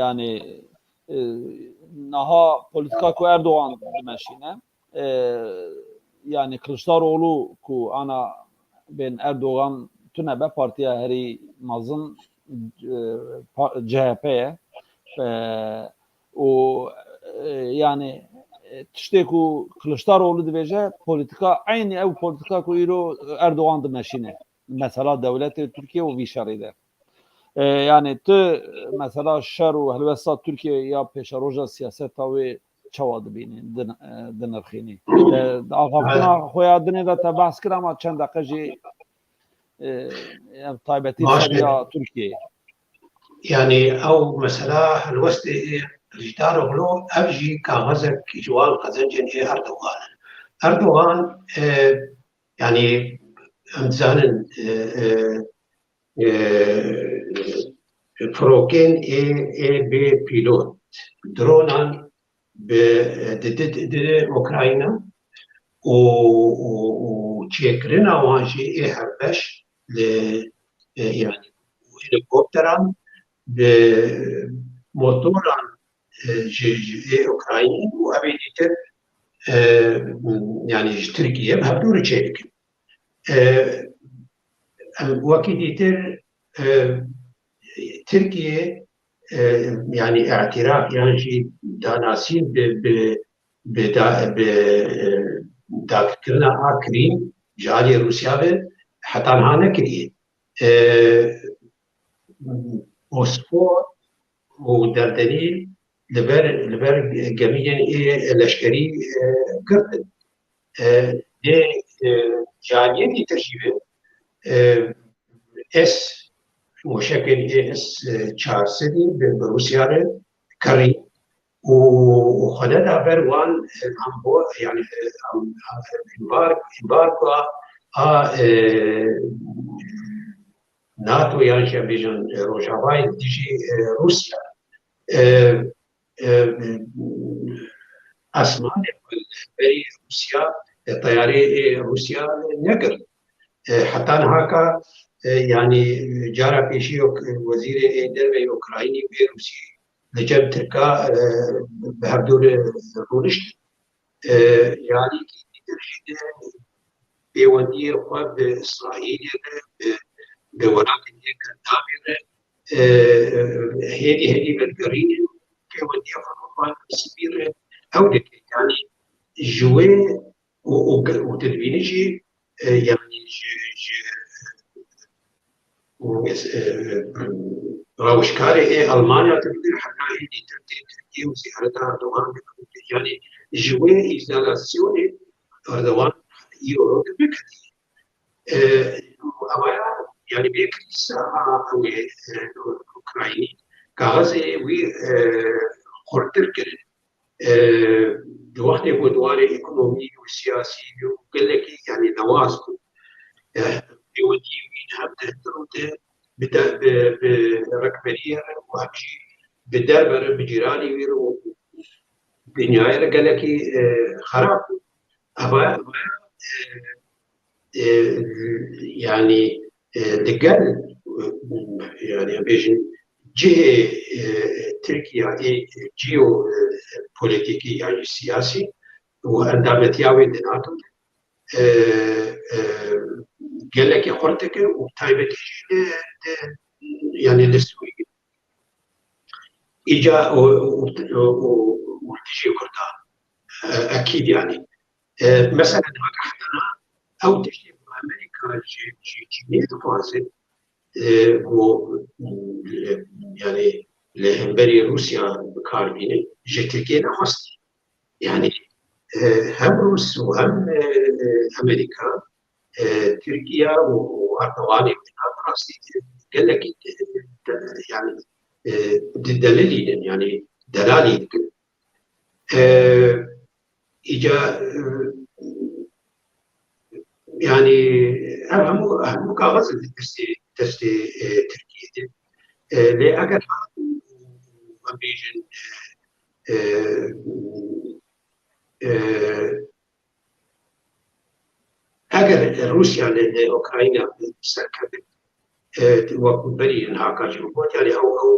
yanî, e, niha polîtika ku Erdogan dimeşîne, e, yanî Kiliçdaroglu ku ana bên Erdogan tune be partiya herî mezin, e, pa-, C H P ye. E, û, e, yanî, e, tiştê ku Kiliçdaroglu dibêje, polîtika, eynî ew polîtika ku îro Erdogan dimeşîne. Mesela dewletê Tirkiye û vî şerî de. E, yanî tu mesela şer û helwesta Tirkiye ya pêşeroja siyaseta wê çawa dibînî, din-, e, dinirxînî? E, di axaftina xwe ya dinê de te behs kir, ama çend deqe jî, e, ev taybetî Baş ser e. ya Tirkiyeyê. Yanî ew mesela helwestê Kiliçdaroglu, ev jî kaxezek ji wan qezencên ê Erdogan in. Erdogan, e, yanî em dizanin, e, e, e, firokên ê, ê bê pîlot, dronan bi, di, di, di, di Ukrayna û, û, û çêkirina wan jî ê hevbeş li, e, Îranê. Û helîkopteran bi motoran, e, ji, ji ê Ukraynî û ev ê dîtir, e, yanî ji Tirkiye bi hevdû re çêdikin. E, em wekî dîtir, e, Tirkiye, e, yanî îtiraf yan jî danasîn bi, bi, bi, da, bi, e, dagirkirina a Krîm ji alî Rûsya ve heta niha nekiriye. E, Bosfor û Derdenîl li ber, li ber gemiyên ê leşkerî, e, girtin. E, lê, e, ji aliyekî din jî ve, e, S, mûşekên ê S çar sedî bi, bi Rûsya re kirî û, û xwe neda ber wan, e, ambo-, yani, e, am-, am-, embar-, embargoya a, e, NATO yan jî em bêjin, e, Rojavayê li dijî, e, Rûsya. E, e, Asmanê xwe li hemberî Rûsya, e, teyarê, e, Rûsya negirt. E, heta nihaka, e, yanî cara pêşî yok-, wezîrê, e, derve yê Ukraynî û yê Rûsî li cem Tirka, e, bi hevdû re rûniştin. E, yanî kî dîtir jî de pêwendiyê xwe bi Îsraîlê re, bi, bi welatên yek Endamê re, e, hêdî hêdî vegerînin, pêwendiyê xwe bi Xwar Spî re ew dike. Yanî ji wê û, û, û tu dibînî jî, e, yanî ji, ji, û, e, rewşkarê ê Almanya tu bigire heta êdî Tirkiyê, Tirkiyê û ziyareta Erdogan dikin. Yanî ji wê îzolasyonê Erdogan îro rok biketiye. E, û ew ya, yanî bê krîza a ew ê, e, Ukraynî, kaxezê wî, e, xurtir kirin. E, di wextê ku di warê ekonomî û siyasî û gelekî, yanî lewaz bû. E, pêwendiyê wî hem di hundir û di bi de, bi, bi rikberiyê re û hem jî bi derve re, bi cîranê wî re û dinyayê re gelekî, e, xerab bû. Eva, eva, e, e, yanî, e, digel, e, yanî em bêjin cihê, e, Tirkiya ê, e, jeopolitîkî yan jî siyasî û endametiya wê di NATO de, e, e, gelekî xurt dike û taybetî jî li, li, yanî li Sûriyê. Îca û, û, û, û, û dijî Kurdan, e, ekîd yanî. E, mesela niha heta niha ew tiştê ku Amerîka ji, ji Çînê dixwaze, e, ku, e, yanî li hemberî Rûsya bi kar bîne, ji Tirkiyê nexwest. Yanî, e, hem Rûs û hem, e, e, Amerîka, e, Tirkiye û, û Erdoganê bi rastî gelekî, e, de, yanî, e, di delilînin, yanî delalî dikin. E, îca, e, yanî ev hemû, hemû kaxez in di destê, destê, e, Tirkiyê de. E, lê eger hat û, û em bêjin, e, e, e, eger Rûsya li, li Ukrayna serkeve, e, wek berî niha ka jî got, yanî ew, ew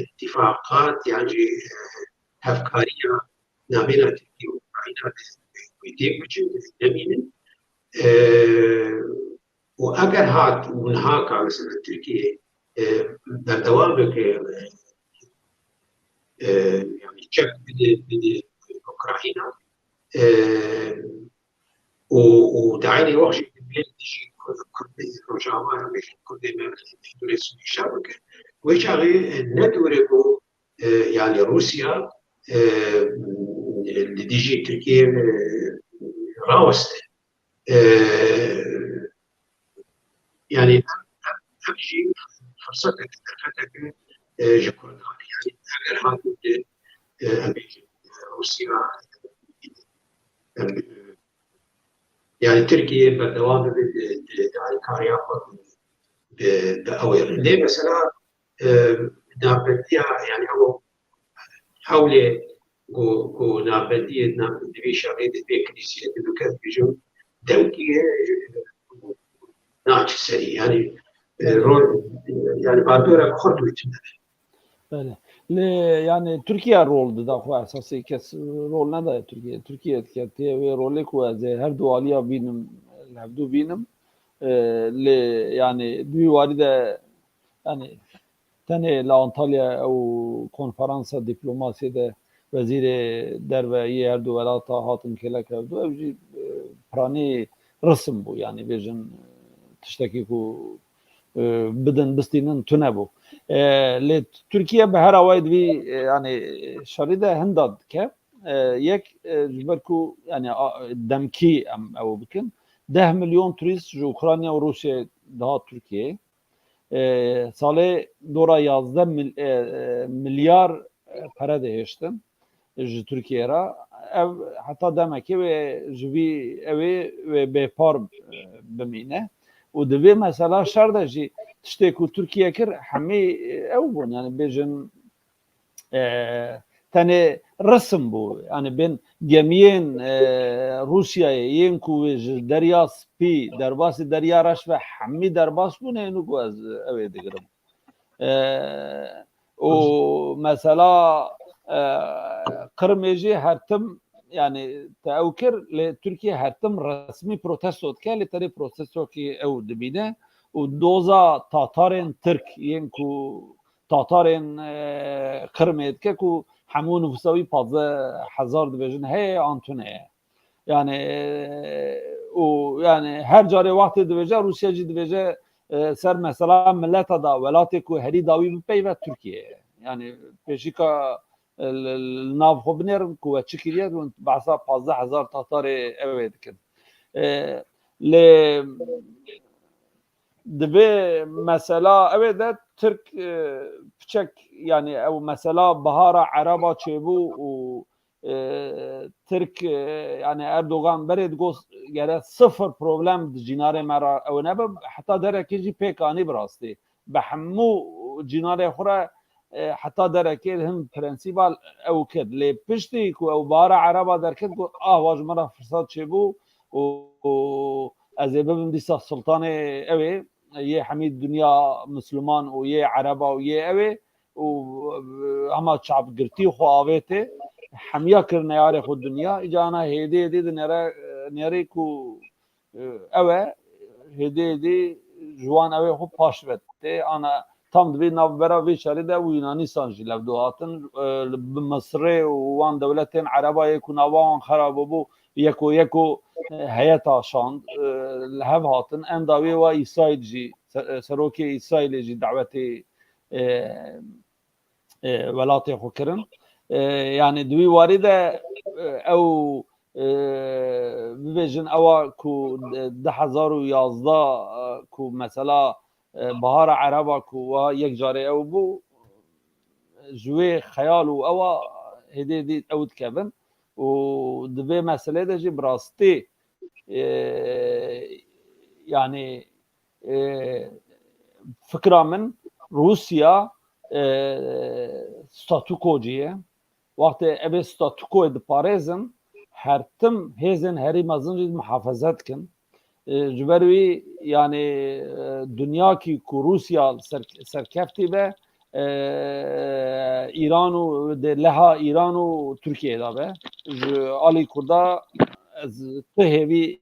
îtîfaqat yan jî, e, hevkariya navbêna Tirkiye û Ukrayna de wê têk biçin, nemînin. E, û eger hat û niha ka mesela Tirkiye, e, berdewam bike, e, e, yanî çek bide, bide Ukrayna, e, û, û di eynî wext jî divê dijî Kur-, Kurdê Rojava, yan jî Kurdê me, Dûrê Sûrî şer bike. Wê çaxê, e, ne dûr e ku, e, yanî Rûsya, e, li dijî Tirkiyê, e, raweste. E, yanî ev, ev, ev jî firsetek, derfetek e, ji Kurdan. Yanî eger hatî, e, em bêjin, Rûsya, e, yanî Tirkiye berdewam bibe di, di, di alîkariya xwe bi, bi, bi ew ê re. Lê mesela, e, navbendiya, yanî ew hewlê ku, ku navbendiyê nav-, di vê şerê de vê krîziyê de bike, bêjim, dengê, e, naçe serî. Yanî, e, rol, e, yanî bandorek xurt wê tune be. Belê. Lê, yanî, Tirkiye rol dida xwe esasî, kes rol nedaye Tirkiye. Tirkiye diketiye wê rolê ku ez ê her du aliya bînim, li hevdû bînim. E, lê, yanî, di wî warî de, yanî, tenê li Antalya ew konferansa dîplomasiyê de wezîrê derve yê her du welata hatin kêlek hevdu. Ev jî, e, piranî risim bû, yanî bêjin, e, tiştekî ku, e, bidin bistînin tune bû. E, lê Tirkiye bi her awayî di vî, e, yanî şerî de hinda dike. E, yek, e, ji ber ku, yanî, a, demkî em ew bikin. Deh milyon turîst ji Ukrayna û Rûsyayê dihat Tirkiyeyê. E, salê dora yazdeh mil-, e, e, milyar, e, pere dihêştin ji Tirkiyeyê re. Ev heta demekê wê ji vî ewê wê bêpar, e, bimîne. Û di vê mesela şer de jî tiştê ku Tirkiye kir hemî, e, ew bûn. Yanî bêjin, e, tenê risim bû. Yanî bên gemiyên, e, Rûsyayê yên ku ji Derya Spî, derbasî Derya Reş ve hemî derbas bûne, ênû ku ez ew ê digirim. E, û mesela, e, Qirmê jî her tim, yanî te ew kir, lê Tirkiye her tim resmî protesto dike, lê tenê protestokî ew dibîne û doza Tatarên Tirk yên ku Tatarên, e, Qirmê dike ku hemû nifûsa wî pazdeh hezar dibêjin heye an tune ye. Yani, e, û yani her carê wextê dibêje, Rûsya jî dibêje, e, ser mesela mileta da, welatê ku herî dawî bipeyve Tirkiye ye. Yani pêşîka, e, li, li nav xwe binêrin ku we çi kiriye, hûn behsa pazdeh hezar Tatarê ew ê dikin. E, lê di vê mesela ew ê de Tirk, e, piçek, yani ew mesela Bihara Ereba çêbû û, e, Tirk, e, yani Erdogan berê digot gere sifir problem di cînarê me re ew nebe, heta derekê jî pêk anî bi rastî. Bi hemû cînarê xwe re, e, heta derekê hin prensîbal ew kir. Lê piştî ku ew Bihara Ereba derket, got, ah, wa ji min re firsat çêbû û, û ez ê bibim dîsa sultanê ew ê, yê hemî dinya Misliman û yê Ereba û yê ew ê û, e, hema çapgirtî xwe avêtê, hemiya kir neyarê xwe dinya. Îca ana hêdî hêdî di nêre, e, nêrê ku, e, ew e, hêdî hêdî ji wan ew ê xwe paş ve tê. Ana tam dibê navbera vê şerê de û Yunanîstan jî levdo hatin. E, li, bi Misirê û wan dewletên Ereba yê ku nava wan xera bûbû, yeko yeko, e, heyeta şand, e, li hev hatin. Em dawiyê wa Îsraîl jî, se-, serokê Îsraîlê jî dawetê, e, e, welatê xwe kirin. E, yani di wî warî de, e, ew, e, bibêjin ewa ku di du hezar û yazdeh, e, ku mesela, e, Bahara Ereba ku wa yek carê ew bû, ji wê xeyal û ewa hêdî hêdî ew dikevin û di vê meselê de jî bi rastî, e, yani, e, fikra min Rûsya, e, statûkocî ye. Wextê ev ê statûkoyê diparêzin, her tim hêzên herî mezin jî muhafaza dikin. E, ji ber wî, yani, e, dinyakî ku Rûsya ser-, serkeftî be, e, Îran û dê leha Îran û Tirkiyeyê de be. Ji alî Kurda ez tu hêvî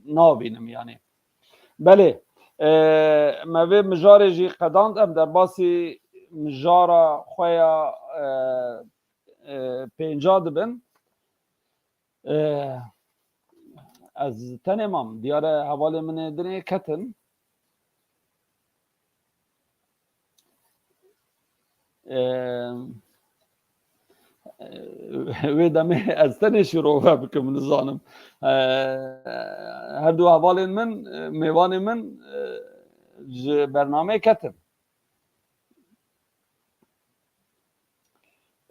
nabînim, yani. Belê, e, me vê mijarê jî qedand, em derbasî mijara xwe ya, e, e, pênca dibin. E, ez tenê mam, diyar e hevalê min ê dinê ketin. E, e, wê demê ez tenê şîrove bikim, nizanim. E, her du hevalên min, e, mêvanê min, e, ji bernameyê ketin.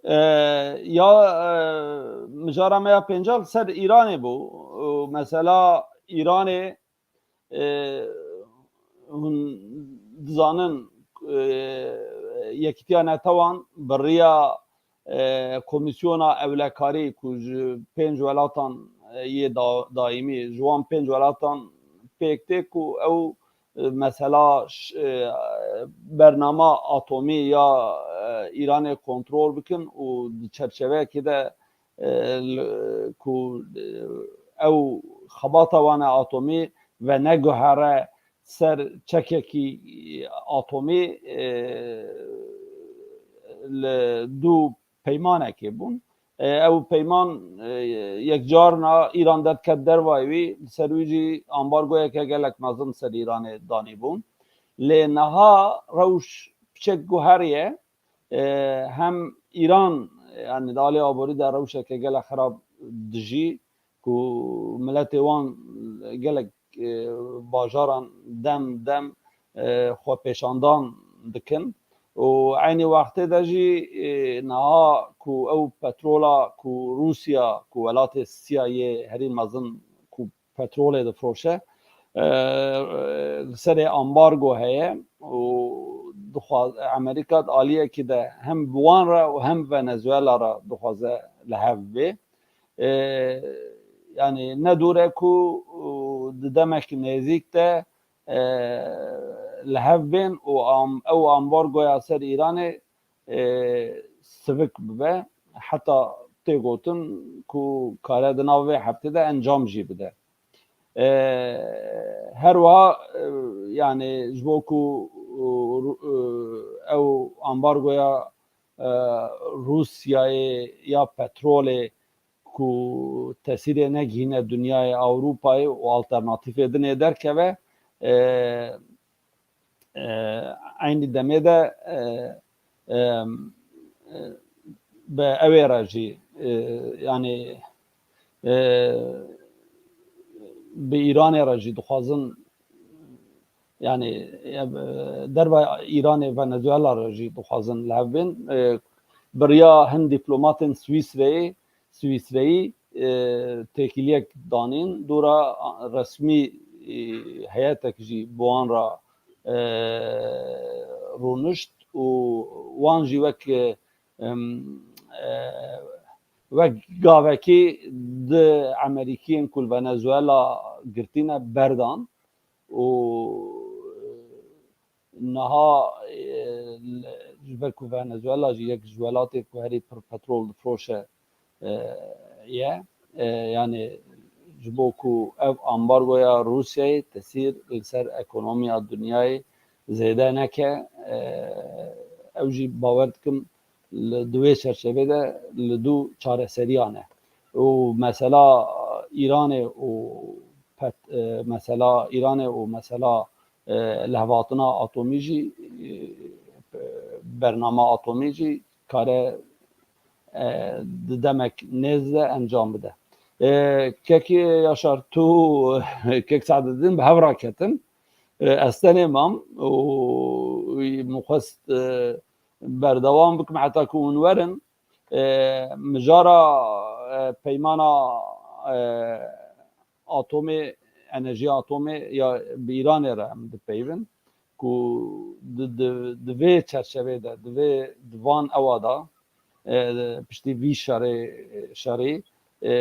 E, ya, e, mijara me ya pênca li ser Îranê bû. Û mesela Îranê, e, hûn dizanin, e, Yekîtiya Netewan bi riya, e, Komîsyona Ewlekarî ku ji pênc welatan, e, yê da-, daîmî, ji wan pênc welatan pêk tê ku ew, e, mesela ş-, e, bernama atomî ya, e, Îranê kontrol bikin û di çerçeveyekê de, e, li, ku, e, ew xebata wan e atomî veneguhere ser çekekî atomî, e, li dû peymanekê bûn. E, ew peyman, e, yekcarna Îran derdiket dervayê wî, li ser wî jî ambargoyeke gelek mezin ser Îranê danîbûn. Lê niha rewş piçek guheriye. E, hem Îran, yani di alî aborî de rewşeke gelek xirab dijî, ku miletê wan gelek, e, bajaran dem dem, e, xwepêşandan dikin û eynî wextê de jî, e, niha ku ew petrola ku Rûsya, ku welatê sisiya yê herî mezin ku petrolê difroşe, e, li serê ambargo heye û dixwaz-, Amerîka di aliyekî de hem bi wan re û hem Venezuela re dixwaze li hev bê. E, yani ne dûr e ku, û, di demek nêzîk de, e, li hev bên û am-, ew ambargoya ser Îranê, e, sivik bibe. Heta tê gotin ku kare di nav vê heftê de encam jî bide. E, her wiha, e, yani ji bo ku, e, ru-, e, ew ambargoya, e, Rûsyayê ya petrolê ku tesîrê negihîne dinyayê, Ewropayê û alternatîfê dinê derkeve, e, e, eynî demê de, e, e, e, bi ewê re jî, e, yani, e, bi Îranê re jî dixwazin, yani, e, derva Îranê Venezuela re jî dixwazin li hev bên. E, bi riya hin dîplomatên Swîsreyê, Swîsreyî, e, têkiliyek danîn, dora resmî, e, heyetek jî bi wan re, e, rûnişt û wan jî wek, e, em, e, wek gavekî di Emerîkiyên ku li Venezuela girtî ne berdan û niha, e, li, ji ber ku Venezuela jî yek ji welatê ku herî pir petrol difroşe, e, ye. E, yani ji bo ku ev ambargoya Rûsyayê tesîr li ser ekonomiya dinyayê zêde neke, e, ew jî bawer dikim li, di wê çerçevê de li dû çareseriyan e. Û mesela Îranê û pet-, e, mesela Îranê û mesela, e, lehvatina atomî jî, e, bernama atomî jî kare, e, di demek nêz de encam bide. E, kekê Yaşar, tu, kek Saedettin bi hev raketin. E, ez tenê mam û min xwest, e, berdewam bikim heta ku hûn werin. E, mijara, e, peymana, e, atomê, enerjiya atomê ya bi Îranê re em dipeyvin ku di, di, di vê çerçevê de, di vê, di van ewa de, e, piştî vî şerê, şerî, e,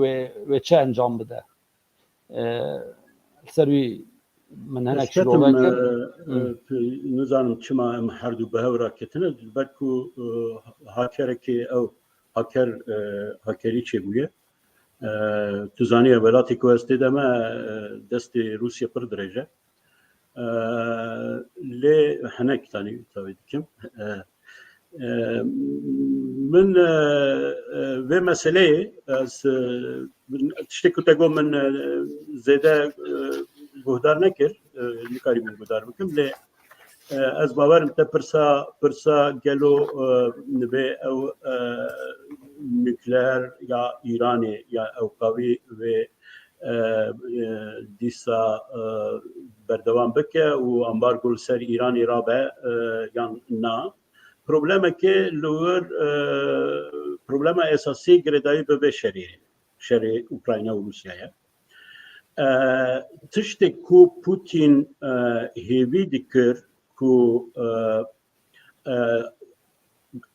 wê, wê çi encam bide? E, li ser wî min hinek şirove kir. Hı. E, nizanim çima em her du bi hev re ketine, ber ku, e, hakerekê ew haker, e, hakerî çêbûye. E, tu zanî, welatê ku ez tê de me, e, destê Rûsya pir dirêj e. E, lê hinek tanî tavê dikim. E, e, min, e, e, vê meseleyê ez, e, tiştê ku te got min, e, zêde, e, guhdar nekir, e, nikarîbûm guhdar bikim, lê, e, ez bawerim te pirsa, pirsa gelo, e, nivê ew, e, nukleer ya Îranê ya ew qawî vê, e, e, dîsa, e, berdewam bike û ambargo li ser Îranê rabe, e, yan na. Problemekê li wir, e, problema esasî girêdayî bi vê şerê, şerê Ukrayna û Rûsya ye. E, tiştê ku Putin, e, hêvî dikir ku, e, e,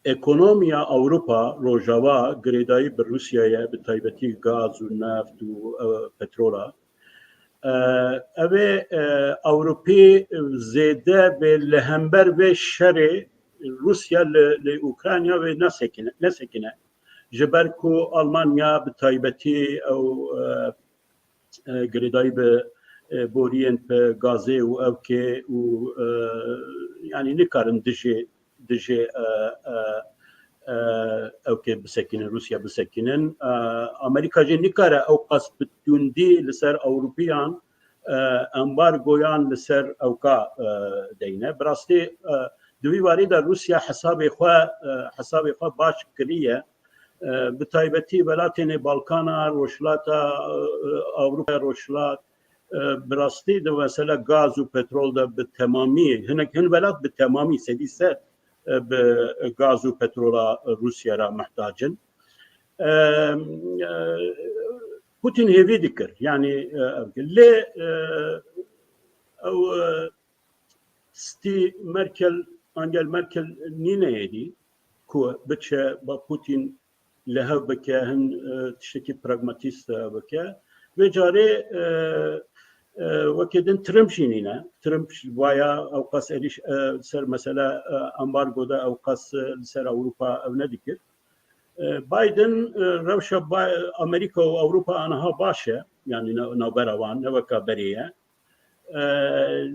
ekonomiya Ewropa Rojava girêdayî bi Rûsya ye, bi taybetî gaz û neft û, e, petrola. E, ev ê, e, Ewropî zêde vê li hember vê şerê Rûsya li, li Ukrayna vê nesekine, nesekine. Ji ber ku Almanya bi taybetî ew, e, e, girêdayî bi, e, boriyên bi gazê û ewkê û, e, yanî nikarin dijê dijî e, e, e, ewkê bisekînin, Rûsya bisekînin. E, Amerîka jî nikare ew qas bi tundî li ser Ewropiyan e, ambargoyan li ser ewka e, deyne. Bi rastî e, di vî warî de Rûsya hesabê xwe e, hesabê xwe baş kiriye. E, bi taybetî welatên Balkana, Rojhilata e, Ewropa Rojhilat e, bi rastî di mesela gaz û petrol de bi temamî, hinek hin welat bi temamî sedî sed e, bi gaz û petrola Rûsya re mihtac in. E, e, Putin hêvî dikir. Yanî e, lê e, ew e, Stî Merkel, Angel Merkel nîne êdî ku biçe ba Putin li hev bike, hin e, tiştekî pragmatîst e, bike. Vê carê e, e, wekî din Trump jî nîne. Trump vaya ew qas êrîş e, ser mesela e, ambargo de ew qas e, li ser Ewropa ew nedikir. E, Biden e, rewşa Ba- Amerîka û Ewropa aniha baş e, yanî na- navbera wan ne weka berê ye. E,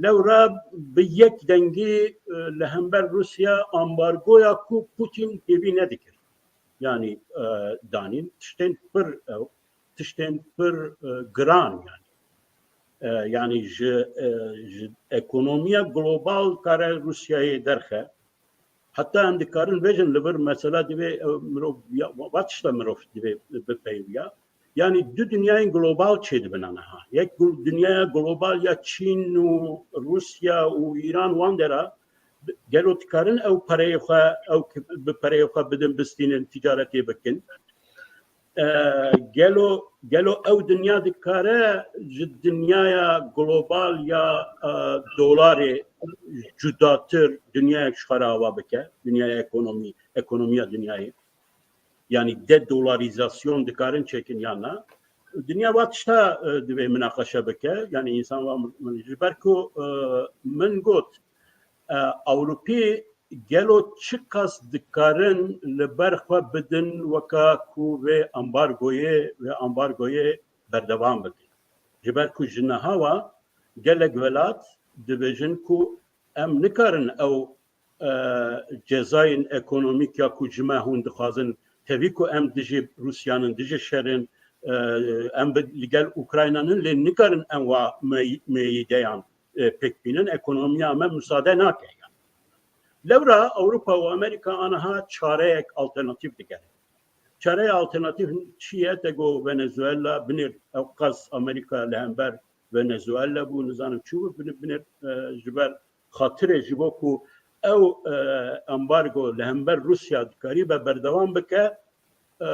lewra bi yek dengî e, li hember Rûsya ambargoya ku Putin hêvî nedikir. Yanî e, danîn tiştên pir ew, tiştên pir e, giran yanî. E, yanî ji e, ji ekonomiya global kare Rûsyayê derxe. Heta em dikarin bêjin li vir mesela divê e, mirov ya, va tişta mirov divê bipeyviya. Yanî du dinyayên global çêdibin aniha. Yek gl- dinyaya global ya Çîn û Rûsya û Îran wan dera gelo dikarin ew pereyê xwe ew ki- bi pereyê xwe bidin bistînin ticaretê bikin. E, gelo gelo ew dinya dikare ji dinyaya global ya e, dolarê cudatir dinyayek ji xwe re ava bike, dinyaya ekonomî, ekonomiya dinyayê. Yanî dedolarîzasyon dikarin çêkin yan na? Dinya va tişta e, divê minaqeşe bike. Yanî însan va min- ji ber ku e, min got e, Ewropî gelo çiqas dikarin li ber xwe bidin weka ku vê ambargoyê, vê ambargoyê berdewam bikin. Ji ber ku ji niha wa gelek welat dibêjin ku em nikarin ew e, cezayên ekonomîk ya ku ji me hûn dixwazin, tevî ku em dijî Rûsyan in, dijî şer in, e, em bi- li gel Ukraynan in, lê nikarin em wa me- meyîdeyan e, pêk bînin, ekonomiya me musade nake. Lewra Ewropa û Amerîka aniha çareyek alternatîf digerin. Çareya alternatîf çi ye? Te got Venezuela, binêr ew qas Amerîka li hember Venezuela bû, nizanim çû bû, binêr, binêr e, ji ber xatirê ji bo ku ew e, ambargo li hember Rûsya dikarîbe berdewam bike, e,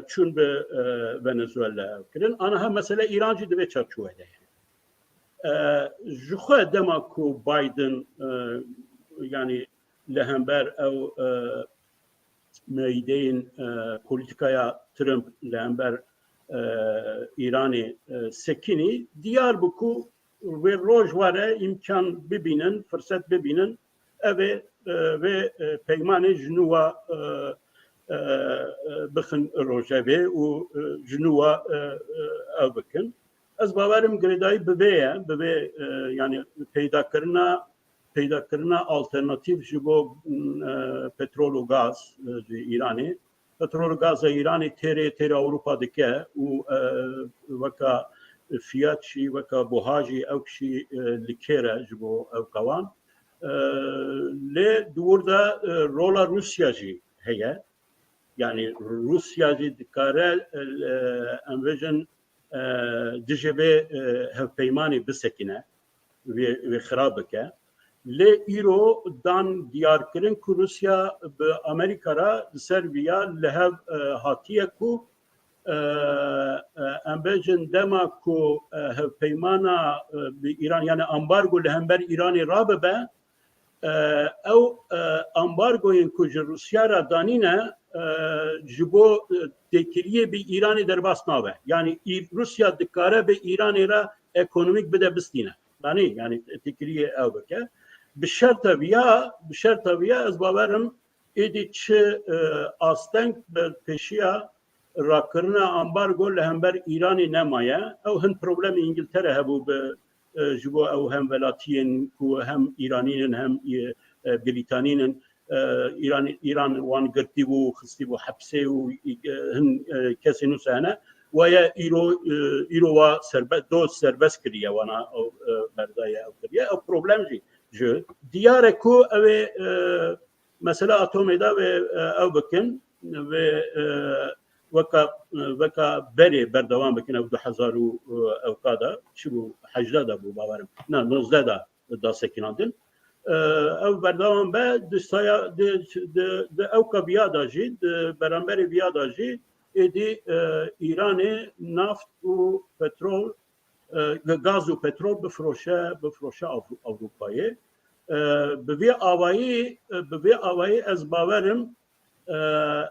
çûn bi e, Venezuela ew kirin. Aniha mesele Îran jî di vê çarçowe de ye. E, ji xwe dema ku Biden e, yanî li hember ew e, meydeyên e, polîtîkaya Trump li hember e, Îranê e, sekinî, diyar bû ku vê roj were îmkan bibînin, firset bibînin, ev ê e, vê e, peymanê ji nû wa e, e, e, bixin rojevê û e, ji nû wa e, e, ev bikin. Ez bawerim girêdayî bi vê ye, bi vê e, yanî peydakirina peydakirina alternatîf ji bo e, petrol û gaz e, ji Îranê. Petrol û gaza Îranê têrê têrê Ewropa dike û e, weka fiyat jî, weka buha jî ew jî e, li kêr e ji bo ewka wan. E, lê di wir de e, rola Rûsya jî heye. Yanî Rûsya jî dikare e, em bêjin e, dijî vê e, hevpeymanê bisekine, vê, vê xira bike. Lê îro dan diyarkirin ku Rûsya bi Amerîka re li ser viya li hev e, hatiye ku e, e, em bêjin dema ku e, hevpeymana e, bi Îran, yani ambargo li hember Îranê rabibe, e, ew e, ambargoyên ku ji Rûsya re danîne e, ji bo e, têkiliyê bi Îranê derbas nabe. Yani Îr- Rûsya dikare bi Îranê re ekonomîk bide bistîne. Danî yani têkiliyê ew bike. Bi şerta viya, bi şerta viya ez bawerim êdî çi e, asteng bi pêşiya rakirina ambargo li hember Îranê nemaye. Ew hin problemê Îngiltere hebû bi e, ji bo ew hemwelatiyên ku hem Îranîn in hem e, e, Brîtanîn in e, Îran, Îran wan girtî bû, xistî bû hepsê û, e, hin, e, kesên wisa hene. Waya îro, e, îro wa serbe-, do serbest kiriye wana ew, e, berdaye ew kiriye. Ew problem jî ji diyar e ku ew ê, e, mesela atomê de wê, e, ew bikin, wê, e, weka, weka berê berdewam bikin ew du hezar û, e, ewka de, çi bû, hejdeh de bû bawerim. Na, nozdeh de da sekinandin. E, ew berdewam be, di saya, di, di, di ewka viya de jî, di beramberê viya de jî, êdî, e, Îranê naft û petrol, e, gaz û petrol bifroşe, bifroşe Avru-, Ewropayê. E, bi vê awayî, e, bi vê awayî ez bawerim, e,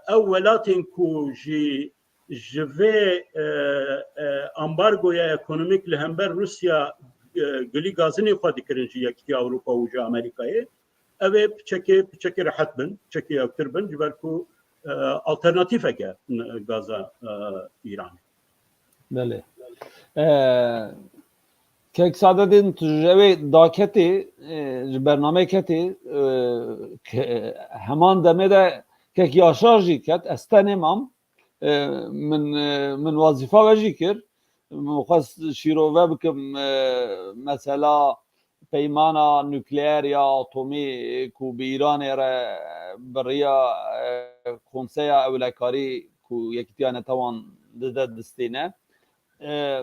ew welatên ku jî ji vê, e, e, ambargoya ekonomîk li hember Rûsya, e, gilî gazinê xwe dikirin ji Yekîtiya Ewropa û ji Amerîkayê, ev ê piçekê, piçekê rehet bin, piçekê ewtir bin, ji ber ku, e, alternatîfeke, e, gaza, e, Îranê. Belê. E, Kek Sadedîn, tu ji ew ê daketê, e, ji bernameyê ketê, e, ke-, heman demê de Kek Yaşar jî ket, ez tenê mam. E, min, e, min wazîfa we jî kir. Min xwest şîrove bikim, e, mesela peymana nukleer ya atomî ku bi Îranê re bi riya, e, Konseya Ewlekarî ku Yekîtiya Netewan dide distîne. E,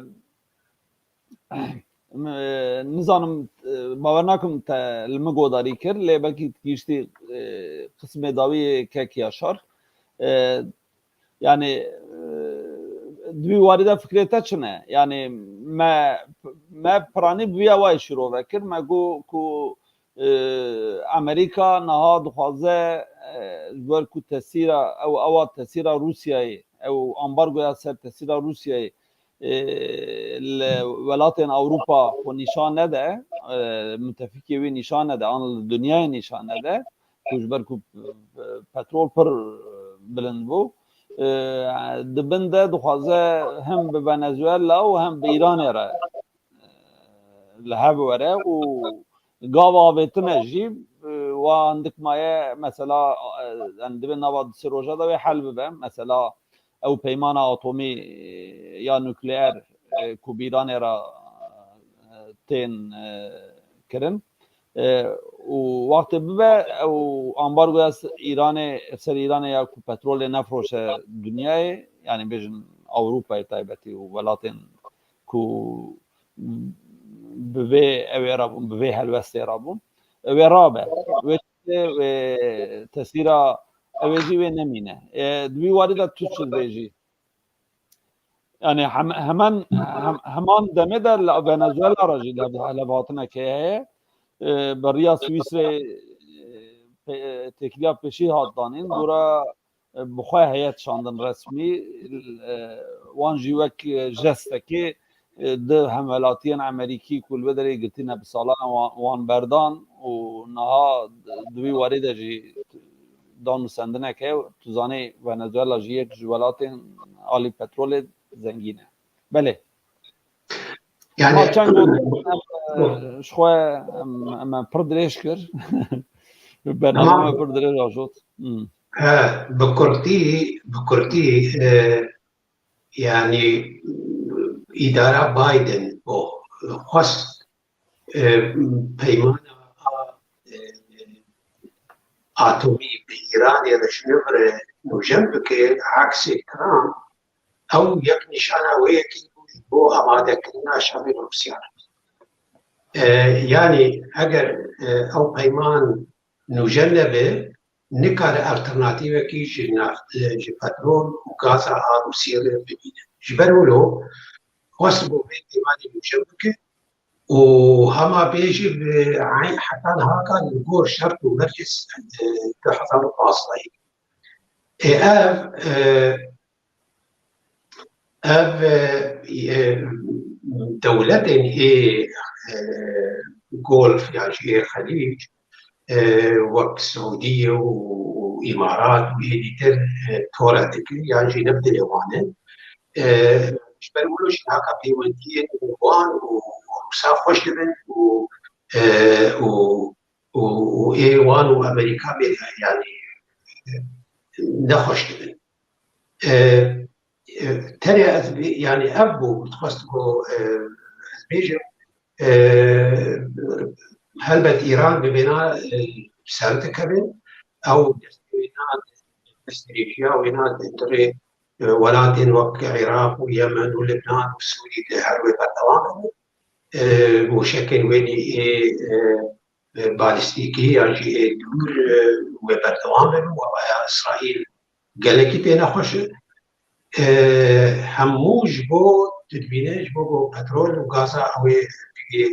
m-, e, nizanim, e, bawer nakim te li min godarî kir, lê belkî gihîştî, e, qismê dawî yê Kek Yaşar. E, Yani, e, di vî warî de fikrê te çi ne? Yani, me, me piranî bi vî awayî şîrove kir. Me got ku, e, Amerîka niha dixwaze, e, ji ber ku tesîra, ew, ewa tesîra Rûsyayê, ew ambargoya ser tesîra Rûsyayê, e, li welatên Ewropa xwe nîşan nede, e, mutefîkê wî nîşan nede, an li dinyayê nîşan nede, ku ji ber ku, e, petrol pir bilind bû, e, di bin de dixwaze hem bi Venezuela û hem bi Îranê re, e, li hev were û gava avêtine jî, e, wa hindik maye mesela, e, yani divê nava du sê roja de wê hel bibe. Mesela ew peymana atomî, e, ya nukleer, e, ku bi Îranê re, e, tên, e, kirin. E, û wextê bibe ew ambargoya s-, Îranê, ser Îranê ya ku petrolê nefroşe dinyayê, yani bêjin Ewropayê taybetî û welatên ku bi vê ew ê rabûn, bi vê helwestê rabûn, ew ê rabe. Wê, wê tesîra ew ê jî wê nemîne. E, di vî warî de tu çi dibêjî? Yani hem-, hemen, hem-, heman demê de li Venezuela re jî lev-, levhatinekê heye. E, bi riya Swîsrê, e, pe-, têkiliya pêşî hat danîn. Gora, e, bi xwe heyet şandin resmî. E, wan jî wek, e, jestekê, e, di hemwelatiyên Amerîkî ku li vê derê girtîne bi salan wan, wan berdan û niha di wî warî de jî dan û sendineke, tu zanî Venezuela jî yek ji welatên alî petrolê zengîn e. Belê. Yani, ma çend got, em, e, ji xwe em, em, em pir dirêj kir. Bername me pir dirêj ajot. Hmm. He, bi kurtî, bi kurtî, e, yani, îdara Biden o xwest, e, peymana, e, atomî bi Îranê re ji nû re nûjen bike, aksê Trump, ew yek nîşana wê yekê bû ji bo amadekirina şerê bi Rûsya re. E, yani, eger, e, ew peyman nûjen nebe, nikare alternatîvekî ji neft, ji petrol û gaza a Rûsiyê re bibîne. Ji ber wilo xwest bo vê peymanê nûjen bike û hema bê jî bi eyn-, heta niha ka li gor şert û mercê s-, du hezar û pazdehê. Ê ev, e, Ev, e, e, dewletên ê, e, Golf yan jî ê Xelîc, e, wek Siûdiye û, û Îmarat û êdî dir, e, tore dikin yan jî ne bi dilê wan e. E, ji ber wilo jî haka peywendiyên wan û Rûsa xweş dibin û, e, û û, û ê wan û Amerîka bê, yanî, e, nexweş dibin. E, e, tenê ez bê, yanî ev bû, dixwest ku, e, ez bêjim, e, helbet Îran bi vêna, e, ser dikeve, ew destê wê nade, destdirêjiya wê nade, di rê, e, welatên wek Iraq û Yemen û Libnan û Sûrî de her wê berdewam bibin. E, mûşekên wê nî ê, e, e, balîstîkî yan jî ê dûr, e, wê berdewam bibin, waya Îsraîl gelekî pê nexweş e. E, hemû ji bo, tu dibîne, ji bo ku petrol û gaza ew ê bigê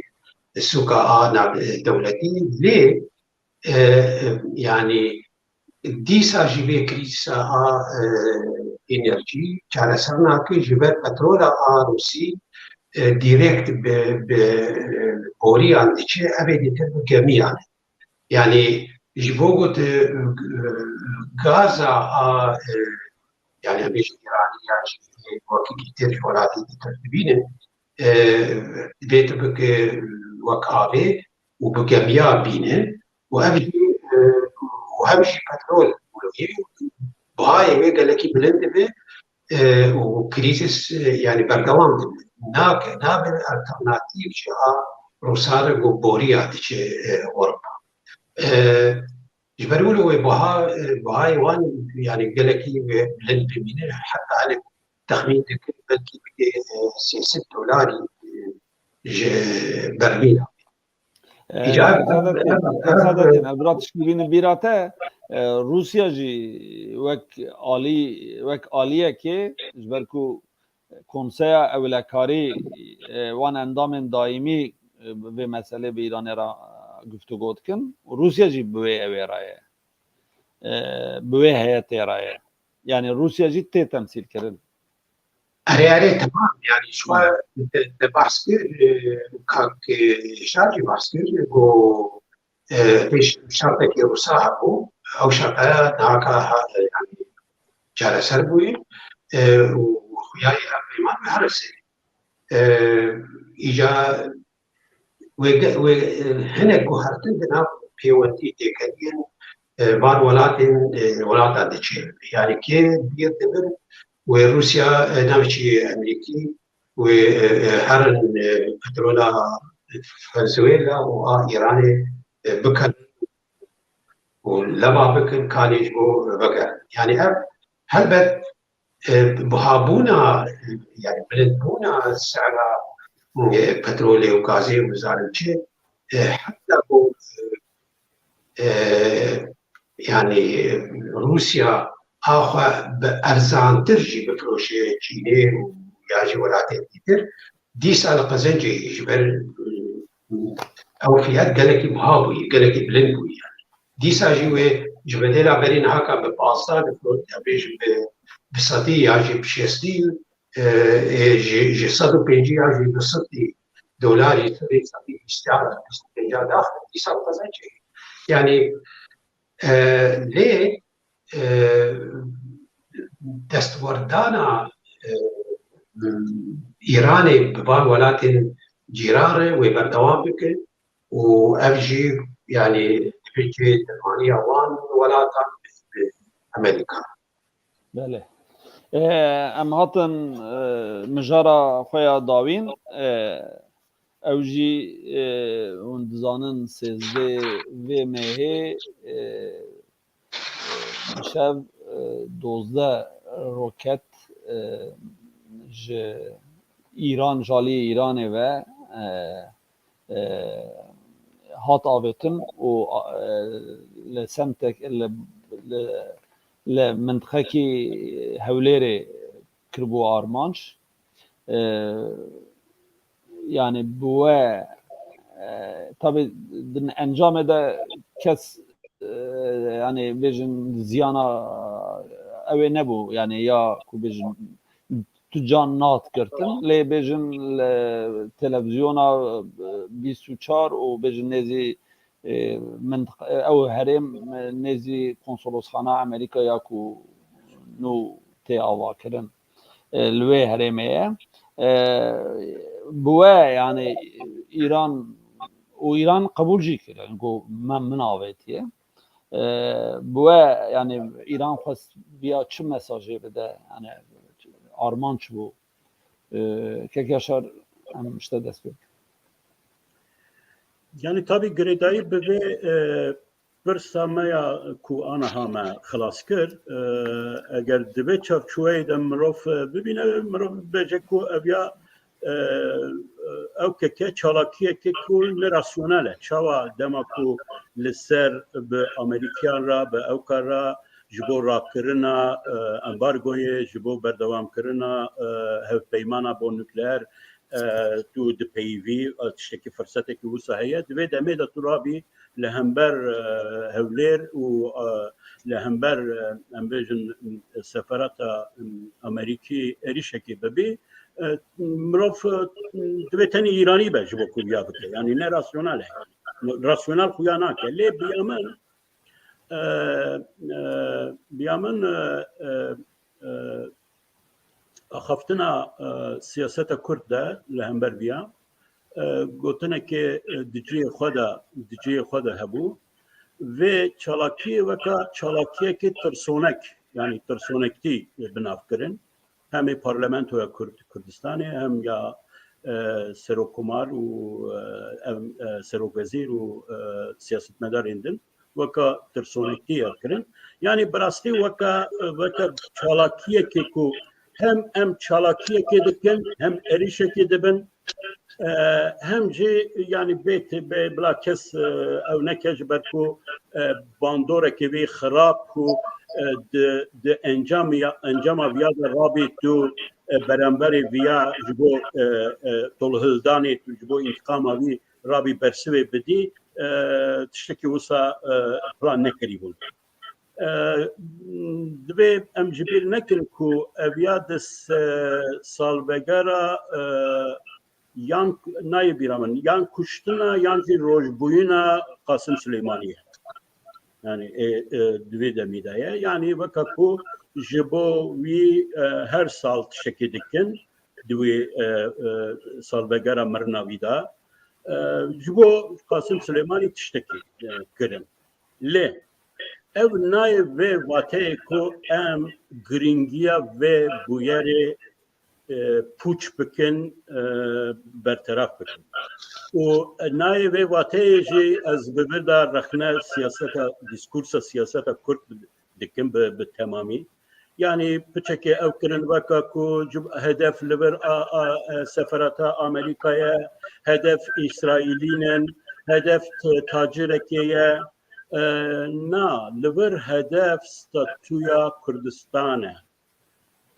sûka a nav-, dewletî, lê, e, e, yanî dîsa jî vê krîsa a, e, enerjî çareser nake, ji ber petrola a Rûsî, e, direkt bi, bi, e, boriyan diçe, ev ê dîtir bi gemiyan e. Yanî ji bo ku tu, e, gaza a, e, yanî em bêjin Îranî ya jî wekî dîtir ji welatê dîtir dibînin, e, divê tu bike wek avê û bi gemiya bîne û ev jî, e, û hem jî petrol, bihayê wê gelekî bilind dibe, e, û krîzis, e, yanî berdewam dibe. Nake, nabe alternatîf ji a Rûsa re ku boriya diçe, e, Ewropa. E, ji ber wilo wê buha-, e, buhayê wan, yanî gelekî wê bilind bimîne, heta hinek texmîn dikin belkî bigê, e, sê sed dolarî, e, ji bermîla. E, Îcar, Sadettin, ev, ev, Sadettin, ez bira tişkî bînim bîra te, e, Rûsya jî wek alî, wek aliyekê, ji ber ku Konseya Ewlekarî, e, wan endamên daîmî, e, vê meselê bi Îranê re, e, guftûgo dikin û Rûsya jî bi wê ewê re ye. E, bi wê heyetê re ye. Yanî Rûsya jî tê temsîlkirin. Erê, erê, temam. Yanî ji xwe te, te behs kir, e, kak, e, Hişar jî behs kir, got, e, pêş şertekî Rûsa hebû, ew şerteya naka ha-, yanî çareser bûye, e, û xuya ye ev peyman bi her sê. E, îca wê ge-, wê, e, hinek guhertin di nav pêwendî têkeriyên, e, van welatên, e, welata diçe. Yanî kê bîr dibin wê Rûsya, e, navçî Emerîkî wê, e, e, herin, e, petrola Venezuela û a Îranê, e, bikin û lema bikin kanê ji bo vegerin. Yanî ev helbet, e, buhabûna, e, yanî bilindbûna sera, e, petrolê û gazê û nizanim çi, e, heta ku, e, e, yanî Rûsya a xwe bi erzantir jî bifiroşe Çînê û ya jî welatên dîtir, dîsa li qezencê yî ji ber, e, ew fiyat gelekî biha bûyî, gelekî bilind bûyî yanî. Dîsa jî wê ji bedêla berî niha ka bi pazdeh difirot, ya bêjin bi, bi sedî ya jî bi şêstî, e, e, ji, ji sed û pêncî ya jî du sedî dolarî, sedî, sedî bîst ya, bîst û pênc daxin, dîsa bi qezencê. Yanî, e, lê, e, destwerdana, e, Îranê bi van welatên cîran re wê berdewam bike û ev jî, yanî, dibêje dermaniya wan welatan bi, bi Amerîka. Belê. E, em hatin, e, mijara xwe ya dawîn. E, ew jî, e, hûn dizanin sêzdeh vê mehê, e, şev, e, dozdeh roket, e, ji Îran, ji aliyê Îranê ve, e, e, hat avêtin û, e, li semtek, li, li, li mintixekî Hewlêrê kiribû armanc. E, yanî bi we, e, tabî di encamê de kes, e, yanî bêjin ziyana ew ê nebû, yanî ya ku bêjin tu can nat girtin, lê bêjin li televîzyona, e, bîst û çar û bêjin nêzî, e, mintiq-, ew herêm, e, nêzî konsolosxana Amerîka ya ku nû tê avakirin, e, li wê herêmê ye. E, bi we, yanî Îran û Îran qebûl jî kir, yani got me min avêtiye. E, bi we yani Îran xwest biya çi mesajê bide, yani armanc bû. E, Kek Yaşar, em işte dest pê bikin. Yani tabii girêdayî bi vê e, pirsa me ya ku aniha me xilas kir, e, eger di vê çarçoweyê de mirov e, bibîne, mirov bêje ku ev ya e, ew keke çalakiyeke ku ne rasyonel e. Çawa dema ku li ser bi Amerîkiyan re, bi ewka re ji bo rakirina e, embargoyê, ji bo berdewamkirina e, hevpeymana bo nukleer e, tu dipeyivî, e, tiştekî firsetekî wisa heye, di vê demê de tu rabî li hember e, Hewlêr û e, li hember e, em bêjin seferata em, Amerîkî êrîşekê bibî, e, mirov e, divê tenê Îranî be ji bo ku viya bike. Yanî ne rasyonel e. Rasyonel xuya nake. Lê biya min e, e, biya min e, e, e, axaftina e, siyaseta Kurd de li hember viya e, gotinekê e, di cihê xwe de, di cihê xwe de hebû. Vê çalakiyê weka çalakiyekê tirsonek, yanî tirsonektî bi nav kirin. Hem ê parlamentoya Kurd, Kurdistanê, hem ya e, serokkomar û e, em, e, serokvezîr û e, siyasetmedarên din weka tirsonektî ya kirin. Yanî bi rastî weka, weka çalakiyekê ku hem em çalakiyekê dikin, hem êrîşekê dibin, e, hem jî yanî bê, bê bila kes e, ew neke ji ber ku e, bandorekê wî xirab ku e, di, di encamî ya, encama viya de rabî tu e, beramberê viya ji bo e, e, tolhildanê, tu ji bo întîqama wî rabî bersivê bidî, e, tiştekî wisa e, plan nekirîbûn. E, divê em ji bîr nekin ku ev ya di se-, salvegera e, yan nayê bîra min, yan kuştina yan jî rojbûyîna Qasim Silêmanî ye. Yani e, e, di vê demî de ye. Yani weka ku ji bo wî e, her sal tiştekî dikin, di wî e, e, salvegera mirina wî de. E, ji bo Qasim Silêmanî tiştekî e, kirin. Lê ev nayê vê vateyê ku em girîngiya vê bûyerê e, pûç bikin, e, berteraf bikin. Û nayê vê vateyê jî ez bi vir de rexne siyaseta, diskursa siyaseta Kurd dikim bi, bi temamî. Yanî piçekê ew kirin weka ku hedef li vir a, a, e, seferata Amerîkayê, hedef Îsraîlî ne, hedef tacirekê ye. E, na, li vir hedef statûya Kurdistan e.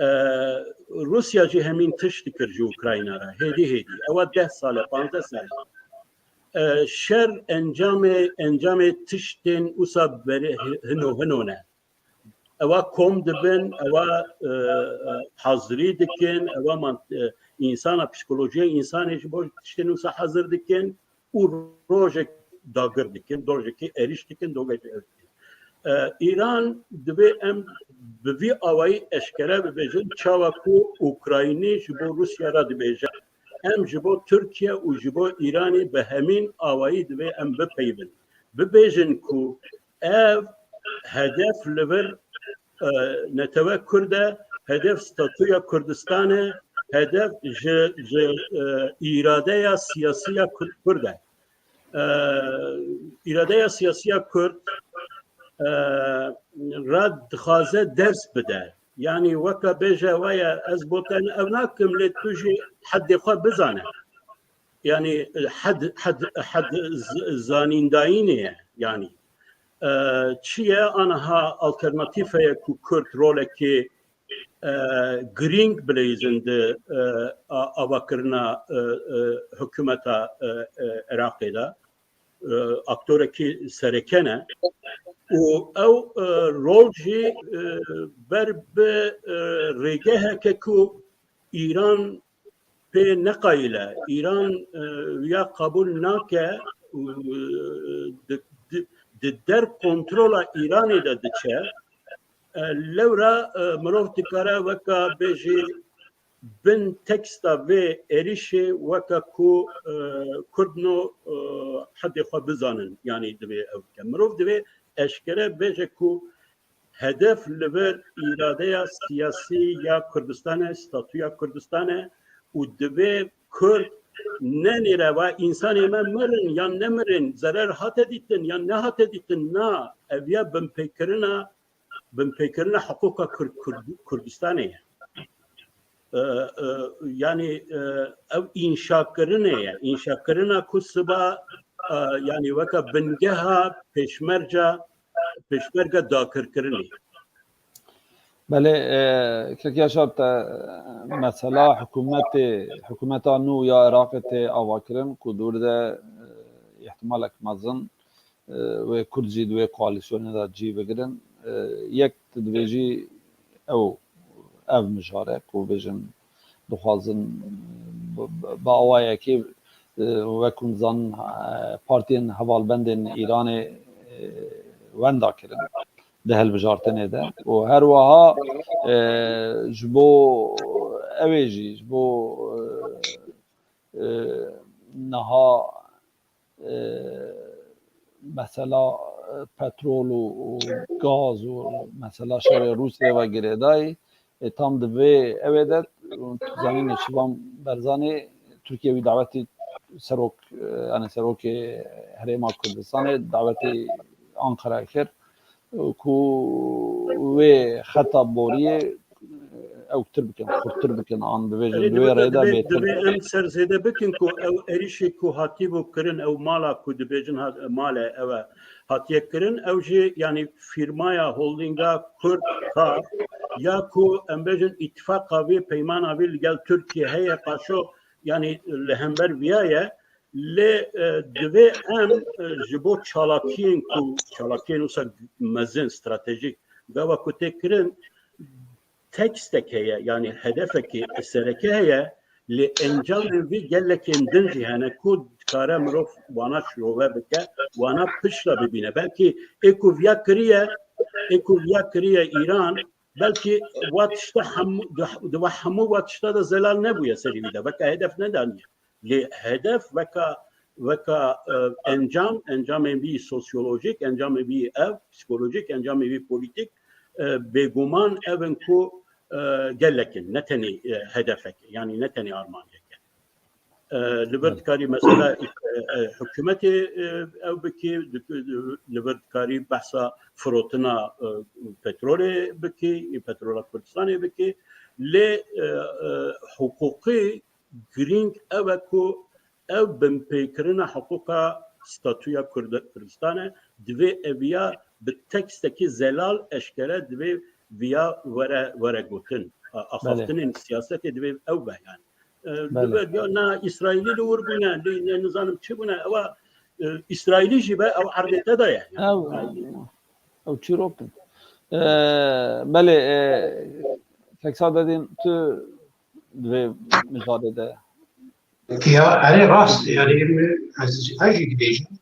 E, Rûsya jî hemîn tişt dikir ji Ukrayna re. Hêdî hêdî. Ewa deh sal e, panzdeh sal e. E, şer encamê, encamê tiştên wisa berê hino hino ne. Ewa kom dibin, ewa e, e, hazirî dikin, ewa man, e, însana, psîkolojiya însanê ji bo tiştên wisa hazir dikin. Û rojek dagir dikin, rojekê êrîş dikin, rojekê êrîş dikin. E, Îran divê em bi vî awayî eşkere bibêjin çawa ku Ukraynî ji bo Rûsya re dibêje. Em ji bo Tirkiye û ji bo Îranê bi hemîn awayî divê em bipeyivin. Bibêjin ku ev hedef li vir e, netewe Kurd e, hedef statûya Kurdistan e, hedef ji, ji e, îradeya siyasî ya Kurd, Kurd e. E, îradeya siyasî ya Kurd e, re dixwaze ders bide. Yanî weke bêje weye ez bo te ev nakim lê tu jî heddê xwe bizane. Yanî hed, hed, hed z-, zanîndayînê ye. Yanî e, çi ye? Aniha alternatîf heye ku Kurd rolekê e, girîng bileyzin di e, a-, avakirina e, e, hikûmeta e, e, Iraqê de. E, aktorekî sereke ne. Û ew e, rol jî e, ber bi e, rêgeheke ku Îran pê neqayîl e. Îran e, wiya qebûl nake û e, di, di, di der kontrola Îranê de diçe. E, lewra e, mirov dikare weka bêjî bin teksta vê êrîşê weke ku, e, Kurd no, e, hedê xwe bizanin, yanî divê ew bike. Mirov divê eşkere bêje ku hedef li vir îradeya siyasî ya Kurdistanê, statûya Kurdistanê û divê Kurd nenêre va însanê me mirin yan nemirin, zerer hate dîtin yan nehate dîtin, na, ev ya binpêkirina, binpêkirina hiqûqa Kurd-, Kurd-, Kurdistanê ye. E, e, yanî, e, ev înşakirinê ye. Înşakirina ku siba, e, yanî weke bingeha pêşmerca, pêşmerge dakirkirinê. Belê, e, Kek Yaşar, te mesela hikûmetê, hikûmeta nû ya Iraqê tê avakirin ku dûr de, e, îhtimalek mezin, e, wê Kurd jî di wê koalîsyonê de cî bigirin. E, yek tu dibêjî ew, ev mijare ku bêjin dixwazin bi, bi, bi awayekê, e, wek hûn dizanin, e, partiyên hevalbendên Îranê, e, wenda kirin di hilbijartinê de û her wiha, e, ji bo ew ê jî, ji bo, e, e, niha, e, mesela, e, petrol û, û gaz û mesela şerê Rûsyayê ve girêdayî, e, tam di vê ew ê de, tu zanî Nêçîrvan Barzanî, Tirkiye wî dawetî serok, e, yanî serokê Herêma Kurdistanê dawetî Ankara kir, e, ku wê xeta boriyê, e, ewktir bikin, xurttir bikin, an bibêjin, Erê, di wê divê, rê de divê, bêtir divê bikin. Em ser zêde bikin ku ew êrîşê ku hatîbû kirin, ew mala ku dibêjin hat-, male ew e, hatiye kirin, ew jî, yanî, fîrmaya holdînga Kurd Ka ya ku em bêjin îtifaqa vî, peymana vî li gel Tirkiye heye, paşo, yanî, li hember viya ye. Lê, e, divê em, e, ji bo çalakiyên ku, çalakiyên wisa mezin, stratejîk, gava ku tê kirin, tekstek heye, yanî hedefekê sereke heye, lê encamên vî gelekên din jî hene ku dikare mirov wana şirove bike, wana piştre bibîne. Belkî ê ku viya kiriye, ê ku viya kiriye Îran, belkî wa tişta hemû, di, di wa hemû wa tişta de zelal nebûye serî wî de. Belkî hedef nedaniye. Lê hedef weka, weka, e, encam, encamên vî sosyolojîk, encamên vî ev, psikolojîk, encamên vî polîtîk, e, bêguman ev in ku, e, gelek in, ne tenê, e, hedefek e, yanî ne tenê armancek e. E, li vir Evet. dikarî mesela, e, e, hikûmetê, e, ew bikî, dik-, li vir dikarî behsa firotina, e, petrolê bikî, petrola Kurdistanê bikî. Lê, e, e, hiqûqî girîng ew e ku ev binpêkirina hiqûqa statûya Kurd-, Kurdistanê divê eviya bi tekstekî zelal eşkere divê viya were, were gotin. A-, Belê. axaftinên siyasetê divê ew be yani. E, Belê. Dibe ya na Îsraîlî li wir bûne, ne, ne nizanim çi bûne, ewa, e, Îsraîlî jî be ew erdê te de ye. Ew, ew çîrok in. E, belê, e, Kek Sadedîn, tu di vê mijarê de. Ya, erê rast, yani, ez, ez jî dibêjim,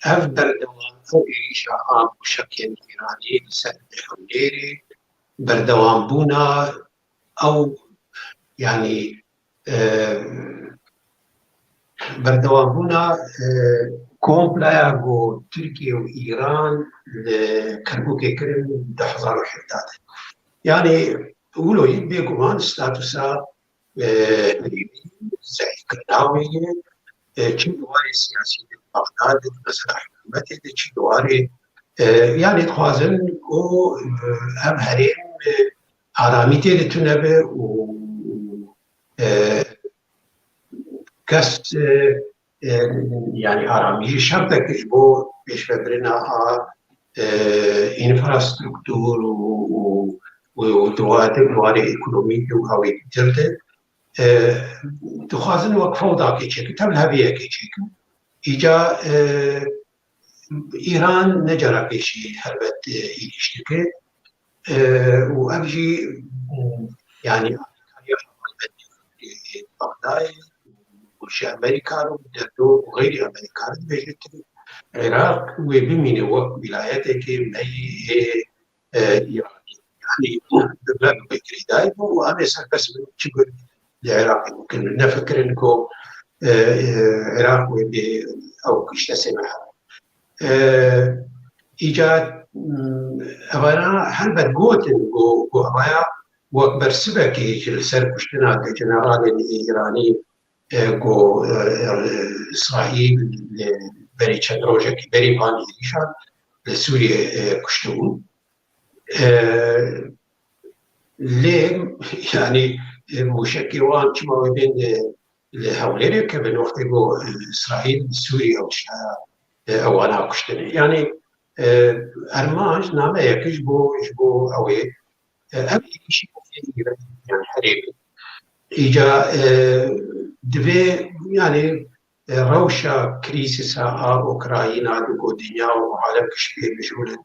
ev berdewam, ev êrîşa a mûşekên Îranî li ser Hewlêrê, berdewambûna ew, yani, e, berdewambûna, e, kompleya ku Tirkiye û Îran li Kerkûkê kirin du hezar û hevdeh de. Yani, wilo yî bêguman statusa, e, zehîfkirina wê ye, e, çi di warê siyasî de, Bexdad de, mesela hikûmetê de, çi di warê, e, yani dixwazin ku, e, ev herêm, e, aramî tê de tune be û, e, kes, e, e, yani aramî jî şertek ji bo pêşvebirina a, e, înfrastruktur û, û, û, û di warê, di warê ekonomî û ew ê dir de, e, dixwazin wek fewdakê çêkin, tevliheviyekê çêkin. Îca, e, Îran ne cara pêşî helbet, e, êrîş dike. E, û ev jî, e, yani, alîkariya helbetî Bexdayê û ji Amerîka re û derdo û xeyrî Amerîka re dibêje ku Iraq wê bimîne wek wîlayeteke meyî ê, e, Îranî. Yanî, bi me bi girîdayî bû û em ê serbest bin çi ku li Iraqê bikin. Nefikirin ku, e, e, Iraq wê bê ew kişte sê me hebe. E, îca, m, evana helbet gotin ku, ku evaya wek bersivekê ji li ser kuştina du generalên Îranî, e, ku, e, e, Îsraîl li berî çend rojekî berî van êrîşan li Sûriyê, e, kuştibûn. E, lê, yanî, e, mûşekê wan çima wê bên, e, li Hewlêrê kevin wextê ku, e, Îsraîl li Sûriyê ew tişta, e, ewana kuştinê. Yanî, e, armanc nameyek ji bo, ji bo ew ê, e, ev êrîşî, yanî herêmê. Îca, e, divê, yanî, e, rewşa krîzîsa a Ukrayna di ku dinya û alem giş pê bijûlin.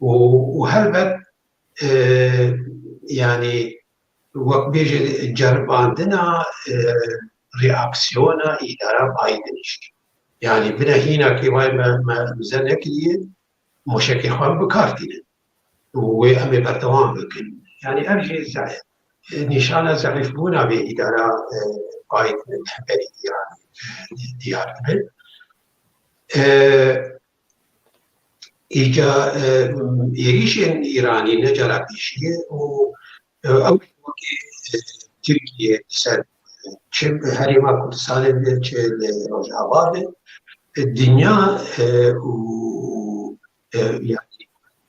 Û, û helbet, e, yanî wek bêje ceribandina, e, reaksiyona îdara Biden jî. Yanî bine hîna kê vay me, me imze nekiriye, mûşekê xwe em bi kar tînin. Û wê em ê berdewam bikin. Yanî ev jî ze-, nîşana zeîfbûna vê îdara, e, Biden li hemberî Îranê, e, diyar dibe. E, Îca, e, êrîşên Îranî ne cara pêşî ye û, e, ew wekî, e, Tirkiye li ser, e, çi herêma Kurdistanê be, çi li Rojava be, e, dinya, e, û, e, yanî,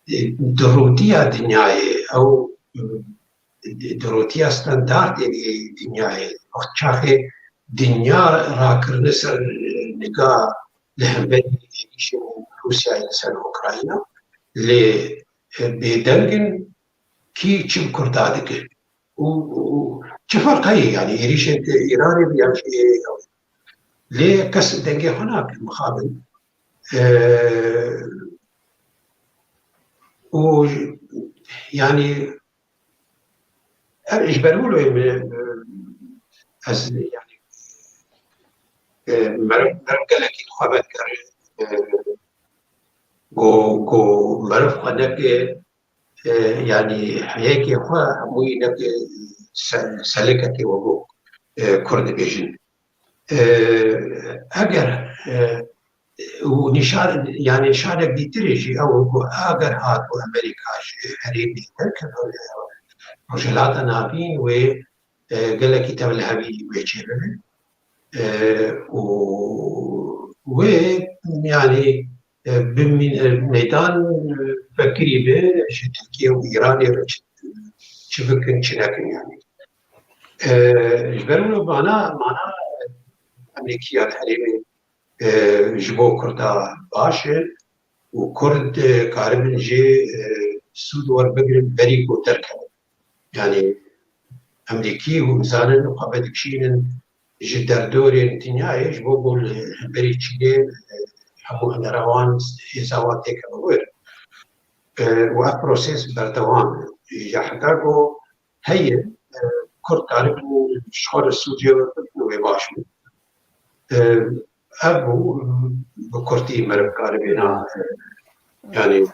e, dirûtiya dinyayê, ew, e, di-, dirûtiya standartên ê dinyayê. Wext çaxê dinya rakirine ser niga li hemberî êrîşên Rûsyayê li ser Ukrayna, lê, e, bêdeng in kî çi bi Kurda dike. Û, û çi ferqe ye, yanî êrîşên Îranê bi yan jî ê ew. Lê kes dengê xwe nake mixabin. E, û yanî Ev ji ber wilo ye min, ez, yanî, e, meriv, meriv gelekî xwe vedikere, e, ku, ku meriv xwe neke, e, yanî heyekê xwe hemûyî neke se-, selekekê we ku, e, Kurd dibêjin. E, eger, e, û nîşan, yanî nîşanek dîtirê jî ew ku eger hat û Amerîka ji herêmê derkeve Rojhilata Navîn wê, e, gelekî tevlihevî wê çêbibe. E, û wê, yanî, e, bi mî-, e, meydan, e, vekirî be ji Tirkiye û Îranê re çi, çi bikin, çi nekin yanî. E, ji ber wilo mana, mana, e, emnîkiya di herêmê, e, ji bo Kurda baş e û Kurd, e, karibin jê, e, sûd werbigirin berî ku derkevin. Yanî emrîkî hûn zanin xwe vedikişînin ji derdorên dinyayê ji bo ku li hemberî Çînê, e, hemû hunera wan, hêza wan têkeve wir. E, û ev proses berdewam e. Ya heta ku heye, e, Kurd karibin ji xwe re Sûriye werbigirin wê baş bû. E, ev bû, bi kurtî meriv karibêna, e, yanî,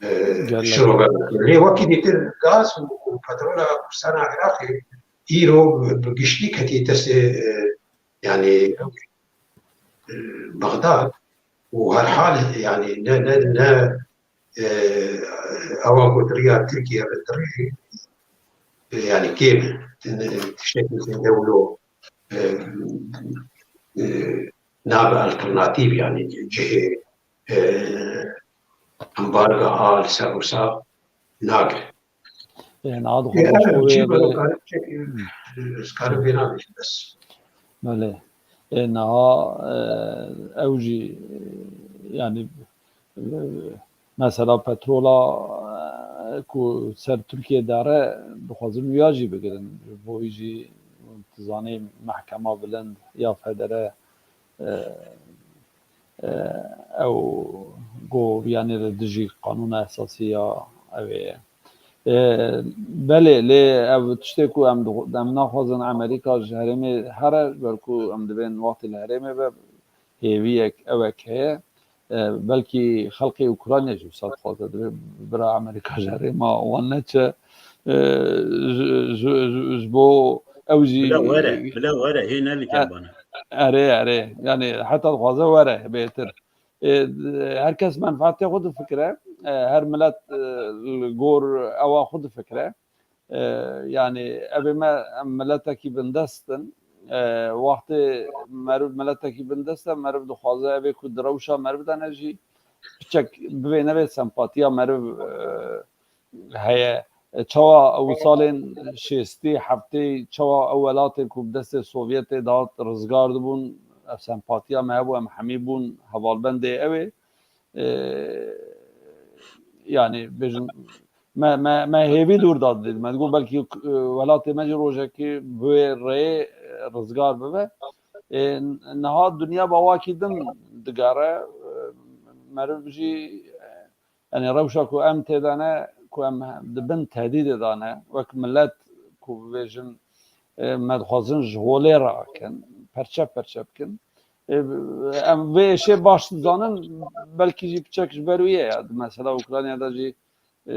e, Gelek. Şirove bikin. Lê wekî dîtir gaz û, û petrola Kurdistana Iraqê îro bi, bi giştî ketî destê, e, yanî, e, Bexdad û herhal, yanî, ne, ne, ne, e, ewa ku di riya Tirkiye ve dirêj, e, yanî kêm e. Tiştekî zêde wilo, e, e, nabe alternatîf, yanî cihê, e, ambarga a li ser Rûsa nagire. Ê, niha dixwazim ji bo wê bê- Belê. Ê, niha, e, ew jî, e, yanî, e, mesela petrola, e, ku ser Tirkiye dere, dixwazin wiya jî bigirin. Ji bo wî jî, tu zanî, mehkema bilind ya federe, e, e, ew go, yanî li dijî qanûna esasî ya ew ê ye. E, belê, lê ev tiştê ku em dixw-, em naxwazin Amerîka ji herêmê here, ji ber ku em dibên wextê li herêmê be, hêviyek ewek heye. E, belkî xelkê Ukrayna jî wisa dixwaze, divê bira Amerîka ji herêma wan neçe. E, ji, ji, ji, ji bo ew jî Bila were, bila were, hê ne li E, gel bana. Erê, erê. Yani heta dixwaze were bêtir. E, her kes menfaatê xwe difikire. E, her milet, e, li gor ewa xwe difikire. E, yani evê me em miletekî bindest in. E, wextê meriv miletekî bindest e, meriv dixwaze evê ku di rewşa meriv de ne jî piçek bivê nevê sempatiya meriv, e, heye. E, çawa ew salên şêstî, heftê, çawa ew welatên ku bi destê Sovyetê de hat rizgar dibûn, ev sempatiya me hebû, em hemî bûn hevalbendê ew ê. E, yani bêjin, me, me, me hêvî dûr da didît. Me digot belkî, e, welatê me jî rojekê bi wê rêyê, e, rizgar bibe. E, niha dinya bi awakî din digere. E, meriv jî, e, yani rewşa ku em tê de ne, ku em di bin tehdîdê de ne, wek milet ku bibêjin, e, me dixwazin ji holê rakin, perçe perçe bikin. E, em vê êşê baş dizanin, belkî jî piçek ji ber wî ye ya. Di mesela Ukrayna de jî, e,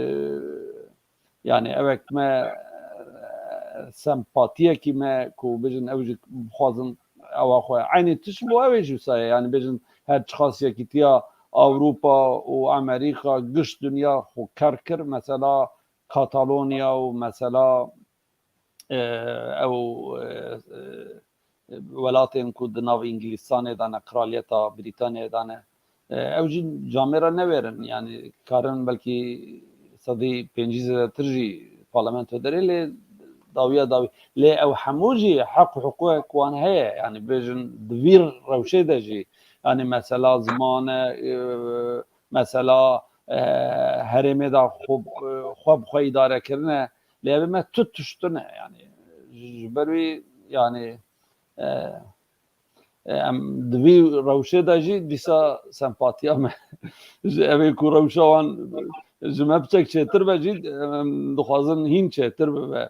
yani ewek me, e, sempatiyekî me ku bêjin ew jî bixwazin ewa xwe. Eynî tişt bo ew ê jî wisa ye. Yani bêjin her çiqas yekîtiya Ewropa û Amerîka giş dinya xwe ker kir. Mesela Katalonya û mesela, e, ew, e, e, welatên ku di nav Îngilîstanê de ne, Kraliyeta Brîtaniyê de ne, e, ew jî camêra newêrin. Yani karin belkî sedî pêncî zêdetir jî parlamento derê lê dawiya dawî. Lê ew hemû jî heq û hiqûqek wan heye. Yani bêjin di vî rewşê de jî. Yani mesela ziman e, e, mesela, e, herêmê de xwe, xwe bi xwe îdare kirine. Lê ev me tu tişt tune, yani ji, ji ber wî, yani, e, e, em di vî rewşê de jî dîsa sempatiya me ji evê ku rewşa wan ji me piçek çêtir be jî, em dixwazin hîn çêtir bibe.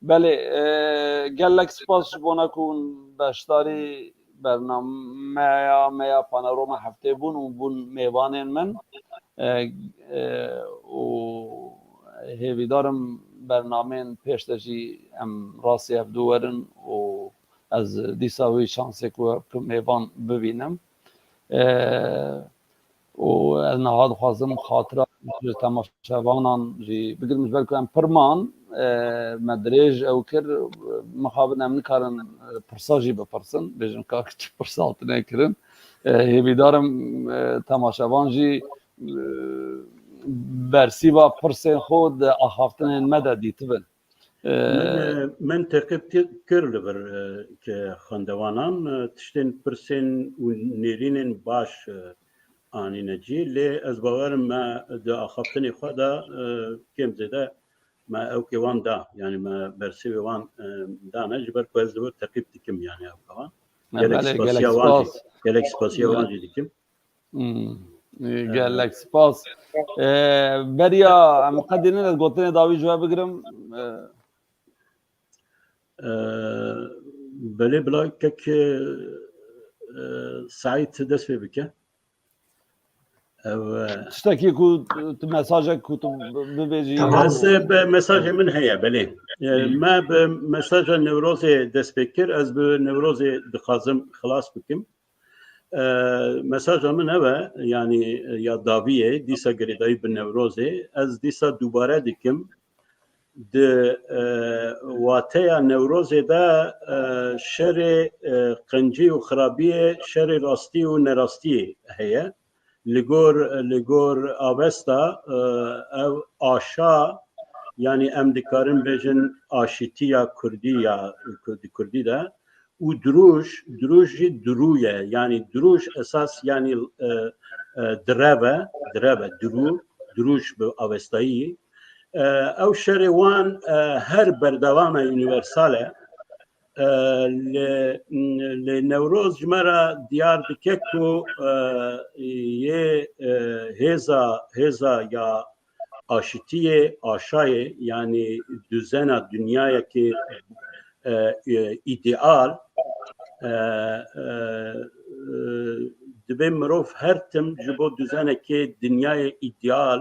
Belê, e, gelek spas ji bona ku hûn beşdarî bernameya me ya Panorama Heftê bûn û bûn mêvanên min. E, e, û hêvîdar im bernameyên pêş de jî em rastî hevdû werin û ez dîsa wî şansê ku bikim mêvan bibînim. E, û ez niha dixwazim xatira ji temaşevanan jî bigirim, ji ber ku em pir man, e, me dirêj ew kir, mixabin em nikarin, e, pirsa jî bipirsin, bêjin ka çi pirsa hatine kirin. E, hêvîdar im, e, temaşevan jî, e, bersîva pirsên xwe di axaftinên me de dîtibin. E, Min, e, min teqîb ki-, kir li vir, e, ke xwendevanan, e, tiştên pirsên û nêrînên baş, e, anîne cî. Lê ez bawer im me di axaftinê xwe de, e, kêm zêde me ewkê wan da. Yani me bersivê wan, e, dane, ji ber ku ez li wir teqîb dikim, yani ewka wan. E, Gelek belê, gelek spasiya wan jî, spas. Gelek spasiya wan jî dikim. Hmm. E, E, gelek spas. E, beriya em qedînin ez gotinê dawî ji we bigirim. E, E, belê bila kek, e, Seîd dest pê bike. Ev, e, Tiştekî ku tu mesajek ku tu bibêjî. Tamam. Ez, e, be-, mesajê min heye, belê. E, Hmm. Me bi mesaja Newrozê dest pê kir. Ez bi Newrozê dixwazim xilas bikim. E, mesaja min ev e, yani, e, ya dawiyê, dîsa girêdayî bi Newrozê. Ez dîsa dubare dikim. Di, e, wateya Newrozê de, e, şerê, e, qencî û xirabiyê, şerê rastî û nerastiyê heye. Li gor, li gor Avesta, e, ev aşa, yani em dikarin bêjin aşîtiya Kurdî ya, di Kurdî de, û dirûj, dirûj jî dirû ye. Yani dirûj esas, yani, e, e, direv e, direv e, dirû, dirûj bi Avestayî. E, ew şerê wan, e, her berdewam e, unîversal e. E, lê, lê Newroz ji me re diyar dike ku, e, yê, e, hêza, hêza ya aşitiyê, aşayê, yani duzena dinyayekê, e, e, îdeal, e, e, e, Divê mirov her tim ji bo duzenekê dinyayê îdeal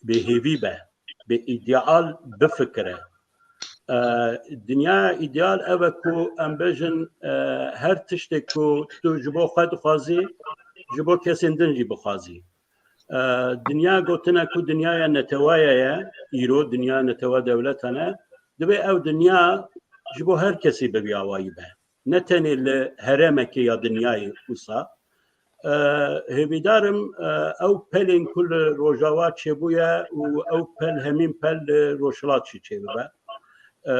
bêhêvî be, bi îdeal bifikire. E, dinyaya îdeal ev e ku em bêjin, e, her tiştê ku tu ji bo xwe dixwazî, ji bo kesên din jî bixwazî. E, dinya gotine ku dinyaya netewaya ye, îro dinya netewa dewletan e, divê ew dinya ji bo her kesî bi vî awayî be. Ne tenê li herêmekê ya dinyayê wisa. E, hêvîdar im, e, ew pelên ku li Rojava çêbûye û ew pel hemîn pel li Rojhilat jî çêbibe. E,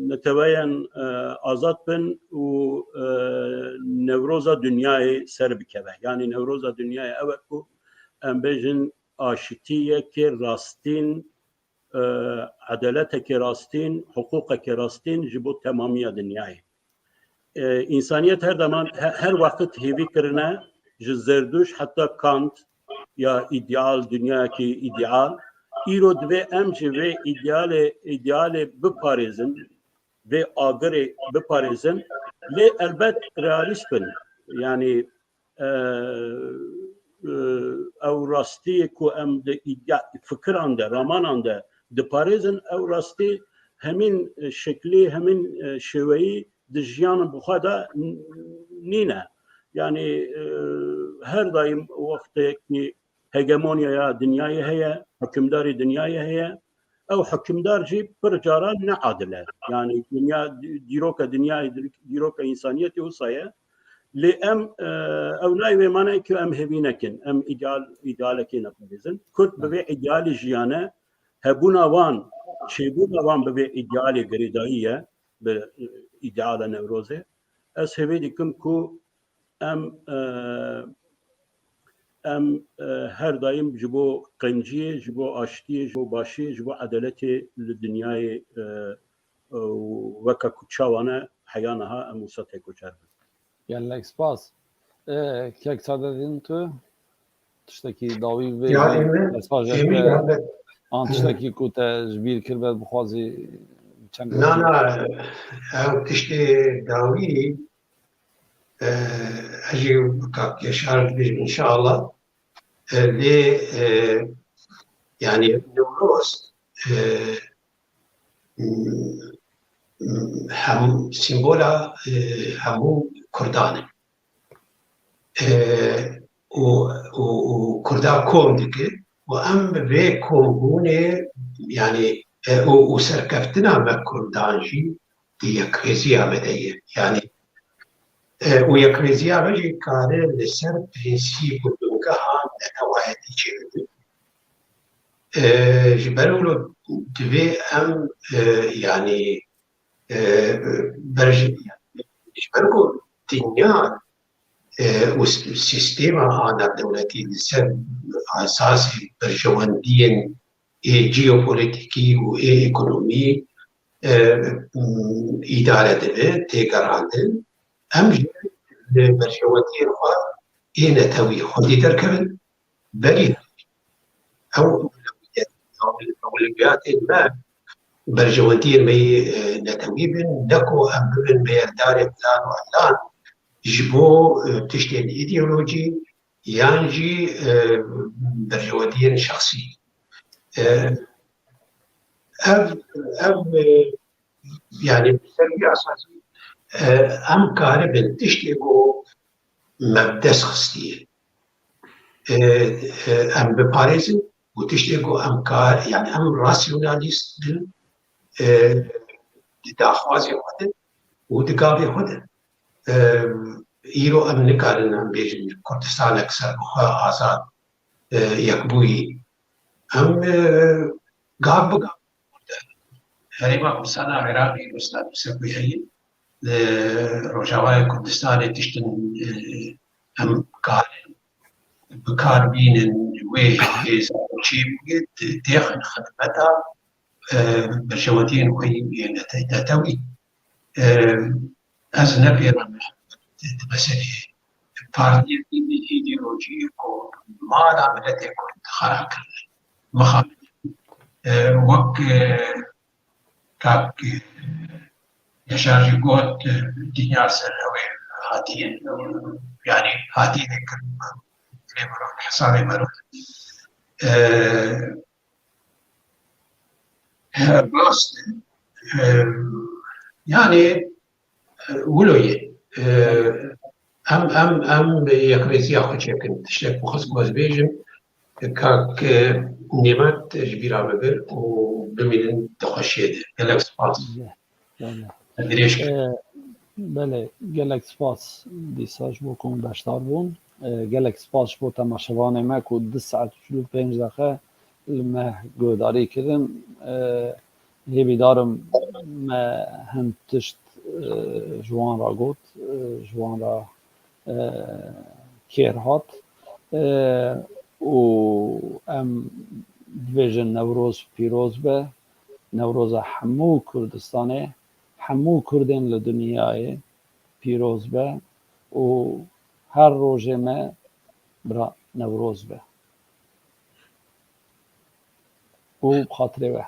neteweyên, e, azad bin û, e, newroza dinyayê ser bikeve. Yanî newroza dinyayê ew e ku em bêjin aşitiyekê rastîn, e, edaleteke rastîn, hiqûqeke rastîn ji bo temamiya dinyayê. E, însaniyet her zaman, he-, her weqt hêvî kirine ji Zerdûş heta Kant ya îdeal, dinyayekî îdeal. Îro divê em ji vê îdealê, îdealê biparêzin, vê agirê biparêzin. Lê elbet realîst bin. Yanî, e, e, ew rastiyê ku em di îde-, fikiran de, ramanan de diparêzin, ew rastî hemîn, e, şeklî, hemîn, e, şêweyî di jiyanin bi xwe de n-, nîne. Yanî, e, her daîm wextekî hegemonyaya dinyayê heye, hukimdarî dinyayê heye, ew hukimdar jî pir caran ne adil e. Yanî dinya, dîroka dinyayê, dîroka însaniyetê wisa ye. Lê em, e, ew nayê wê manayê ku em hêvî nekin, em îdeal, îdealekê neparêzin. Kurd bi vê îdealê jiyane, hebûna wan, çêbûna wan bi vê îdealê girêdayî ye, bi, e, îdeala Newrozê. Ez hêvî dikim ku em, e, em, e, her daîm ji bo qenciyê, ji bo aştiyê, ji bo başiyê, ji bo edaletê li dinyayê, e, e, weke ku çawa ne heya niha em wisa têkoçer bin. Gelek spas. E, kek Sadedîn, tu tiştekî dawî vê Ya, jî ême, mesajeke ême ya, an Hı. tiştekî ku te ji bîr kiribe, bixwazî çend Na, na, ew tiştê dawî, e, ez jî kak Yaşar dibêjim, înşallah. E, lê, e, yani Newroz, e, m-, m-, hem sîmbola, e, hemû Kurdan e. E, û, û, û Kurda kom dike û em vê kombûnê, yani, e, û, û serkeftina me Kurdan jî di yekrêziya me de ye. Yani, e, û yekrêziya me jî kare li ser prensîp û bingeha netewayetî çêbibe. E, ji ber wilo divê em, e, yani, e, ber ji, ji ber ku dinya, e, û s-, sîstema a navdewletî li ser esasê berjewendiyên ê jeopolîtîkî û ê ekonomî, e, m, îdare dibe, tê gerandin. Em jî li berjewendiyên xwe ê netewî xwedî derkevin. Berî ew ewlewiyetên me, berjewendiyên me yê, e, netewî bin, ne ku em bibin meyerdarê filan û elan ji bo, e, tiştên îdeolojî yan jî, e, berjewendiyên şexsî. E, ev, ev, e, yani, bi ser vî esasî, e, em karibin tiştê ku me bi dest xistiye, e, e, em biparêzin û tiştê ku em kar, yani, em rasyonalîst bin, e, di daxwazê xwe de û di gavê xwe de. E, îro em nikarin em bêjin Kurdistanek serbixwe, azad, e, yekbûyî. Em, e, gav bi gav Herêma Kurdistana Iraqê wisa wisa ku heye, li Rojavayê Kurdistanê tiştin, e, em karin bi kar bînin, wê hêza çêbûye, di-, dêxin xidmeta, e, berjewendiyên xwe yî yê nete-, netewî. E, ez ne pêran me di, di meseleyê partiyekî, îdeolojiyê ku mala miletê Kurd xera kirine, mixabin. E, wek, e, kak, e, Yaşar jî got, e, dinya ser ew ê hatiye, yani hatiye kirin lê miron, hesabê miron. E, he, rast e. E, yani, e, wilo ye. E, em, em, em yekrêziya xwe çêkin. Tiştek ku xwest ku ez bêjim, kak, e, Nîmet ji bîra bibir û bimînin di xweşiyê de. Gelek spas. Belê. Dirêj kir. E, belê, gelek spas dîsa ji bo ku min beşdar bûn. E, gelek spas ji bo temaşevanê me ku du saet û çil û pênc deqe li me guhdarî kirin. E, hêvîdar im me hin tişt, e, ji wan re got, e, ji wan re, e, kêr hat. E, û em dibêjin Newroz pîroz be. Newroza hemû Kurdistanê, hemû Kurdên li dinyayê pîroz be û her rojê me bira Newroz be. Û bi xatirê we.